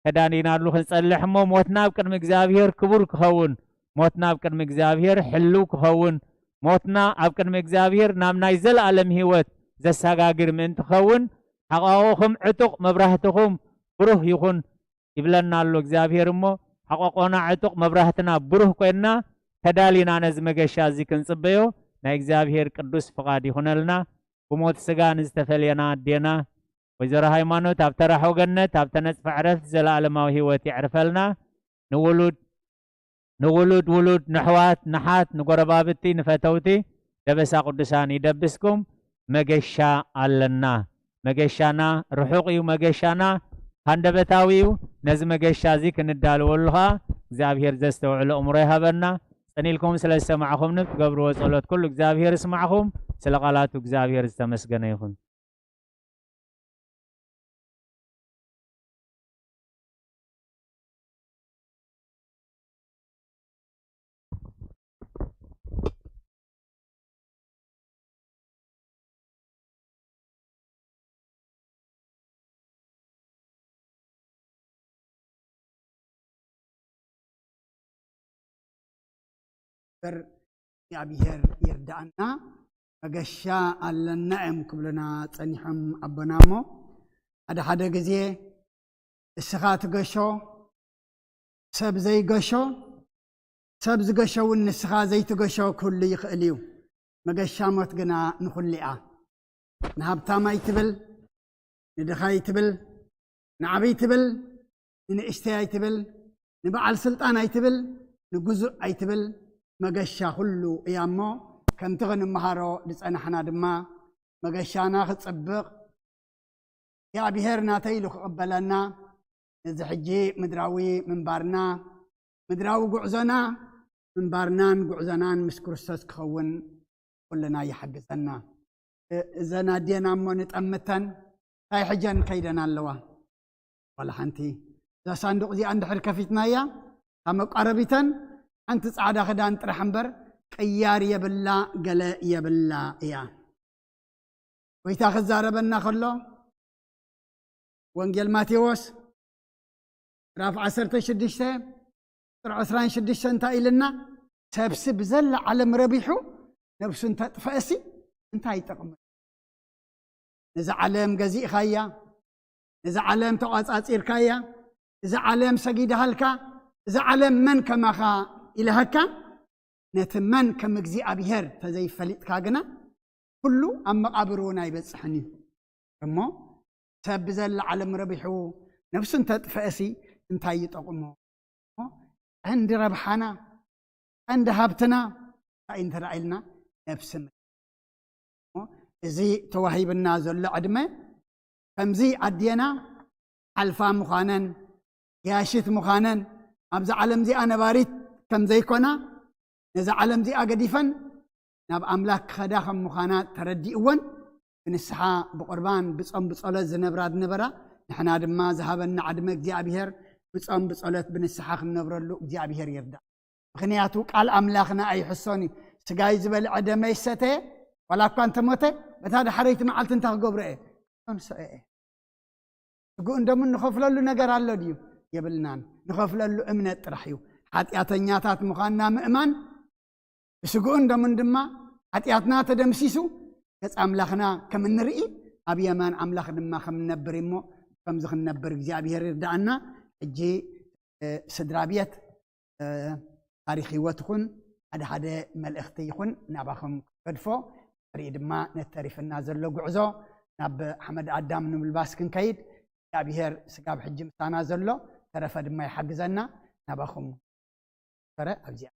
ተዳኒናሉ ክንጸልሕ እሞ፣ ሞትና ኣብ ቅድሚ እግዚኣብሔር ክቡር ክኸውን፣ ሞትና ኣብ ቅድሚ እግዚኣብሔር ሕልው ክኸውን፣ ሞትና ኣብ ቅድሚ እግዚኣብሔር ናብ ናይ ዘለኣለም ህይወት ዘሰጋግር ምእንቲ ክኸውን፣ ሓቋቑኹም ዕጡቕ፣ መብራህትኹም ብሩህ ይኹን ይብለና ኣሎ እግዚኣብሔር። እሞ ሓቋቆና ዕጡቕ፣ መብራህትና ብሩህ ኮይንና ተዳሊና ነዚ መገሻ እዚ ክንጽበዮ ናይ እግዚኣብሔር ቅዱስ ፍቓድ ይኹነልና። ብሞት ስጋ ንዝተፈልየና ኣዴና ወይዘሮ ሃይማኖት ኣብ ተራሖ ገነት፣ ኣብ ተነጽፈ ዕረፍቲ ዘለኣለማዊ ህይወት የዕርፈልና። ንውሉድ፣ ንውሉድ ውሉድ፣ ንሕዋት፣ ንሓት፣ ንጎረባብቲ፣ ንፈተውቲ ደበሳ ቅዱሳን ይደብስኩም። መገሻ ኣለና። መገሻና ርሑቕ እዩ፣ መገሻና ሃንደበታዊ እዩ። ነዚ መገሻ እዚ ክንዳለወሉ ኸኣ እግዚኣብሔር ዘስተውዕሎ እምሮ ይሃበና። ጽን ኢልኩም ስለ ዝሰማዕኹምኒ፣ ብትገብርዎ ጸሎት ኩሉ እግዚኣብሔር ይስማዕኹም። ስለ ቃላቱ እግዚኣብሔር ዝተመስገነ ይኹን። በር እግዚኣብሔር ይርዳእና። መገሻ ኣለና እዮም ክብሉና ጸኒሖም ኣቦና። እሞ ሓደ ሓደ ግዜ እስኻ ትገሾ፣ ሰብ ዘይገሾ፣ ሰብ ዝገሾ እውን ንስኻ ዘይትገሾ ክህሉ ይኽእል እዩ። መገሻ ሞት ግና ንኹሉ እያ። ንሃብታም ኣይትብል፣ ንድኻ ኣይትብል፣ ንዓብይ ትብል፣ ንንእሽተይ ኣይትብል፣ ንበዓል ስልጣን ኣይትብል፣ ንግዙእ ኣይትብል፣ መገሻ ኩሉ እያ። እሞ ከምቲ ክንመሃሮ ዝጸናሕና ድማ መገሻና ክጽብቕ፣ እግዚኣብሔር ናተይ ኢሉ ክቕበለና፣ ነዚ ሕጂ ምድራዊ ምንባርና፣ ምድራዊ ጉዕዞና፣ ምንባርናን ጉዕዞናን ምስ ክርስቶስ ክኸውን ኩልና ይሓግዘና። እ-፣ እዘን ኣዴና እሞ ንጠምተን፣ እንታይ ሕጀን ከይደን ኣለዋ? ዋላ ሓንቲ። እዛ ሳንዱቕ እዚኣ እንድሕር ከፊትናያ፣ እታ መቋረቢተን ሓንቲ ጻዕዳ ክዳን ጥራሕ እምበር ቅያር የብላ፣ ገለ የብላ እያ። ጎይታ ክዛረበና ከሎ፣ ወንጌል ማቴዎስ ምዕራፍ ዓሰርተ ሽዱሽተ ቁጽሪ ዕስራን ሽዱሽተን እንታይ ኢልና? ሰብሲ ብዘላ ዓለም ረቢሑ ነብሱ እንተጥፈእሲ እንታይ ይጠቕሞ? ነዛ ዓለም ገዚእኻያ፣ ነዛ ዓለም ተቋጻጺርካያ፣ እዛ ዓለም ሰጊድሃልካ፣ እዛ ዓለም መን ከማኻ ኢልሃካ፣ ነቲ መን ከም እግዚኣብሔር ተዘይፈሊጥካ ግና፣ ኩሉ ኣብ መቓብር እውን ኣይበጽሕን እዩ። እሞ ሰብ ብዘላ ዓለም ረቢሑ ነብሱ እንተጥፈእሲ እንታይ ይጠቕሞ? እሞ ቀንዲ ረብሓና፣ ቀንዲ ሃብትና እንታይ እንተ ደኣ ኢልና፣ ነብሲ። እሞ እዚ ተዋሂብና ዘሎ ዕድመ፣ ከምዚ ኣዴና ሓልፋ ምዃነን፣ ገያሽት ምዃነን፣ ኣብዛ ዓለም እዚኣ ነባሪት ከም ዘይኮና፣ ነዛ ዓለም እዚኣ ገዲፈን ናብ ኣምላኽ ክኸዳ ከም ምዃና ተረዲእወን፣ ብንስሓ፣ ብቑርባን፣ ብጾም፣ ብጸሎት ዝነብራ ዝነበራ፣ ንሕና ድማ ዝሃበና ዕድመ እግዚኣብሔር ብጾም፣ ብጸሎት፣ ብንስሓ ክንነብረሉ እግዚኣብሔር ይርዳእ። ምኽንያቱ ቃል ኣምላኽና ኣይሕሶን እዩ። "ስጋይ ዝበልዐ ደመይ ዝሰተየ፣ ዋላ እኳ እንተሞተ፣ በታ ዳሕረይቲ መዓልቲ እንታይ ክገብሮ እየ? ክንስኦ እየ።" ስግኡን ደሙን ንኸፍለሉ ነገር ኣሎ ድዩ? የብልናን። ንኸፍለሉ እምነት ጥራሕ እዩ። ሓጢኣተኛታት ምዃንና ምእማን፣ ብስግኡን ደሙን ድማ ሓጢኣትና ተደምሲሱ፣ ገጽ ኣምላኽና ከም እንርኢ፣ ኣብ የማን ኣምላኽ ድማ ከም እንነብር እሞ፣ ከምዚ ክንነብር እግዚኣብሔር ይርዳኣና። ሕጂ፣ እ፣ ስድራ ቤት፣ እ፣ ታሪኽ ህይወት ይኹን፣ ሓደ ሓደ መልእኽቲ ይኹን፣ ናባኹም ክገድፎ፣ ድሕሪኡ ድማ ነቲ ተሪፍና ዘሎ ጉዕዞ ናብ ሓመድ ኣዳም ንምልባስ ክንከይድ፣ እግዚኣብሔር ስጋብ ሕጂ ምሳና ዘሎ፣ ተረፈ ድማ ይሓግዘና። ናባኹም ሰረ ኣብዚኣ።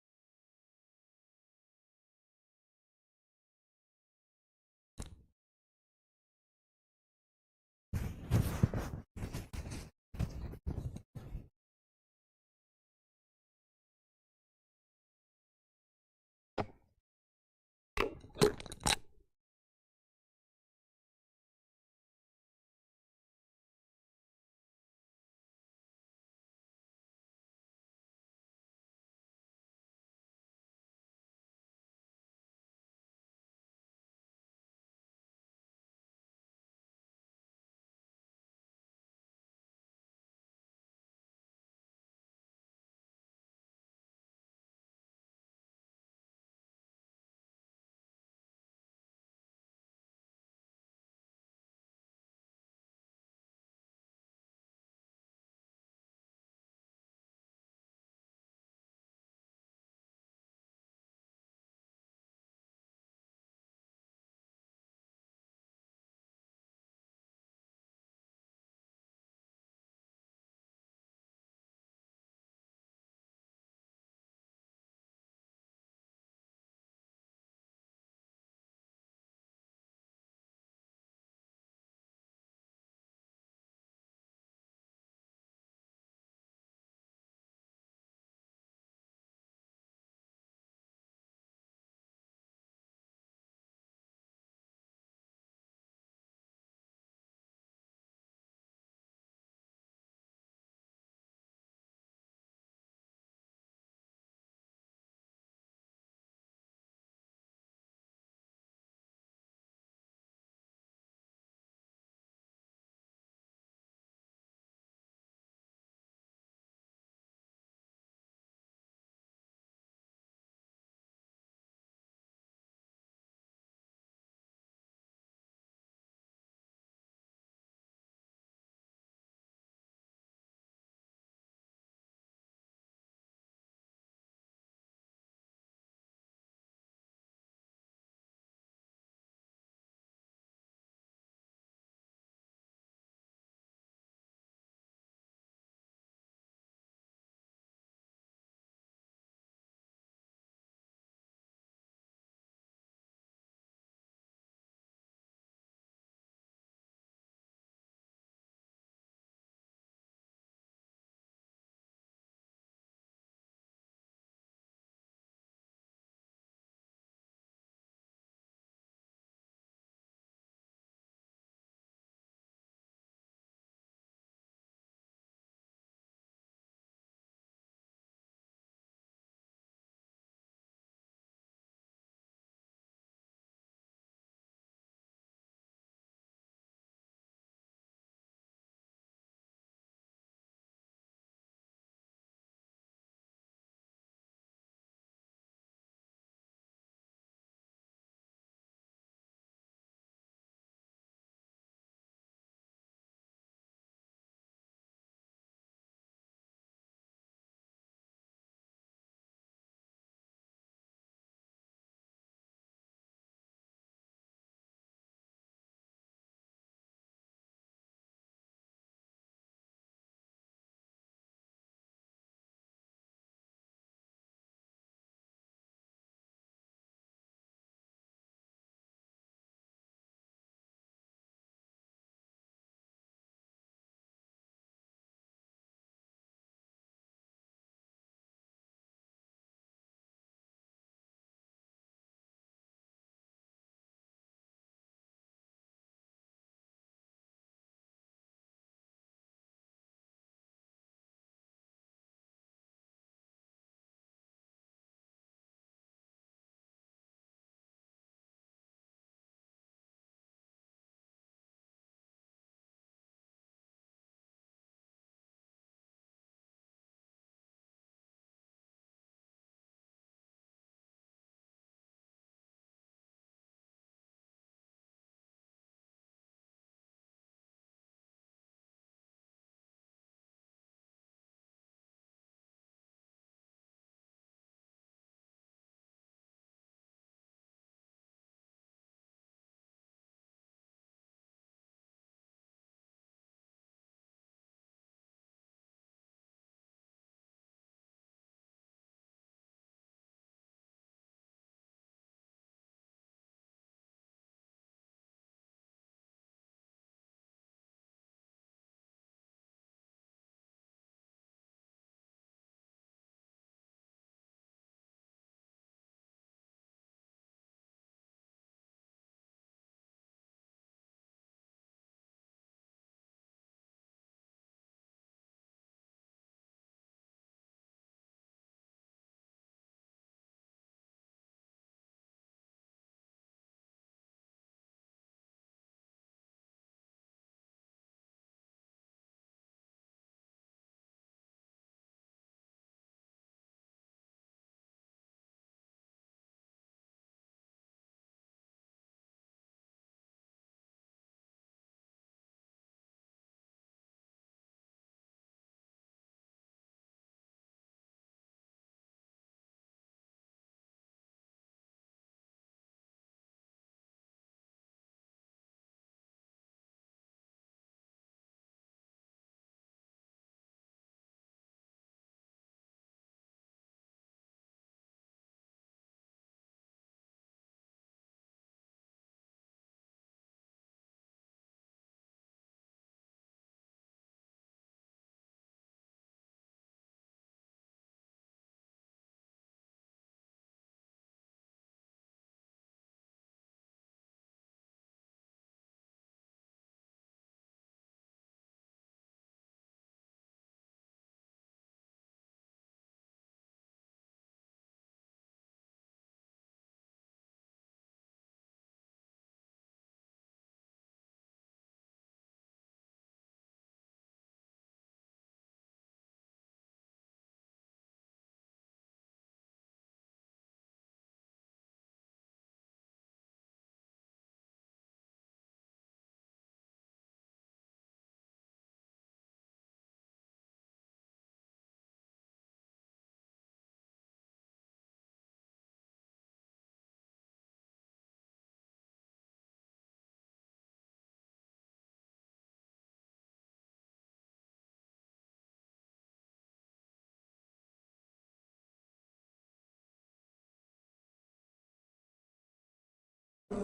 Every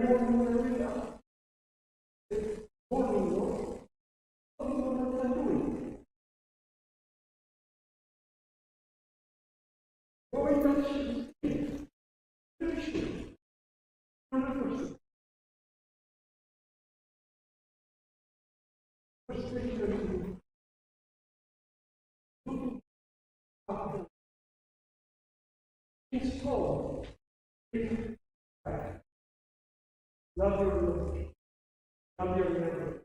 morning when I wake up, it's morning, Lord. What do you want me to do? Going back to the scripture. Remember, verse twenty-two. Looking up. It's called. Love your Lord. Love your neighbor.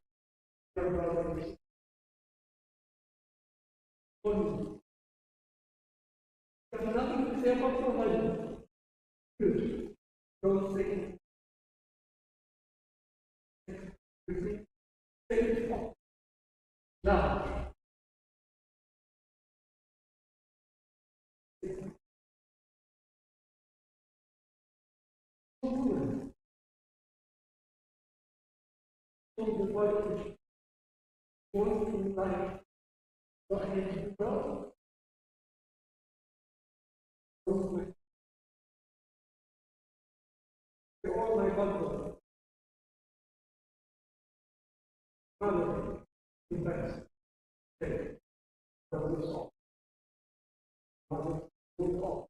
Your brother. Only. There's nothing to say about your husband. Good. Don't say it. Say it. Now, They all my bundle. Father, in fact, take from this all. Father, take all.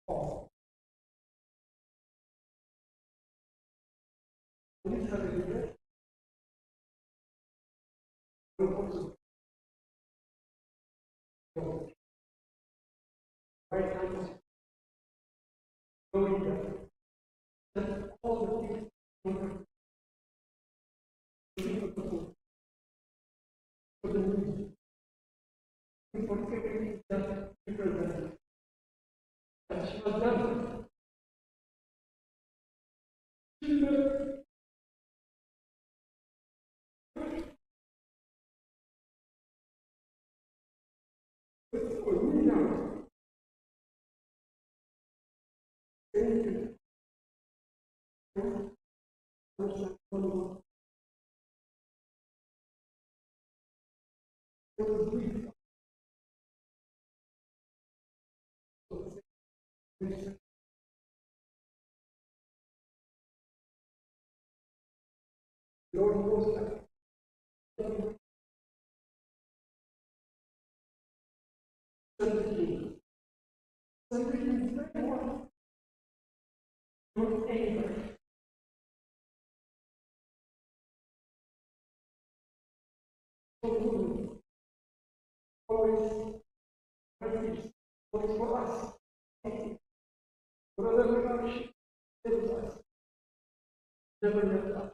All. What is that? Right hand is going down. Then all the things for the moon. And for everything that different than that. That she was done. Always, always, always for us. Brother, we are, never left us.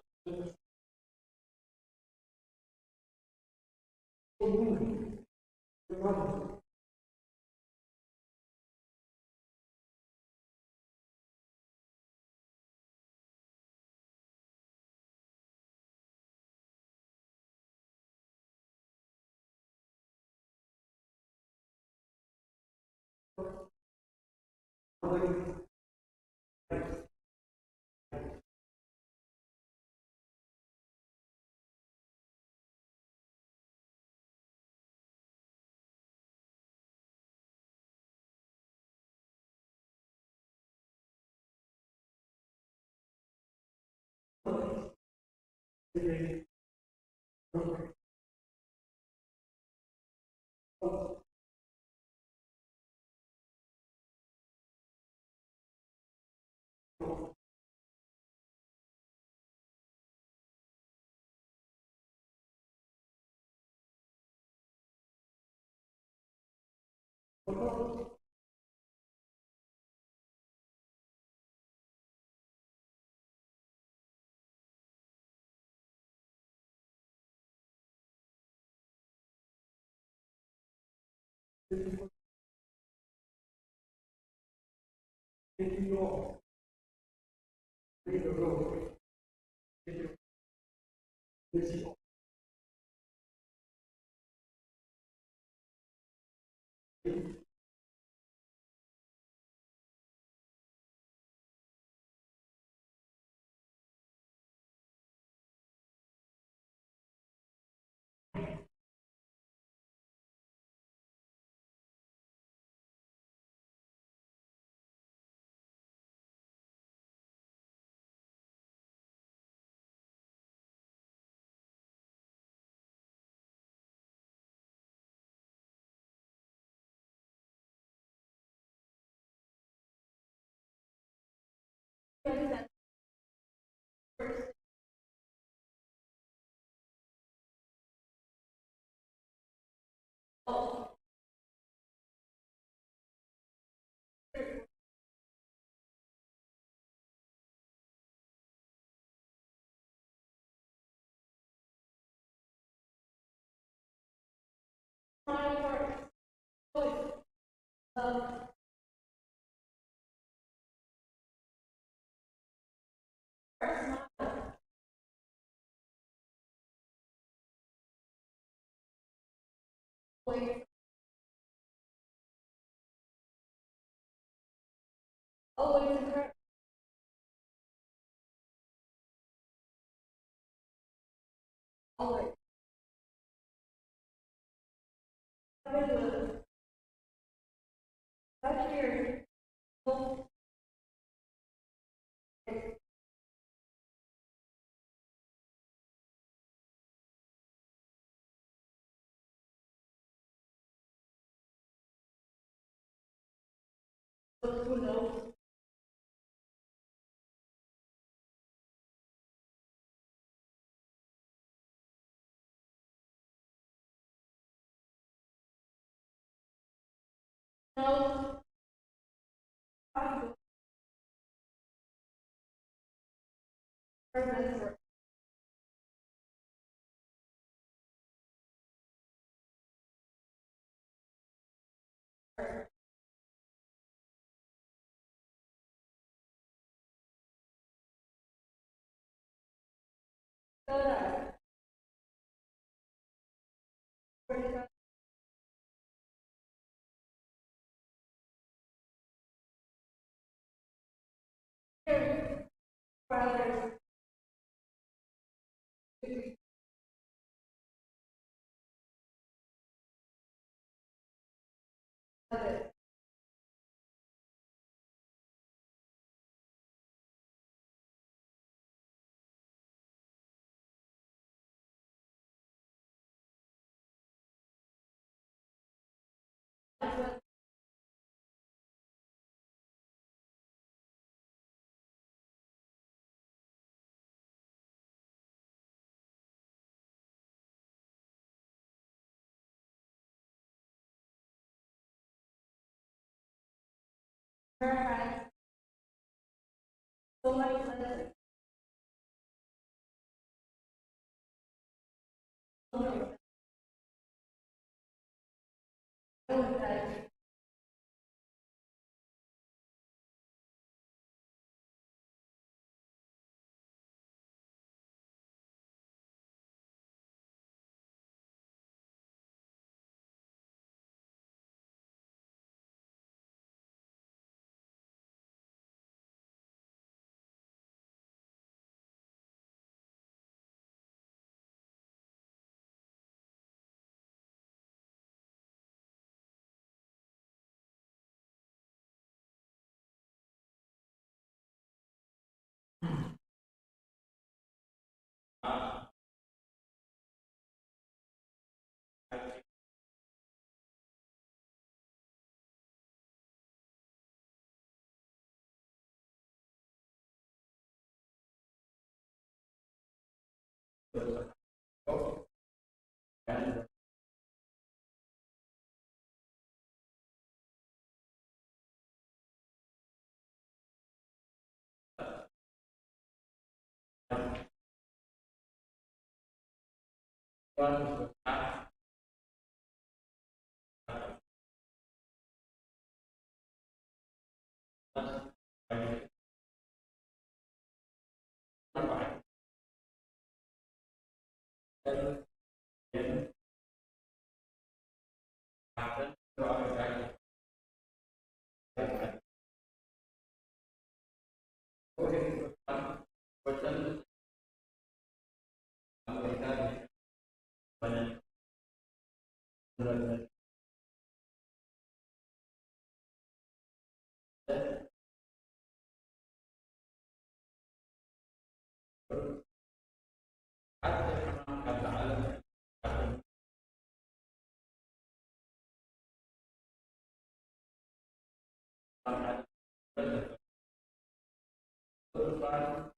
ሰራሕተኛ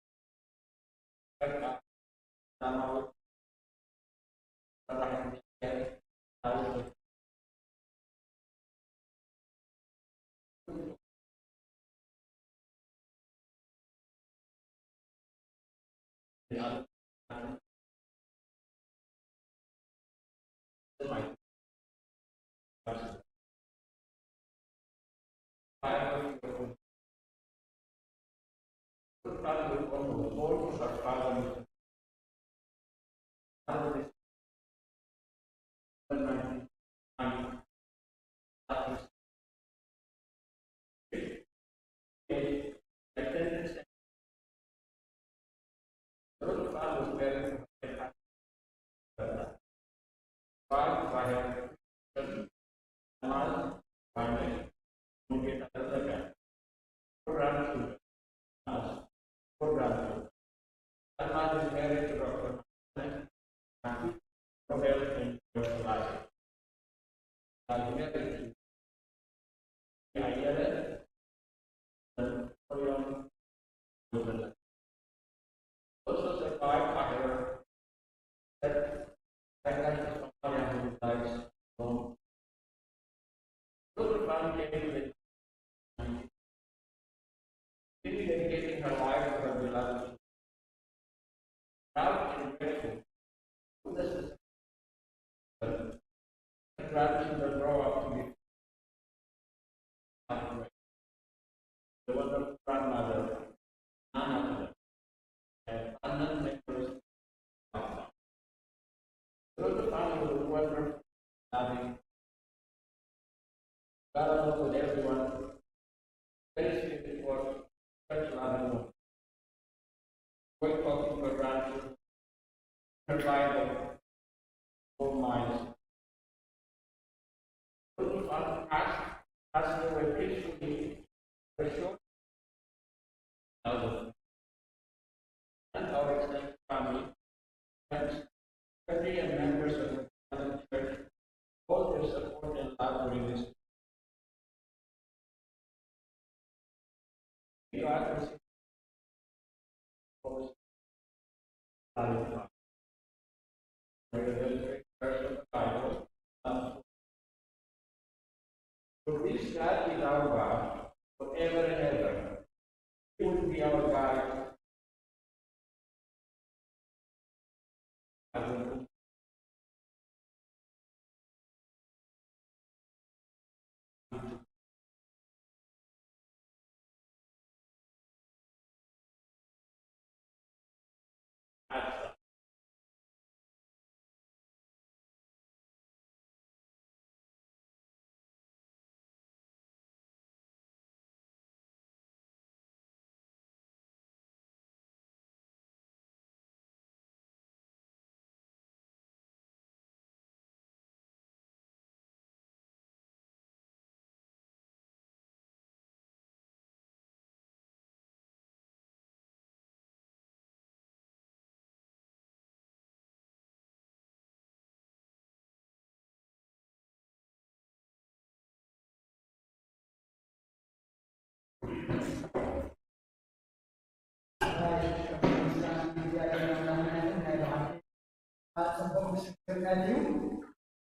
ጽቡቕ ምስክርነት እዩ።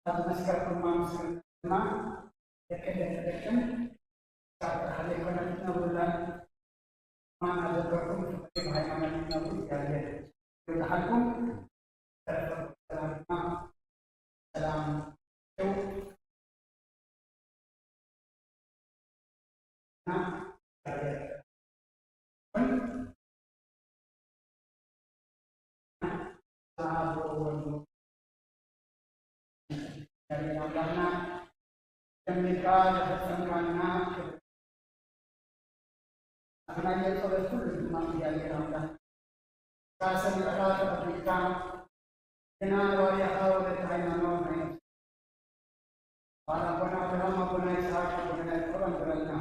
ኣብ መስከርኩም ምስክርነት ድማ ደቂ ደቂ ደቅን ካብ ጥራሕ ዘይኮነ ክትነብሩላን ማና ዘከርኩም ብፍቕሪ ብሃይማኖት ክትነብሩ እግዚኣብሔር ይብዝሓልኩም። ተረፈ ሰላም ድማ ሰላም ሽው ኣምላኽና ከሚልካ ዘፈጸምካና ኣኽናየ ጸሎት ኩሉ ድማ እግዚኣብሔር ኣምላኽ ካሰሚዕካ ተቐቢልካ ግና ንባርያኻ ወለተ ሃይማኖት ናይ ባል ኣቦና ኣብርሃም ኣቦና ይስሐቅ ኣቦና ያዕቆብ ኣንብረልና።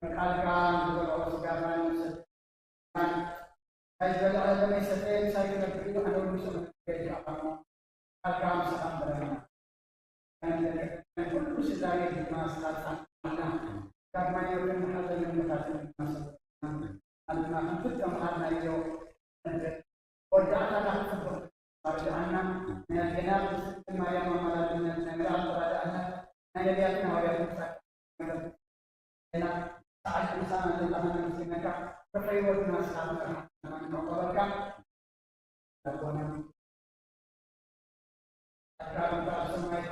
ንቃልካ ዝበልዖ ስጋና ነብሰ ናይ ዝበልዐ ደመይ ሰተየ ምሳይ ክነብር እዩ ኣነ እውን ምስኡ ክነብር እዩ። ቃልካ ምሳኻ ኣንብረና። ናይ ኩሉ ስድራ ቤት ድማ ስኻ ጻንሓና። ዳግማይ ነውርን ሓዘንን መታትን ድማ ሰውረና። ኣምላኽና ከም ፍጹም መሓር ናይ ነቢያትን ሃዋርያትን ጻድቃን፣ ዜና ሰዓት ምሳና ዘላና ምስጋናካ፣ ከፈ ህይወትና ሰዓትና ንመቀበልካ ኣቦና ኣካል ኣብ ሰማይ